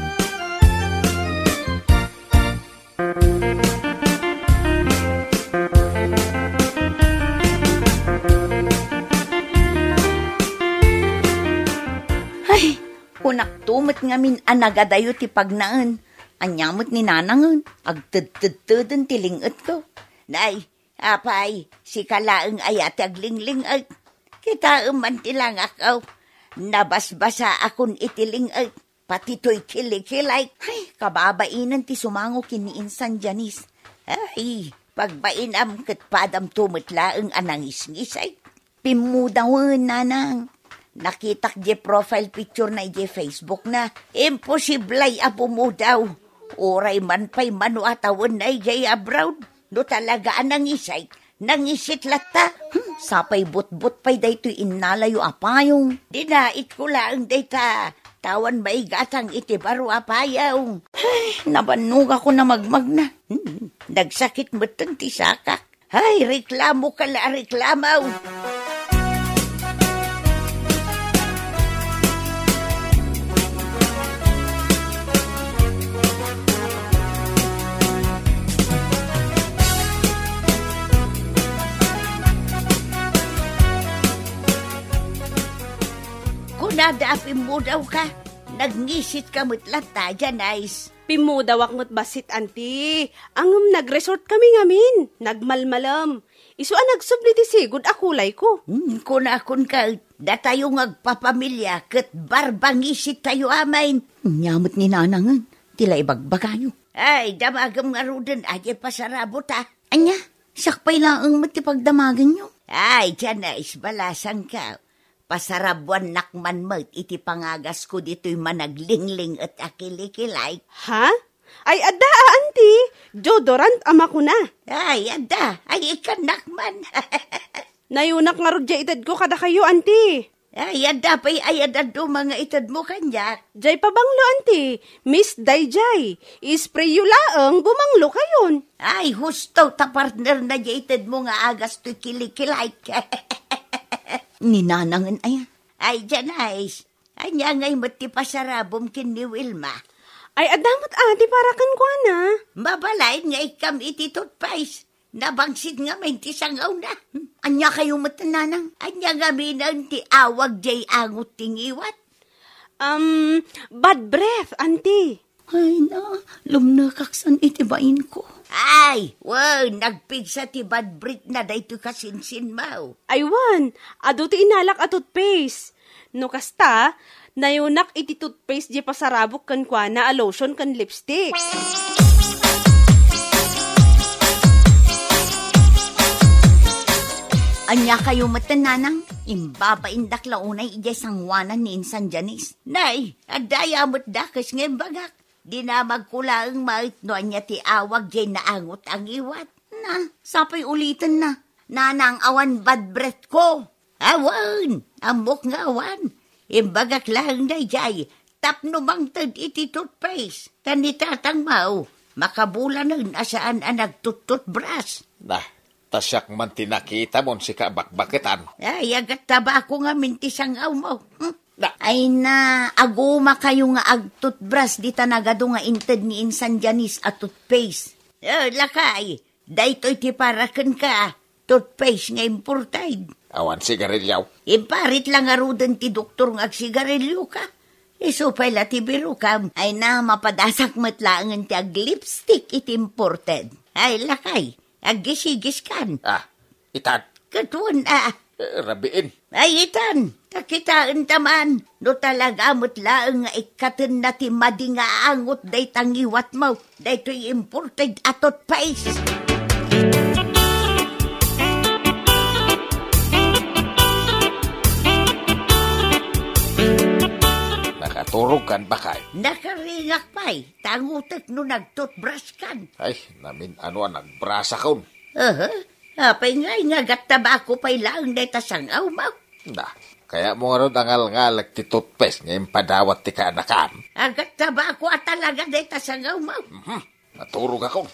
Ay, kunakto met ngamin a nagadayo ti pagnaen. Ania met ni Nanangen, agtedtedteden ti ling-etko. Nay, apay, sika laeng aya ti aglingling-et. Kitaem man ti langak, aw. Nabasbasaakon iti ling-et. Pati toy kilikilay. Ay, kababainen ti sumango ken ni insan Janice. Ay, pagbainam ket padamto met laeng a nangisngisay. Pimmudawen, Nanang. Nakitak diay profile picture na idiay Facebook na. Imposiblay a pumudaw. Uray man pay mano a tawen na idiay abroad. No talaga a nangisay, nangisit latta. Hmm, sapay butbot pay daytoy innalayo a payong. Dinaitko laeng dayta, ta awan maigatang iti baro a payong. Ay, nabannogakon a magmagna. Hmm, nagsakit metten ti sakak. Ay, reklamo ka la, reklamo. Nada, pimmudawka. Nagngisit ka met latta, Janice. Pimmudawak met bassit, Auntie. Ngem nag-resort kami ngamin. Nagmalmalem. Isu a nagsubli ti sigud a kulayko. Hmm, kunakon ka, datayo nga agpapamilia ket barbangisitayo amin. Nia met ni Nanangen, ti la ibagbagayo. Ay, damagem ngaruden, adiay pasarabota. Ania, siak pay laeng met ti pagdamagenyo. Ay, Janice, balasangka. Pasarabuannak man met iti pangagasko ditoy managlingling-et a kilikilay. Ha? Ay, adda a, Auntie. Deodorant a makuna. Ay, adda. Ay, ikannak man. Nayunak ngarud diay itedko kadakayo, Auntie. Ay, adda pay ay adda duma nga itedmo kaniak. Diay pabanglo, Auntie. Mist daydiay. Isprayyo laeng, bumanglokayon. Ay, husto ta partner na diay itedmo nga agas toy kilikilay. Ni Nanangen aya. Ay, Janice, ania ngay met ti pasarabom ken ni Wilma? Ay, adda met a, ti para kenkuana. Mabalin nga ikkam iti toothpaste. Nabangsit ngamin ti sangawna. Ania kayo met, Nanang? Ania ngamin ti awag diay angot ti ngiwat? Um, bad breath, Auntie. Ay na, lumnekak san iti bainko. Ay, wen, nagpigsa ti bad breath na daytoy kasinsinmo. Ay wen, adu ti inalak a toothpaste. No kasta, nayunak iti toothpaste diay pasarabok kenkuana a lotion ken lipstick. Ania kayo met, Nanang? Imbabaindak la unay idiay sangoanan ni Insan Janice. Nay, adda aya met dakes nga imbagak. Dinamagko laeng met no ania ti awag diay naangot a ngiwat. Na, sapay ulitenna. Nanang, awan bad breathko. Awan, ammok nga awan. Imbagak laeng daydiay tapno mangted iti toothpaste. Ta ni tatangmo, makabulanen a saan a nagtut-toothbrush. Nah, ta siak man ti nakitamon sika a bakbaketan. Ay, agattabako ngamin ti sangawmo. Hmm? Na. Ay na, agumakayo nga agtutbras dita nagadu nga inted ni Insan Janice a toothpaste. Eh, lakay, daytoy ti para kenka, toothpaste nga imported. Awan sigarilyo? Imparit la ngaruden ti doktor nga agsigarilyoka. Isu pay la ti birokam. Ay na, mapadasak met laengen ti aglipstick iti imported. Ay, lakay, aggisigiskan. Ah, itan. Ket wen a. Eh, rabiin. Ay, itan, ta kitaenta man, no talaga met laeng nga ikkatenna ti madi nga angot dayta ngiwatmo, daytoy imported a toothpaste. Nakaturogkan, bakay? Nakaringak pay, ta angotek no nagtutbraskan. Ay, namin-ano a nagbrasakon. Aha. Apay ngay nga agattabako pay laeng dayta sangawmo? Da, kayatmo ngarud a ngalngalek ti toothpaste nga impadawat ti kaanakam? Agattabako a talaga dayta sangawmo? Mhm. Naturogakon.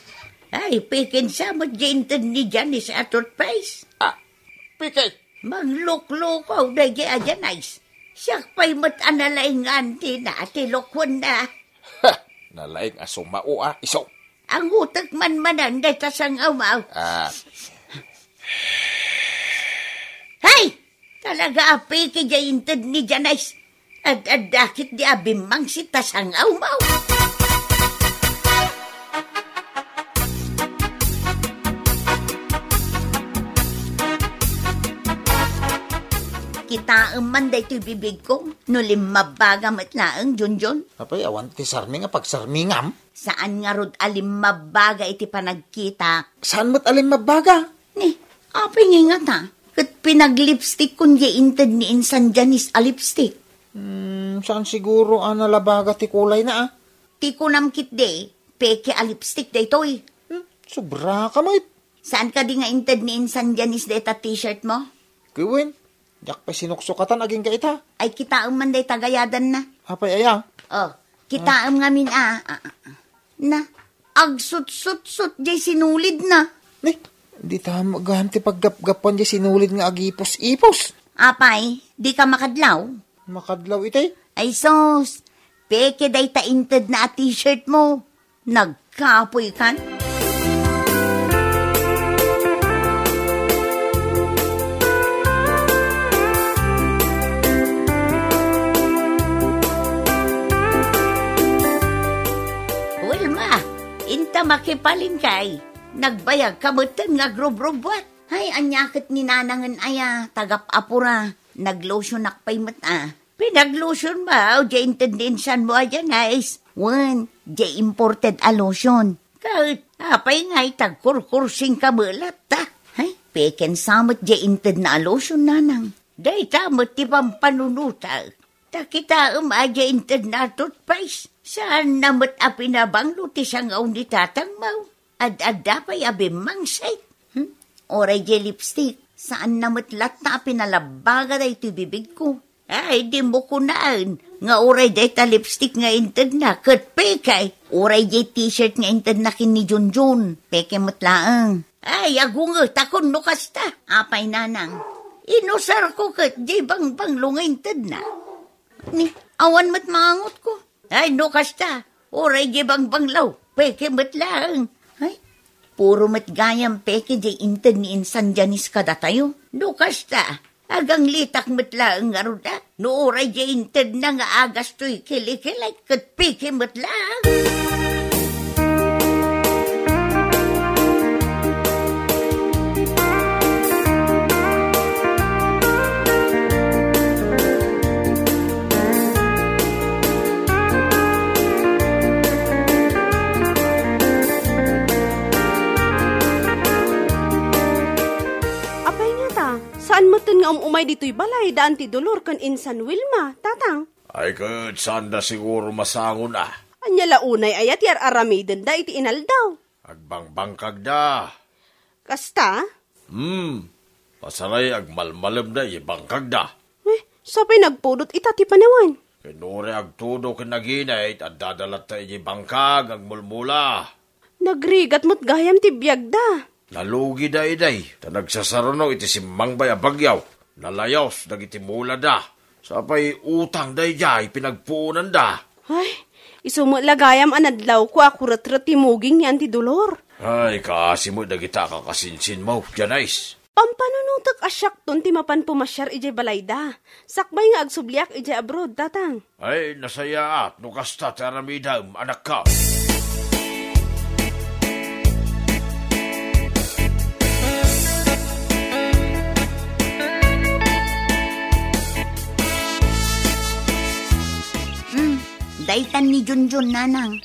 Ay, pikin sa met di inted ni Janice a toothpaste? Ah, pikin? Mangluklukaw daydi a Janice. Siak pay met a nalaing nga antina ti lukuenna. Ha! Nalaing a sumao a iso. Angotek man manen dayta sangawmo. Ah. Hay! Talaga a peke diay inted ni Janice. Ad-adda ketdi a bimmangsit ta sangawmo. Kitaem man daytoy bibigko, no limmabbaga met laeng, Junjun. Apay, awan ti sarming a pagsarmingam? Saan ngarud a limmabbaga iti panagkitak? Saan met a limmabbaga? Ni, apay ngay ngata? Ket pinaglipstickon diay inted ni Insan Janice a lipstick. Hmm, saan siguro a nalabaga ti kulayna, ah? Ti kunam ketdi, peke a lipstick daytoy. Hmm, sobra ka met. Saan kadi nga inted ni Insan Janice dayta t-shirt mo? Ket wen, diak pay sinuksukatan agingga ita. Ay, kitaem man dayta gayadanna. Apay aya? Oh, kitaem ngamin a, a, a, a. Na, agsutsutsot diay sinulidna. Ni, dita met gayam ti paggapgapuan diay sinulid nga agipus-ipus. Apay, dika makadlaw? Makadlaw iti? Ay sus, peke dayta intedna a t-shirt mo. Nagkapoy kan? Makipalin kay, nagbayag ka metten nga agrubrubuat. Ay, ania ket ni nanangen aya, tagap-apura, naglotionak pay met a. Pinaglotion mo, diay inted ni insan mo a Janice. Wen, diay imported a lotion. Ket, apay nga itagkurkursing ka met latta? Ay, peken sa met diay inted na a lotion, nanang. Dayta met ti pampanunotak. Ta kitaem a diay inted na a toothpaste. Saan na met a pinabanglo ti sangaw ni tatangmo. Ad-adda pay a bimmangsit. Hmm? Uray diay lipstick, saan na met latta a pinalabaga daytoy bibigko. Ay, dimo kunaen nga uray dayta lipstick nga intedna ket peke, uray diay t-shirt nga intedna ken ni Junjun, peke met laeng. Ay, agungetakon no kasta. Apay, nanang, inusarko ket diay bangbanglo nga intedna. Ni, awan met maangotko. Ay, no kasta, uray diay bangbanglo, peke met laeng. Ay, puro met gayam peke diay inted ni insan Janice kadatayo. No kasta, aganglitak met laeng ngarud a. No uray diay intedna nga agastoy kilikilay, ket peke met laeng. Apay ngata, saan metten nga um-umay ditoy balay da Auntie Dolor ken insan Wilma, tatang? Ay, ket saanda siguro masangon a. Ania la unay aya ti ar-aramidenda iti inaldaw? Agbangbangkagda. Kasta? Hmm. Pasaray agmalmalemda idiay bangkagda. Eh, sapay nagpudot ita ti panawen? Ken uray agtudo ken naginit, addada latta idiay bangkag, agmulmula. Nagrigat met gayam ti biagda. Nalugida idiay, ta nagsasaruno iti simmangbay a bagyo. Nalayos dagiti mulada. Sapay utang daydiay pinagpuonanda. Ay, isu met la gayam a nadlawko a kuretret ti muging ni Auntie Dolor. Ay, kaasi met dagita a kakasinsinmo, Janice. Pampanunotek a siakton ti mapan pumasiar idiay balayda. Sakbay nga agsubliak idiay abroad, tatang. Ay, nasayaat no kasta ti aramidem, anakko. Hmm, daytan ni Junjun, nanang.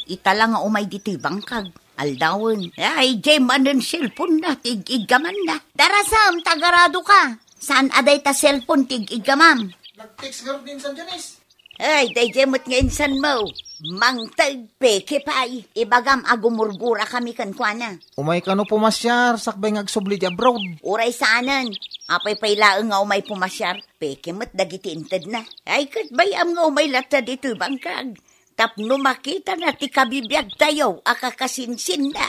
Ita la nga umay ditoy bangkag. Aldawen. Ay, diay manen cellphone-na, ti ig-iggamanna. Darasam, tagaradoka. Saan a dayta cellphone ti ig-iggamam? Nag-text ngarud ni insan Janice. Ay, daydiay met nga insanmo. Mangted, peke pay. Ibagam a gumurgurakami kenkuana. Umay kano pumasiar, sakbay nga agsubli ti abroad? Uray saanen. Apay pay laeng nga umay pumasiar, peke met dagiti intedna. Ay, ket bay-am nga umay latta ditoy bangkag. Tapno makitana ti kabibiagtayo a kakasinsinna.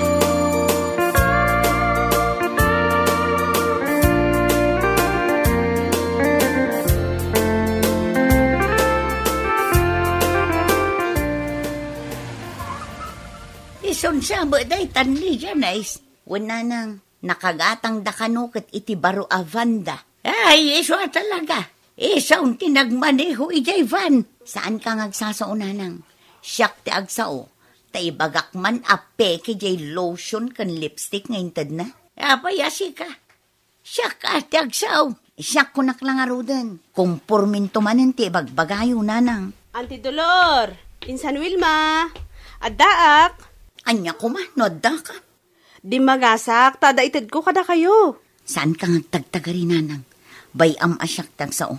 Isun sa met daytan ni Janice. Wen, nanang, nakagatangda kano ket iti baro a vanda. Ay, isu a talaga. Isun ti nagmaneho idiay van. Saanka nga agsasao, nanang. Siak ti agsao. Ta ibagak man a peke diay lotion ken lipstick nga intedna. Apay a sika? Siak a ti agsao. Siak kunak la ngaruden. Kumporminto manen ti ibagbagayo, nanang. Auntie Dolor, insan Wilma, addaak. Ania koma no addaka? Dimmagasak, ta adda itedko kadakayo. Saanka nga agtagtagari, nanang. Bay-am a siak ti agsao.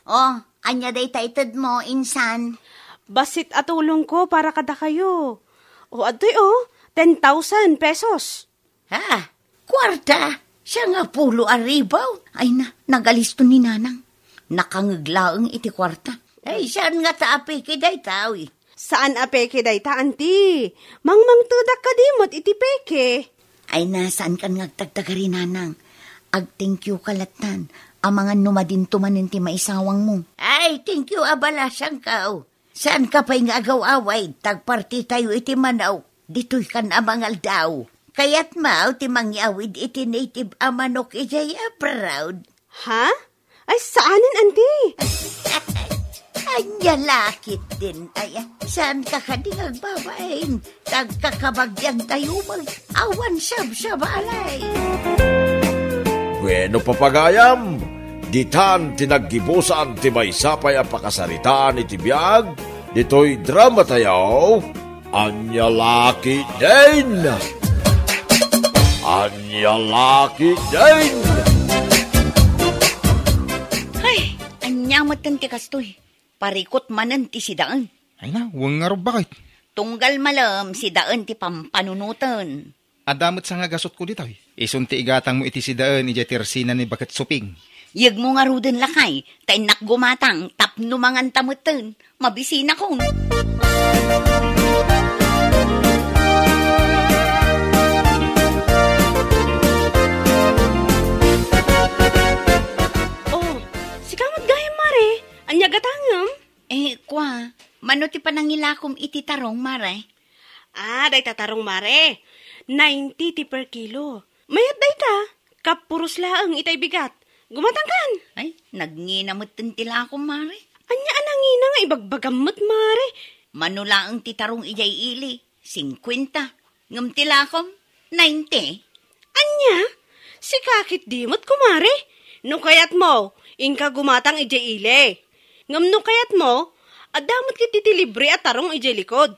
Oh, ania dayta itedmo, insan? Bassit a tulongko para kadakayo. O, adtoy, oh, ten thousand pesos. Ha? Kuarta? Sangapulo a ribu? Ay na, nagalisto ni nanang. Nakangeg laeng iti kuarta. Ay, saan ngata a peke dayta, uy? Saan a peke dayta, anti? Mangmangtedak kadi met iti peke. Ay na, saankan nga agtagtagari, nanang. Ag-thank you ka lattan. Amangan no madinto manen ti maisawangmo. Ay, thank you a balasangko. Saanka pay nga agaw-awid, ta agpartitayo iti manok. Ditoykan a mangaldaw. Kayatmo ti mangyawid iti native a manok idiay abroad? Ha? Ay, saanen, anti? Ania la ketdin, ay, saanka kadi nga agbabain? Tagkakabagyan tayo met, awan sabsabali. Bueno, papagayam, ditan ti naggibusan ti maysa pay a pakasaritaan iti biag ditoy drama tayo. Ania la ketdin? Ania la ketdin? Ay, ania metten ti kastoy? Parikut manen ti sidaen. Ay na, wen ngarud, baket. Tunggal malem, sidaen ti pampanunoten. Adda met sangagasutko ditoy. Isun ti igatangmo iti sidaen idiay tersena ni Baket Suping. Yegmo ngaruden, lakay, ta innak gumatang tapno manganta metten. Mabisinakon. Oh, sika met gayam, Mare. Ania gatangem? Eh, kua, mano ti panangilakom iti tarong, Mare? Ah, dayta tarong, Mare. Ninety ti per kilo. Mayat dayta, kappuros laeng itay bigat. Gumatangkan. Ay, nagngina metten ti lakom, Mare. Ania a nangina nga ibagbagam met, Mare? Mano laeng ti tarong idiay ili, singkuenta. Ngem ti lakom, ninety. Ania? Sika ketdi met, kumare? No kayatmo, inka gumatang idiay ili. Ngem no kayatmo, adda met ketdi ti libre a tarong idiay likod.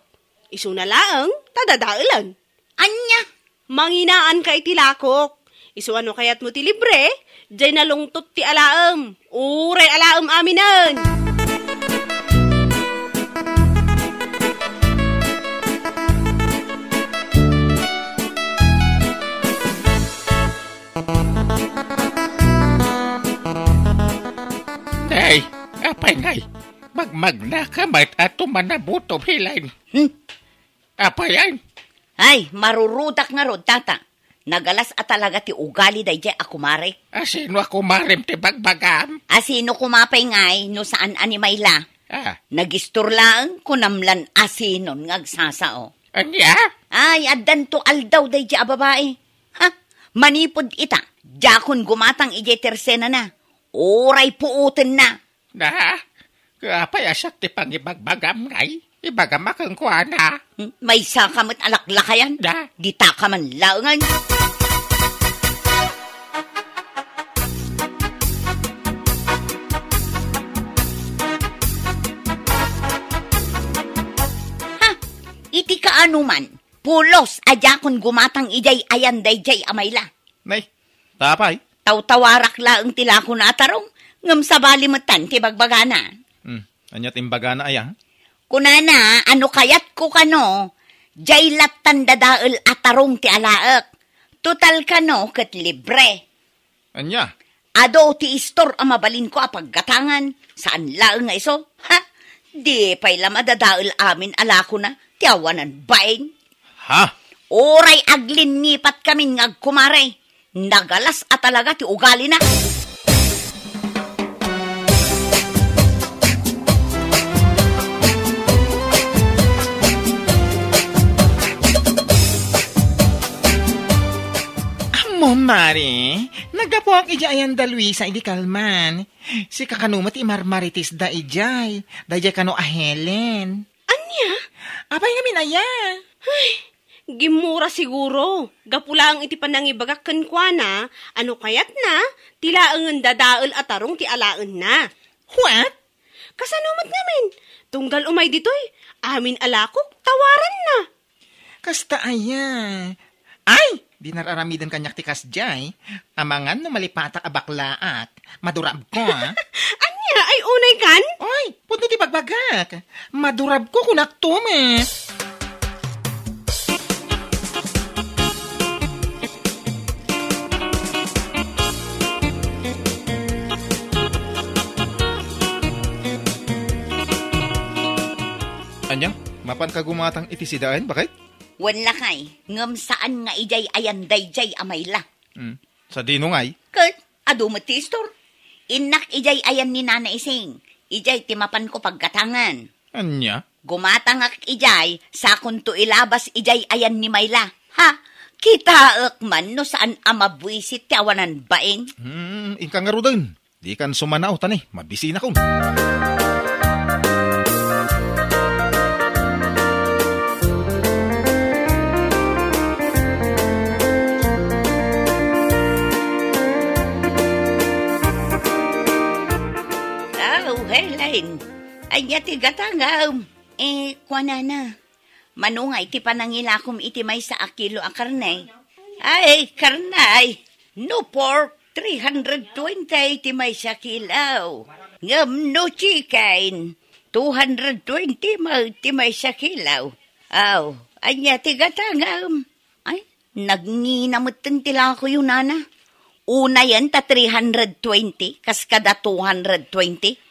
Isuna laeng ta dadaelen. Ania? Manginaanka iti lakok. Isu a no kayatmo ti libre, diay nalungtot ti alaem. Uray alaem aminen. Nay, apay ngay, magmagna ka met a tumanabuto, Helen. Hmm? Apay yan? Ay, marurudak ngarud, tata. Nagalas a talaga ti ugali daydiay a kumare. Asino a kumarem ti bagbagam? Asino kuma pay ngay no saan a ni Mayla? Ah. Nagistor laeng, kunam lan asinon nga agsasao. Ania? Ay, addanto aldaw daydiay a babai. Ha? Manipud ita, diakon gumatang idiay tersenana. Uray puotenna. Na, apay a siak ti pangibagbagam ngay? Ibagam a kenkuana. Hmm, maysa ka met a laklakayan. Da. Dita ka man laengen. Ha? Iti kaano man, pulos a diakon gumatang idiay ayan daydiay a Mayla. Nay, ta apay? Tawtawarak laeng ti lakona a tarong, ngem sabali metten ti bagbagana. Hmm, ania ti imbagana aya? Kunana a no kayatko kano, diay lattan dadael a tarong ti alaek. Total kano ket libre. Ania? Adu ti istor a mabalinko a paggatangan, saan laeng nga isu. Ha? Di pay la madadael amin a lakona ti awanan baing. Ha? Uray aglinnipat kamin nga agkumare. Nagalas a talaga ti ugalina. Ammo, Mare, naggapuak idiay ayan da Luisa idi kalman. Sika kano met ti imarmaritisda idiay, daydiay kano a Helen. Ania? Apay ngamin aya? Ay, gimmura siguro. Gapu laeng iti panangibagak kenkuana a no kayatna, ti laengen dadael a tarong ti alaenna. What? Kasano met ngamin? Tunggal umay ditoy, amin a lakok, tawaranna. Kasta aya? Ay, di nar-aramiden kaniak ti kasdiay. Amangan no malipatak a baklaak. Madurabko, a. Ania, ay unay kan? Oy, pudno ti bagbagak. Madurabko, kunak to, ma. Ania, mapanka gumatang iti sidaen, baket? Wen lakay, ngem saan nga idiay ayan daydiay a Mayla. Hmm. Sadino ngay? Ket, adu met ti istor. Innak idiay ayan ni Nana Ising. Idiay ti mapanko paggatangan. Ania? Gumatangak idiay, sakonto ilabas idiay ayan ni Mayla. Ha? Kitaek man no saan a mabuisit ti awanan baing. Hmm, inka ngaruden. Dikan sumanao, ta ni, mabisinakon. Elaine, ania ti gatangam? Eh, kuanana, mano nga iti panangilakom iti maysa a kilo a karne? Ay, karne, no pork, three hundred twenty ti maysa kilo. Ngem no chicken, two hundred twenty met ti maysa kilo. Aw, ania ti gatangam? Ay, nagngina metten ti lakoyo, nana. Unayen ta three hundred twenty, kas kada two hundred twenty.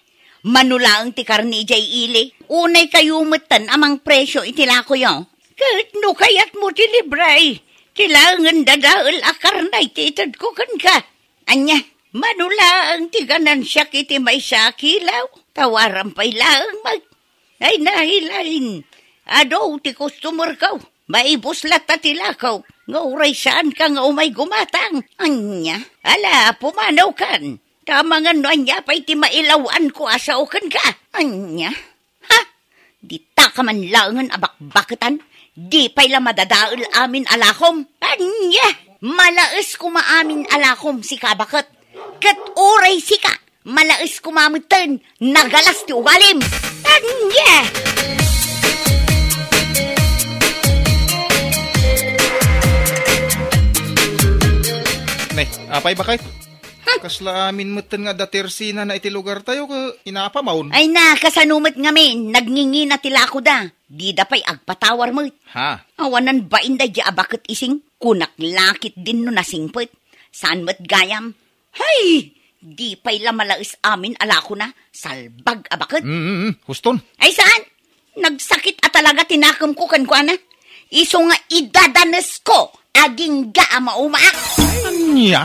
Mano laeng ti karne idiay ili. Unay kayo metten a mangpresyo iti lakoyo. Ket no kayatmo ti libre, ti laengen dadael a karne ti itedko kenka. Ania, mano laeng ti ganansiak iti maysa a kilo? Tawaram pay laeng met. Ay, nahilain. Adu ti customer ko. Maibus latta ti lako, nga uray saanka nga umay gumatang. Ania? Ala, pumanawkan. Ta amangan no ania pay ti mailaw-anko a sao kenka. Ania? Ha? Dita ka man laengen a bakbaketan? Di pay la madadael amin a lakom. Ania? Malaes koma amin a lakom, sika a baket. Ket uray sika, malaes koma metten, nagalas ti ugalim. Ania? Ne, apay, baket? Kasla amin metten nga adda tersinana iti lugartayo, ket inapamon. Ay na, kasano met ngamin, nagngingina ti lakoda. Dida pay agpatawar met. Ha? Awanan bain daydi a baket, Ising. Kunak la ketdin no nasingpet. Saan met gayam? Hay! Di pay la malaes amin a lakona, salbag a baket. Mm, mm, mm. Huston. Ay, saan? Nagsakit a talaga ti nakemko kenkuana. Isu nga idadanesko, agingga a maumaak. Ania?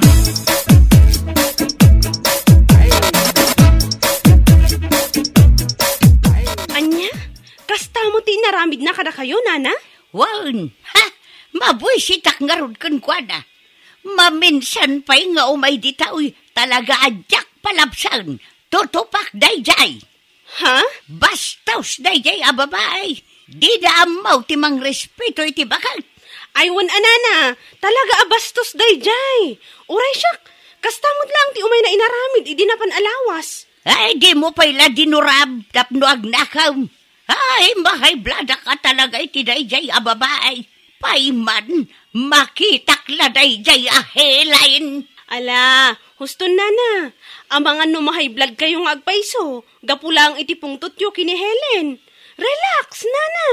Ania? Kasta mo ti inaramidna kadakayo, nana? Wen, ha? Mabuisitak ngarud kenkuana. Maminsan pay nga umay ditoy, talaga a diak palabsen. Tutupak daydiay. Ha? Bastos daydiay a babai. Dida ammo ti mangrespeto iti baket. Ay, wen a, nana, talaga a bastos daydiay. Uray siak, kasta met laeng ti umayna inaramid idi napan a lawas. Ay, dimo pay la dinurab tapno agnakem. Ay, mahaybladak a talaga iti daydiay a babai. Pay man, makitak la daydiay a Helen. Ala, huston, nana. Amangan no mahayblad kayo nga agpayso, gapu lang iti pungtotyo ken ni Helen. Relax, nana.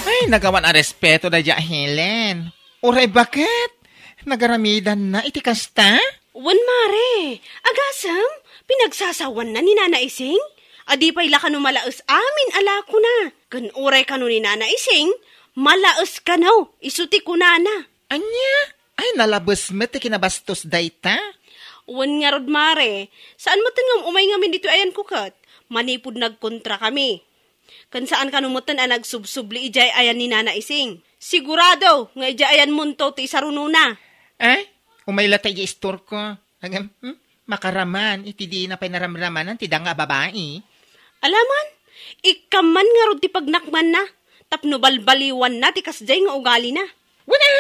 Ay, nagawan a respeto daydiay a Helen. Uray baket? Nagaramidanna iti kasta? Wen, mare. Agasem, pinagsasawanna ni Nana Ising? Adi pay la kano malaes amin a lakona. Ken uray kano ni Nana Ising, malaes kano, isu ti kunana. Ania? Ay, nalabes met ti kinabastos dayta? Wen ngarud, mare. Saan metten nga um-umay ngamin ditoy ayanko ket manipud nagkontrakami. Ken saan kano metten a nagsubsubli idiay ayan ni Nana Ising. Sigurado nga idiay ayanmonto ti isarunona. Ay, umay latta idiay istorko. Agam, hmm? Makaraman iti dina pay naramramanan ti danga a babai. Alaman, ikkan man ngarud ti pagnakmanna, tapno balbaliwanna ti kasdiay nga ugalina. Wen a,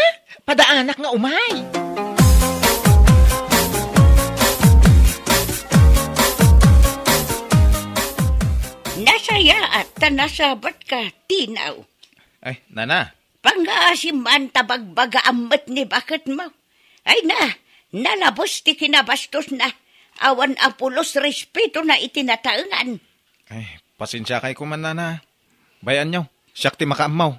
padaanak nga umay. Nasayaat ta nasabatka, Tinaw. Ay, nana. Pangngaasim man ta bagbagaam met ni baketmo. Ay na, nalabes ti kinabastosna. Awan a pulos respetona iti nataengan. Ay, pasensiakay koma, nana. Bay-anyo, siak ti makaammo.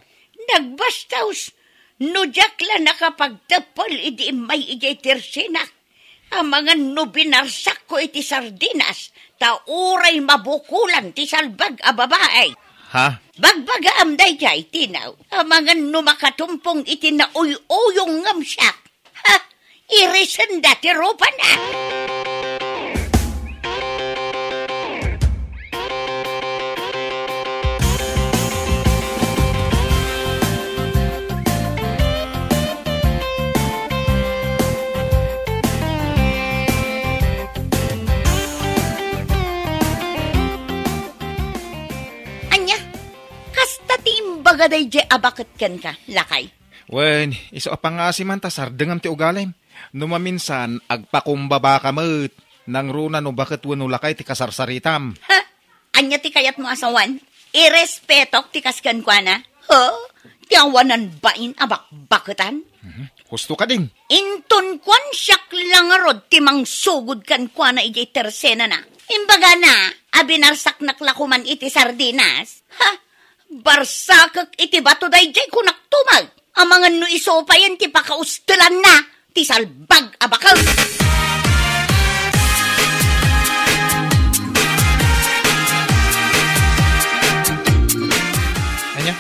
Nagbastos! No diak la nakapagteppel idi immay idiay tersinak, amangan no binarsakko iti sardinas, ta uray mabukolan ti salbag a babai. Ha? Bagbagaam daydiay, Tinaw, amangan no makatumpong iti nauy-uyong ngem siak. Ha? Irisenda ti rupana! Ania? Kasta ti imbaga daydiay a baket kenka, lakay? Wen, isu a pangngaasim man ta sardengam ti ugalim. No maminsan, agpakumbaba ka met. Nangruna no baket wenno lakay ti kasarsaritam. Ha? Ania ti kayatmo a sawen? Irespetok ti kas kenkuana? Ha? Ti awanan bain a bakbaketan? Mhm. Husto ka din. Inton kuan siak la ngarud ti mangsugod kenkuana idiay tersenana. Imbagana a binarsaknak la koman iti sardinas. Ha? Barsakek iti bato daydiay kunak tumag. Amangan no isu payen ti pakaustelanna ti salbag a baket. Ania?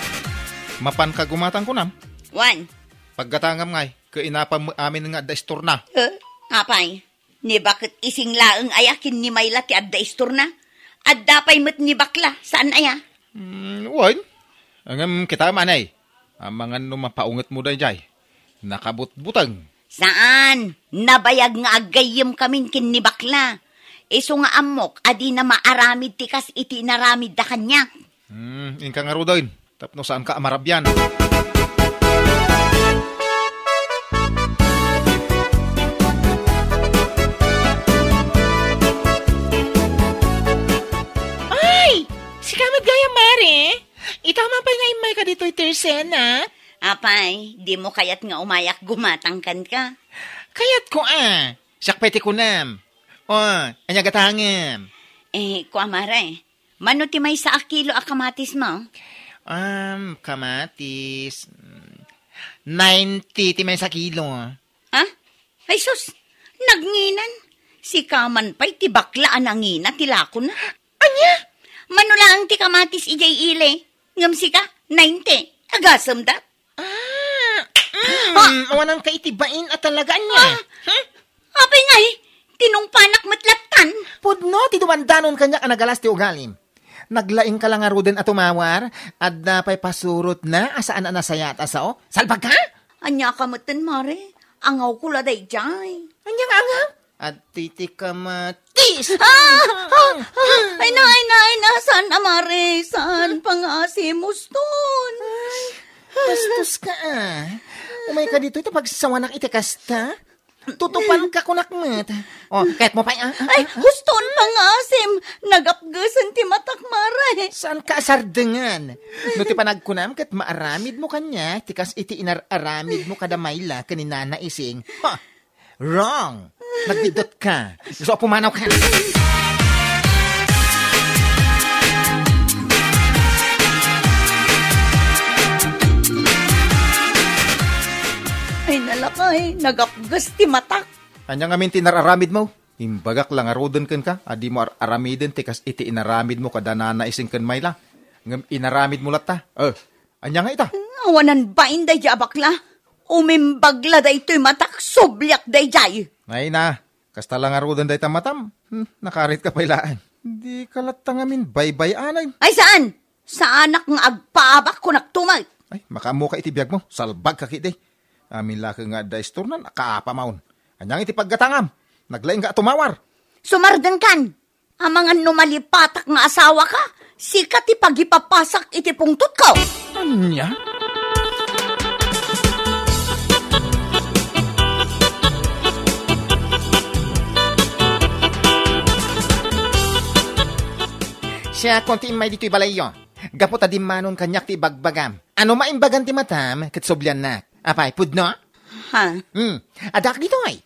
Mapan ka gumatang kunam? Wen. Paggatangam ngay, ket inapam met amin nga adda istorna. Eh, apay, ni baket ising laeng aya ken ni Mayla ti adda istorna? Adda pay met ni bakla, saan aya? Hmm, wen. Ngem kita, manay. Amangan no mapaungetmo daydiay. Nakabutbuteng. Saan? Nabayag nga aggayyemkamin ken ni bakla. Isu nga ammok a dina maaramid ti kas iti inaramidda kaniak. Hmm, inka ngaruden. Tapno saanka a marabian. Ay! Sika met gayam, Mare? Ita man pay nga immayka ditoy tersen, a? Apay, dimo kayat nga umayak gumatang kenka? Kayatko, a. Siak pay ti kunam. O, ania gatangem? Eh, kua, Mare, mano ti maysa a kilo a kamatismo? Um, kamatis, mm, ninety ti maysa kilo. Ha? Ay sus, nagnginan. Sika man pay ti bakla a nangina ti lakona. Ania? Mano laeng ti kamatis idiay ili, ngem sika, ninety. Agasemda. Ah, mm, awananka iti bain a talaga, ania? Ah, hmm? Apay ngay, tinungpanak met lattan. Pudno ti dumandanon kaniak a nagalas ti ugalim. Naglaingka la ngaruden a tumawar, adda pay pasurotna a saan a nasayaat a sao? Salbagka? Ania ka metten, Mare? Angawko la daydiay. Ania nga angaw? Adtoy ti kamatis. Ah! Ah! Ah! Ay na, ay na, ay na. Saan a, Mare? Saan? Pangngaasim, huston. Ay, bastos ka, a. Umayka ditoy ta pagsawanak iti kasta. Tutupanka kunak met. O, kayatmo pay, a, a, ay, a, a. Huston, pangngaasim. Nagapgesen ti matak, Mare. Saanka a sardengen? No ti panagkunam ket maaramidmo kaniak ti kas iti inar-aramidmo kada Mayla ken ni Nana Ising. Ha! Wrong! Nagbiddut ka. Gusto ko pumanaw ka. Ay, nalakay. Nagapges ti matak. Ania ngamin ti inar-aramidmo? Imbagak la ngaruden kenka a dimo ar-aramiden ti kas iti inaramidmo kada Nana Ising ken Mayla. Ngem inaramidmo latta. Eh, ania nga ita? Awanan bain daydiay a bakla. Umimbag la daytoy matak, subliak daydiay. Ay na, kasta la ngaruden dayta matam. Hmm, nakarit ka pay laeng. Di ka latta ngamin baybay-anen. Ay, saan? Saanak nga agpaabak kunak tumay. Ay, makaammo ka iti biagmo. Salbag ka ketdi. Amin la ket nga adda istorna, nakaapa maon. Ania nga iti paggatangam? Naglaing ka a tumawar. Sumardenkan. Amangan no malipatak nga asawaka, sika ti pagipapasak iti pungtotko. Ania? Siakon ti immay ditoy balayyo. Gapu ta dimmanon kaniak ti ibagbagam. Ano maimbagan ti matam ket subliannak? Apay, pudno? Ha? Hmm. Addaak ditoy.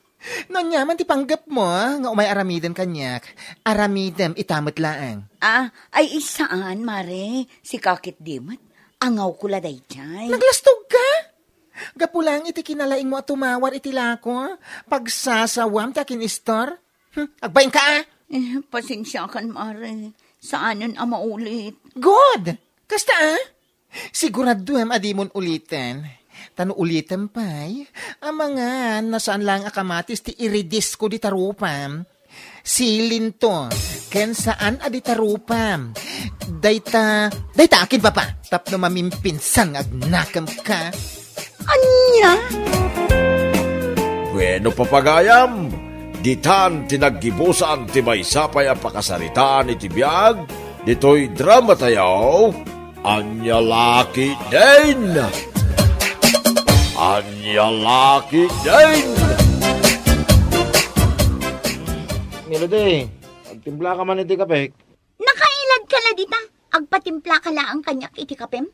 No aniaman ti panggepmo nga umay aramiden kaniak, aramidem ita met laeng. Ah, ay, saan, Mare. Sika ketdi met. Angawko la daydiay. Naglastog ka? Gapu laeng iti kinalaingmo a tumawar iti lako, pagsasawam ti akin-istor? Hmm, agbain ka, a? Eh, pasensiakan, Mare. Saanen a maulit. Good! Kasta, a? Siguraduem a dimon uliten. Ta no ulitem pay, amangan no saan laeng a kamatis ti iridisko dita rupam. Silinto, ken saan a dita rupam. Dayta, dayta akin, papa. Tapno mamimpinsan nga agnakem ka. Ania? Bueno, papagayam, ditan ti naggibusan ti maysa pay a pakasaritaan iti biag ditoy drama tayo, Ania La Ketdin. Ania la ketdin? Melody, agtimpla ka man iti kape. Nakailad ka la dita. Agpatimpla ka laeng kaniak iti kapem.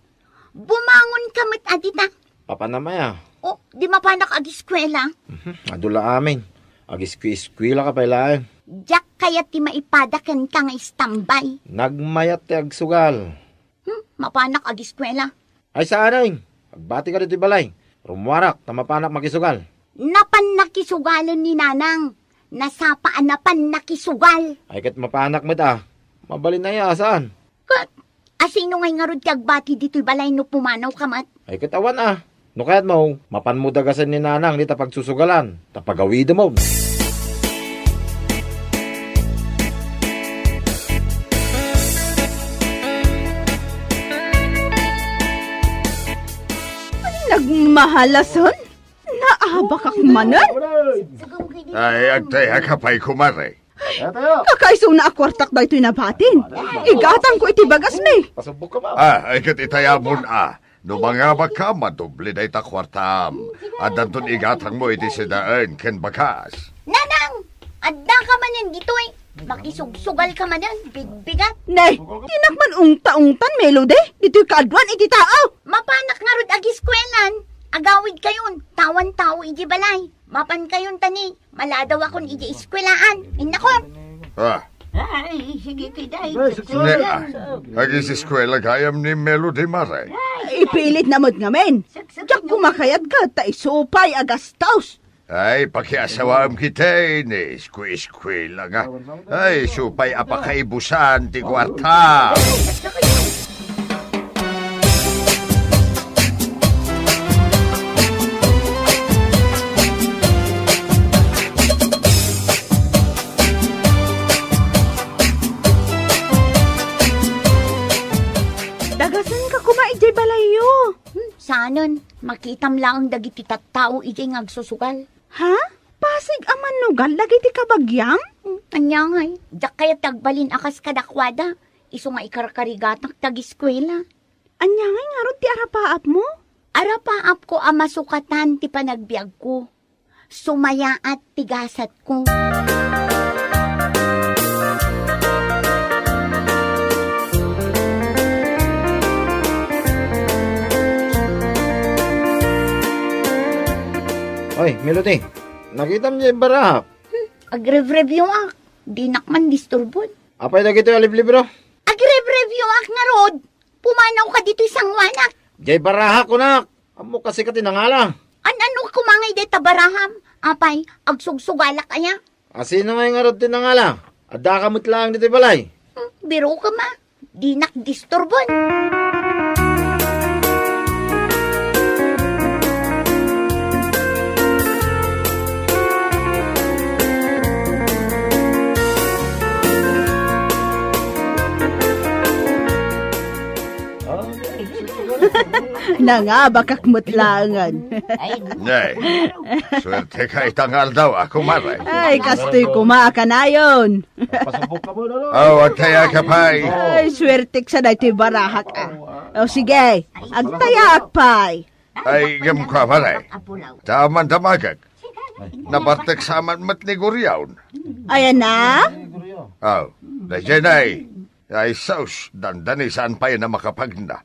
Bumangon ka met a dita. Papanam aya? O, di mapanak agiskuela? Mhm, adu la amin. Agiskueskuela ka pay laeng. Diak kayat ti maipada kenka nga istambay. Nagmayat ti agsugal. Hmm, mapanak agiskuela? Ay, saanen. Agbati ka ditoy balay. Rummuarak, ta mapanak makisugal. Napan nakisugalen ni Nanang. Nasapa a napan nakisugal. Ay, ket mapanak met a. Mabalin aya, saan? Ket, asino ngay ngarud ti agbati ditoy balay no pumanaw ka met? Ay, ket awan a. No kayatmo, mapanmo dagasen ni Nanang dita pagsusugalan, ta pagawidemon. Ay, nagmahalasan? Naabakak manen? Ay, agtayak pay, kumare. Kakaisuna a kuartak daytoy nabatin. Igatangko iti bagasmi. Ah, ay ket itayamon a. No mangabakka, madoble dayta kuartam. Addanton igatangmo iti sedaen ken bagas. Nanang! Addaka manen ditoy. Makisugsugal ka manen, bigbigat. Nay, dinak man ungta-ungtan, Melody. Ditoy kaaduan iti tao. Mapanak ngarud agiskuelan. Agawid kayon, tawan tao iti balay. Mapan kayon ta ni, maladawakon iti eskuelaan. Innakon. Ah. Ay, sige, kiday. Ne, ah. Agiseskuela gayam ni Melody, mare. Ipilitna met ngamin. Diak koma kayat ket ta isu pay a gastos. Ay, pakiasawaem ketdi ni eskueskuela nga. Ay, isu pay a pakaibusan ti kuarta. Dagasenka koma idiay balayyo. Hmm, saanen, makitam laeng dagiti tattao idiay nga agsusugal. Ha? Pasig a mannugal dagiti kabagiam? Hmm, ania ngay, diak kayat ti agbalin a kas kadakuada. Isu nga ikarkarigatak ti agiskuela. Ania ngay ngarud ti arapaapmo? Arapaapko a masukatan ti panagbiagko. Sumayaat ti gasatko. Oy, Melody, nakitam diay barahak? Hmm, agrev-review ak. Dinak man disturbon. Apay dagitoy a liblibro? Agrev-review ak ngarud. Pumanaw ka ditoy sanguanak. Diay barahak, kunak. Ammok a sika ti nangala. An-ano koma ngay dayta baraham? Apay, agsugsugalak aya? Asino ngay ngarud ti nangala? Addaka met laeng ditoy balay. Hmm, biro ka ma. Dinak disturbon. Nangabakak met laengen. Nay, suerteka ita nga aldaw, a, kumare. Ay, kastoy koma a kanayon. Aw, agtayak pay. Ay, suertek sa daytoy barahak, a. O, sige, agtayak pay. Ay, ngem kua, pare. Ta awan damagek. Nabartek sa aman met ni Guriaw. Ayan na? Aw, daydiay nay. Ay, sus, dandani saan pay a makapagna.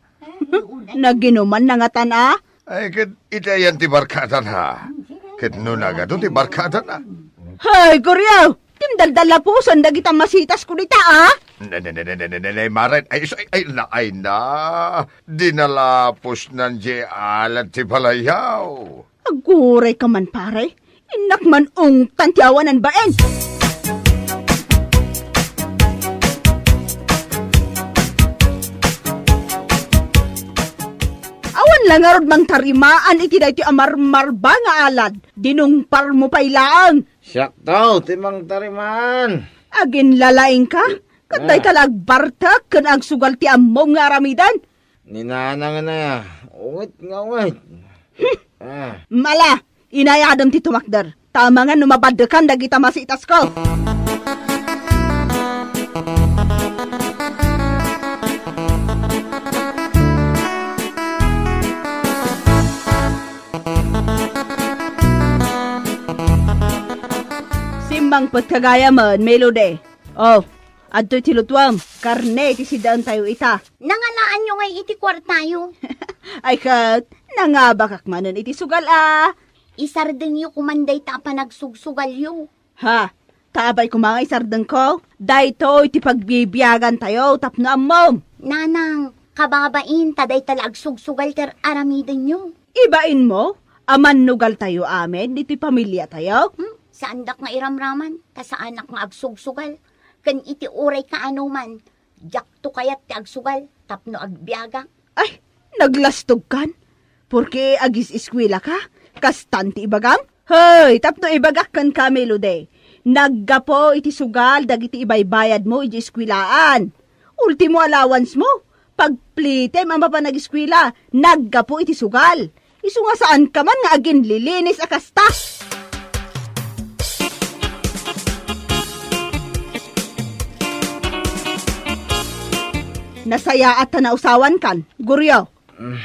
Naginuman na ngatan, a? Ay, ket iti ayan ti barkadana. Ket no nagadu ti barkadana. Hay, Guriaw! Tim daldallapusan dagita masitasko dita, a? Ne, ne, ne, ne, ne, ne, ne, Maren. Ay, isu, ay, ay, na, ay, na. Dinalapusnan diay alad ti balayaw. Aguray ka man, pare. Innak man ungtan ti awanan baen. Awan la ngarud mangtarimaan iti daytoy a marmarba nga alad. Dinungparmo pay laeng. Siakto ti mangtarimaan. Aginlalaingka? Ket dayta la agbartek ken agsugal ti ammom nga aramiden. Ni nanang a, ungit nga ungit. Ah. Mala, inayadem ti tumakder. Ta amangan no mabaddekan dagita masitasko. Mangpet ka gayamen, Melody. Oh, adtoy ti lutuam. Karne ti sidaentayo ita. Nangalaanyo ngay iti kuartayo. Ay ket, nangabakak manen iti sugal a. Isardengyo koman dayta a panagsugsugalyo. Ha? Ta apay koma nga isardengko? Daytoy ti pagbibiagantayo tapno ammom. Nanang, kababain ta dayta la agsugsugal ti ar-aramidenyo. Ibainmo a mannugaltayo amin ditoy pamiliatayo? Hmm? Saandak nga iramraman ta saanak nga agsugsugal. Ken iti uray kaanoman, diakto kayat ti agsugal tapno agbiagak. Ay, naglastogkan? Porke agis-eskuelaka? Kastan ti ibagam? Hoy, tapno ibagak kenka, Melody. Naggapu iti sugal dagiti ibaybayadmo iti eskuelaan. Ultimo allowance mo, pagplitem a mapan ageskuela, naggapu iti sugal. Isu nga saanka man nga aginlilinis a kasta. Nasayaat ta nausawankan, Goryo. Mm,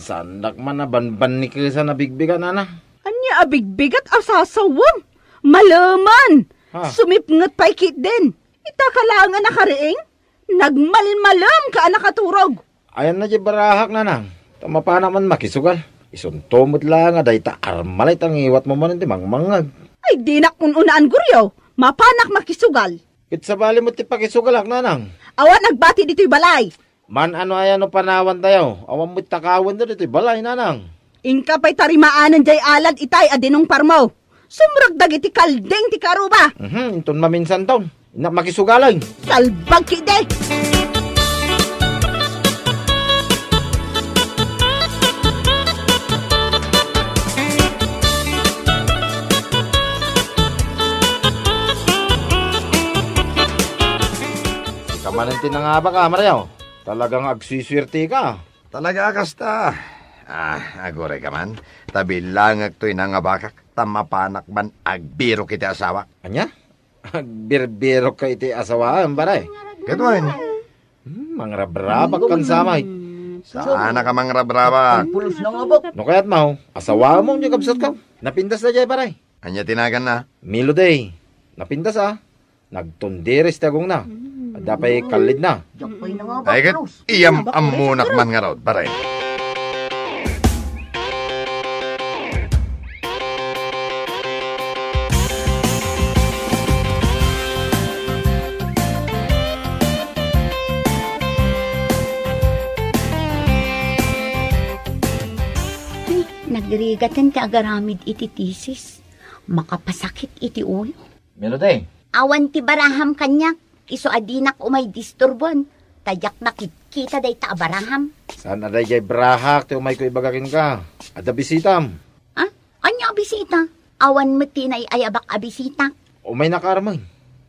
saandak man a banbannikesan a bigbigat, nana. Ania a bigbigat a sasawem? Maleman! Ha? Sumipnget pay ketdin. Ita ka laeng a nakariing? Nagmalmalem ka a nakaturog. Ayanna diay barahak, nanang. Ta mapanak man makisugal. Isunto met laeng a dayta armalay ta ngiwatmo manen ti mangmangngeg. Ay, dinak un-unaan, Goryo. Mapanak makisugal. Ket sabali met ti pakisugalak, nanang. Awan agbati ditoy balay. Man-ano aya no panawantayo? Awan met takawenda ditoy balay, nanang. Inka pay tarimaanen diay alad itay a dinungparmo. Sumrek dagiti kalding ti karuba. Mhm, inton maminsanton. Innak makisugalay. Salbag ketdi. Ika manen ti nangabak, a, Mario. Talaga nga agsusuerteka. Talaga a kasta. Ah, agurayka man. Ta bilangek toy nangabakak, ta mapanak man agbirok iti asawak. Ania? Agbirbirokka iti asawaem, pare? Ket wen. Hmm, mangrabrabak kan samay. Saanaka mangrabrabak. Pulos na nga bak. No kayatmo, asawaem diay kabsatko. Napintas daydiay, pare. Ania ti naganna? Melody. Napintas, a. Nagtundiris ti agongna. Adda pay kallidna. Diak pay nangabak. Ay, ket pulos. Iyam-ammonak man ngarud, pare. Ay, nagrigaten ti agaramid iti thesis. Makapasakit iti ulo. Melody. Awan ti baraham kaniak, isu a dinak umay disturbon, ta diak nakitkita dayta a baraham. Saan a daydiay barahak ti umayko ibaga kenka? Adda bisitam. Ah? Ania a bisita? Awan met ti inay-ayabak a bisita. Umaynak armen.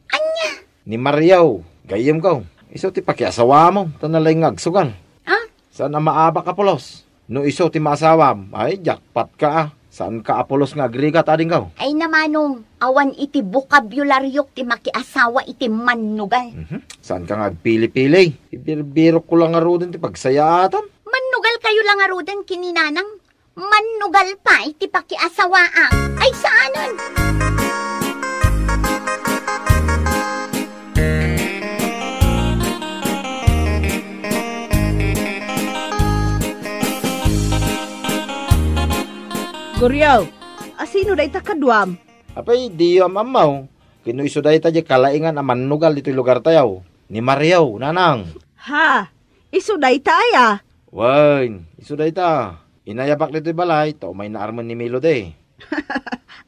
Ania? Ni Mario, gayyemko. Isu ti pakiasawamo, ta nalaing nga agsugal. Ah? Saan a maabak a pulos? No isu ti maasawam, ay, jackpot ka, a. Saanka a pulos nga agrigat, adingko. Ay, namanong, awan iti bokabularyo ti makiasawa iti mannugal. Mhm. Saanka nga agpili-pili. Ibirbirokko la ngaruden ti pagsayaatan. Mannugal kayo la ngaruden ken ni nanang. Mannugal pay ti pakiasawaak. Ay, saanen! Goryo, asino dayta kaduam? Apay, diyo am-ammo. Ken no isu dayta diay kalaingan a mannugal ditoy lugartayo. Ni Mario, nanang. Ha? Isu dayta aya? Wen, isu dayta. Inayabak ditoy balay, ta umayna armen ni Melody.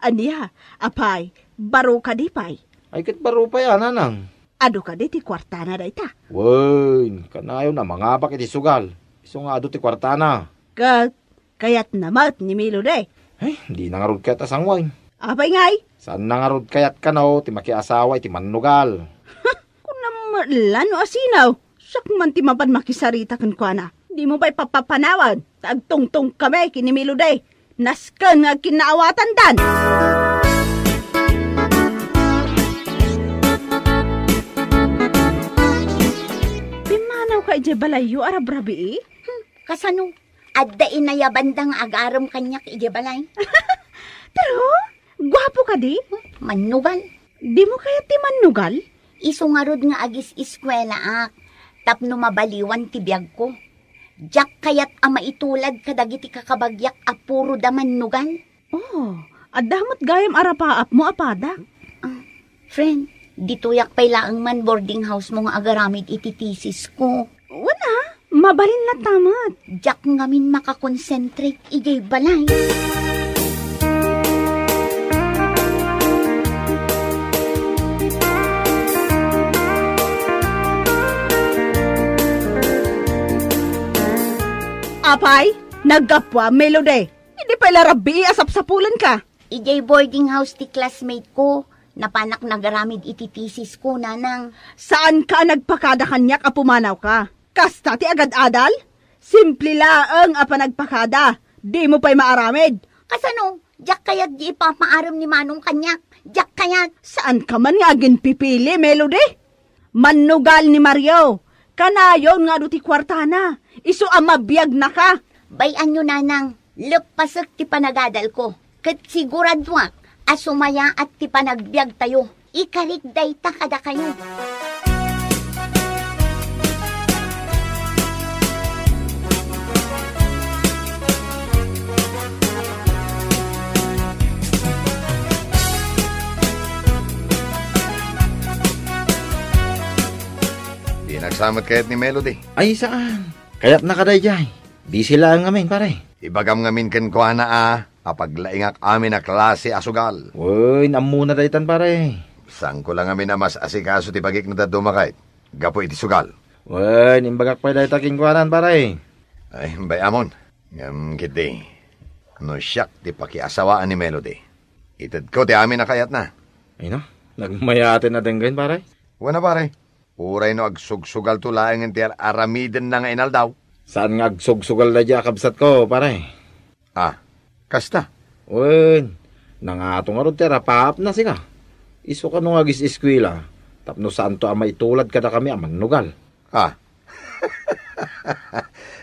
Ania, apay, baro kadi pay? Ay, ket baro pay a, nanang. Adu kadi ti kuartana dayta? Wen, kanayon a mangabak iti sugal. Isu nga adu ti kuartana. Ket kayatna met ni Melody? Ay, dina ngarud kayat a sangoen. Apay ngay? Saanna ngarud kayat kano ti makiasawa iti mannugal. Kunam met la no asino. Siak man ti mapan makisarita kenkuana. Dimo pay papapanawan, ta agtungtong kami ken ni Melody. Nasken nga agkinnaawatandan. Pimmanaw ka idiay balayyo a rabrabii? Hmm, kasano? Adda inayabanda nga agarem kaniak idiay balay. Pero, guapo kadi? Mannugal. Dimo kayat ti mannugal? Isu ngarud nga agis-eskuelaak tapno mabaliwan ti biagko. Diak kayat a maitulad kadagiti kakabagyak a puro da mannugal. Oh, adda met gayam a rapaapmo a pada. Ah, friend, ditoyak pay laeng man boarding house mo nga agaramid iti thesis ko. Wen a, mabalin latta met. Diak ngamin makakonsentrate idiay balay. Apay, naggapuam, Melody. Idi pay la rabbii a sapsapulenka. Idiay boarding house ti classmate ko, napanak nagaramid iti thesis ko, nanang. Saanka a nagpakada kaniak a pumanawka? Kasta ti agad-adal? Simple laeng a panagpakada. Dimo pay maaramid. Kasano? Diak kayat di ipamaarem ni Manong kaniak. Diak kayat. Saanka man nga aginpipili, Melody? Mannugal ni Mario. Kanayon nga adu ti kuartana. Isu a mabiagnaka. Bay-anyo, nanang. Leppasek ti panagadalko. Ket siguraduak a sumayaat ti panagbiagtayo. Ikarik dayta kadakayo. Di nagsamet kayat ni Melody. Ay, saan? Kayatna ka daydiay. Busy laeng ngamin, pare. Ibagam ngamin kenkuana a, a paglaingak amin a klase a sugal. Wen, ammona daytan, pare. Saanko la ngamin a mas asikaso ti bagik na dadduma kayat gapu iti sugal. Wen, imbagak pay dayta kenkuana, pare. Ay, bay-amon. Ngem ketdi, no siak ti pakiasawaan ni Melody, itedko ti amin a kayatna. Ay na, nagmayaten a denggen, pare. Wen a, pare. Uray no agsugsugalto laengen ti ar-aramidenna nga inaldaw. Saan nga agsugsugal daydiay a kabsatko, pare? Ah, kasta? Wen, nangato ngarud ti arapaapna sika. Isu kano nga agis-eskuela, tapno saanto a maitulad kadakami a mannugal. Ah.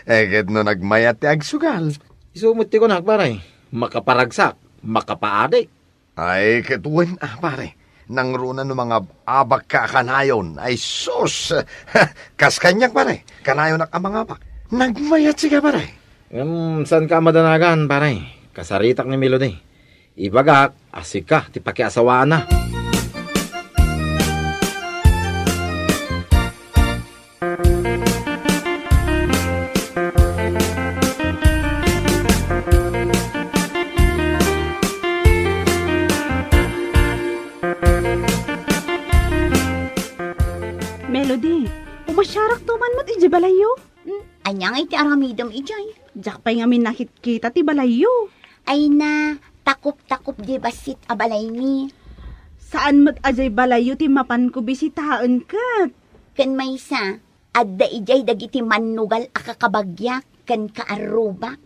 Eh, ket no nagmayat ti agsugal? Isu met ti kunak, pare. Makaparagsak, makapaadik. Ay, ket wen a, pare. Nangruna no mangab-abakka a kanayon. Ay, sus! Kas kaniak, pare. Kanayonak a mangabak. Nagmayat sika, pare. Ngem, saanka a madanagan, pare. Kasaritak ni Melody. Ibagak a sika ti pakiasawaanna. Melody, umasiarakto man met idiay balayyo? Hmm, ania ngay ti aramidem idiay? Diak pay ngamin nakitkita ti balayyo. Ay na, takop-takop di bassit a balaymi. Saan met a diay balayyo ti mapanko bisitaen ket? Ken maysa, adda idiay dagiti mannugal a kakabagyak ken kaarrubak.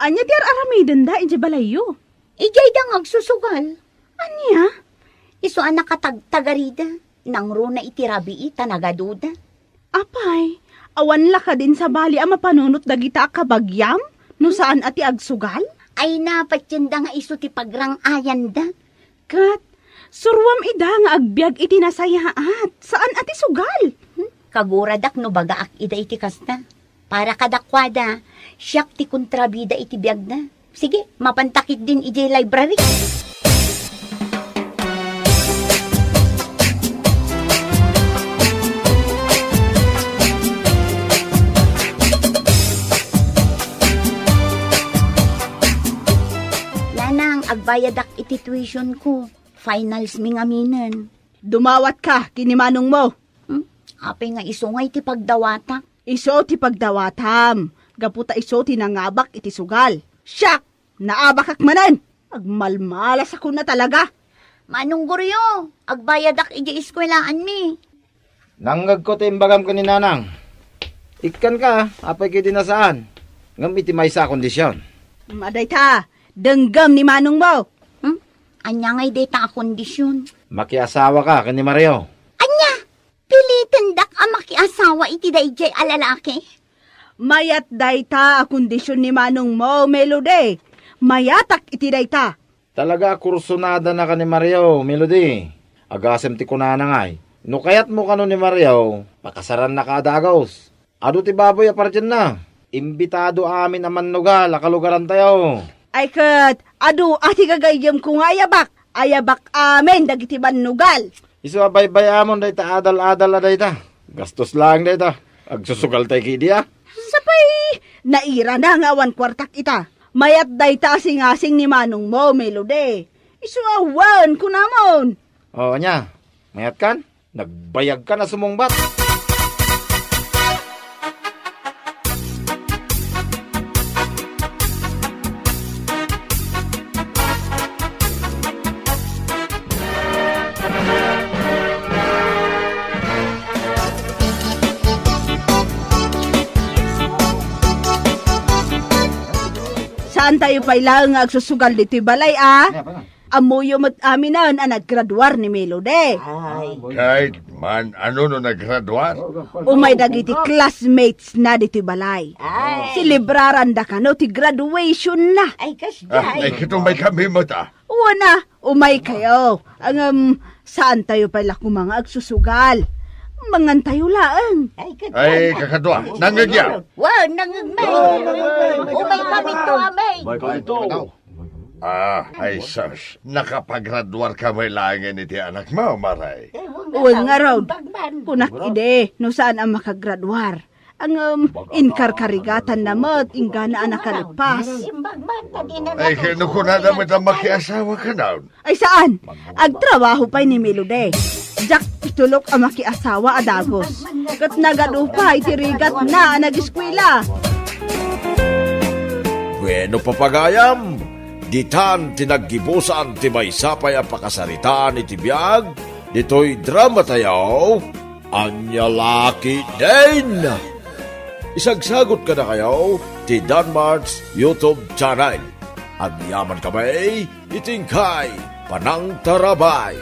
Ania ti ar-aramidenda idiay balayyo? Idiay da nga agsusugal. Ania? Isu a nakatagtagarida, nangruna iti rabii ta nagaduda. Apay, awan la kadin sabali a mapanunot dagita a kabagiam no saan a ti agsugal? Ay na, patienda nga isu ti pagrang-ayanda. Ket, suruam ida nga agbiag iti nasayaat, saan a ti sugal. Hmm? Kaguradak no bagaak ida iti kasta. Para kadakuada, siak ti kontrabida iti biagna. Sige, mapanta ketdin idiay library. Nanang, agbayadak iti tuition ko. Finals mi ngaminen. Dumawatka ken ni manong mo. Hmm? Apay nga isu ngay ti pagdawatak? Isu ti pagdawatam, gapu ta isu ti nangabak iti sugal. Siak, naabakak manen! Agmalmalasakon a talaga! Manong Goryo, agbayadak idiay eskuelaanmi. Nangngegko ti imbagam ken ni Nanang. Ikkanka, apay ketdi a saan, ngem iti maysa a kondisyon. Madayta, denggem ni manong mo. Hmm? Ania ngay dayta a kondisyon? Makiasawaka ken ni Mario. Ania? Pilitendak a makiasawa iti daydiay a lalaki? Mayat dayta a kondisyon ni manong mo, Melody. Mayatak iti dayta. Talaga a kursonadanaka ni Mario, Melody. Agasem ti kunana ngay, no kayatmo kano ni Mario, pakasarannaka a dagus. Adu ti baboy a partienna. Imbitado amin a mannugal a kalugarantayo. Ay ket, adu a ti gagayyemko nga ayabak. Ayabak amin dagiti mannugal. Isu a baybay-amon dayta adal-adal a dayta. Gastos laeng dayta. Agsusugaltay kidi a. Sapay, nairana nga awan kuartak ita. Mayat dayta a singasing ni manongmo, Melody. Isu a wen, kunamon. O, ania? Mayatkan? Nagbayagkan a sumungbat. Saantayo pay laeng nga agsusugal ditoy balay, a? Ania, ania? Ammoyo met aminen a naggraduar ni Melody. Ay. Ket man, ano no naggraduar? Umay dagiti classmates na ditoy balay. Ay. Selebraranda kano ti graduation na. Ay, kasdiay. Ah, ay, ket umay kami met, a. Wen a, umay kayo. Ngem, saantayo pay la koma nga agsusugal. Mangantayo laeng. Ay, ket Ay, wen. Kakadua, nangngegyo. Wen, nangngegmi. Wen, nangngegmi. Umay kami to, amay. Umay kami to. Ah, ay sus, nakapagraduar ka met laengen iti anakmo, Maray? Wen ngarud, kunak idi, no saan a makagraduar. Ngem, inkarkarigatanna met, inggana a nakalpas. Ay, ket no kunada met a makiasawa ka na. Ay, saan? Agtrabaho pay ni Melody. Diak itulok a makiasawa a dagus. Ket nagadu pay ti rigatna a nageskuela. Bueno, papagayam, ditan ti naggibusan ti maysa pay a pakasaritaan iti biag ditoy dramatayo, Ania La Ketdin. Isagsagut kadakayo ti Danmart's YouTube channel. Agyaman kami iti inkay panangtarabay.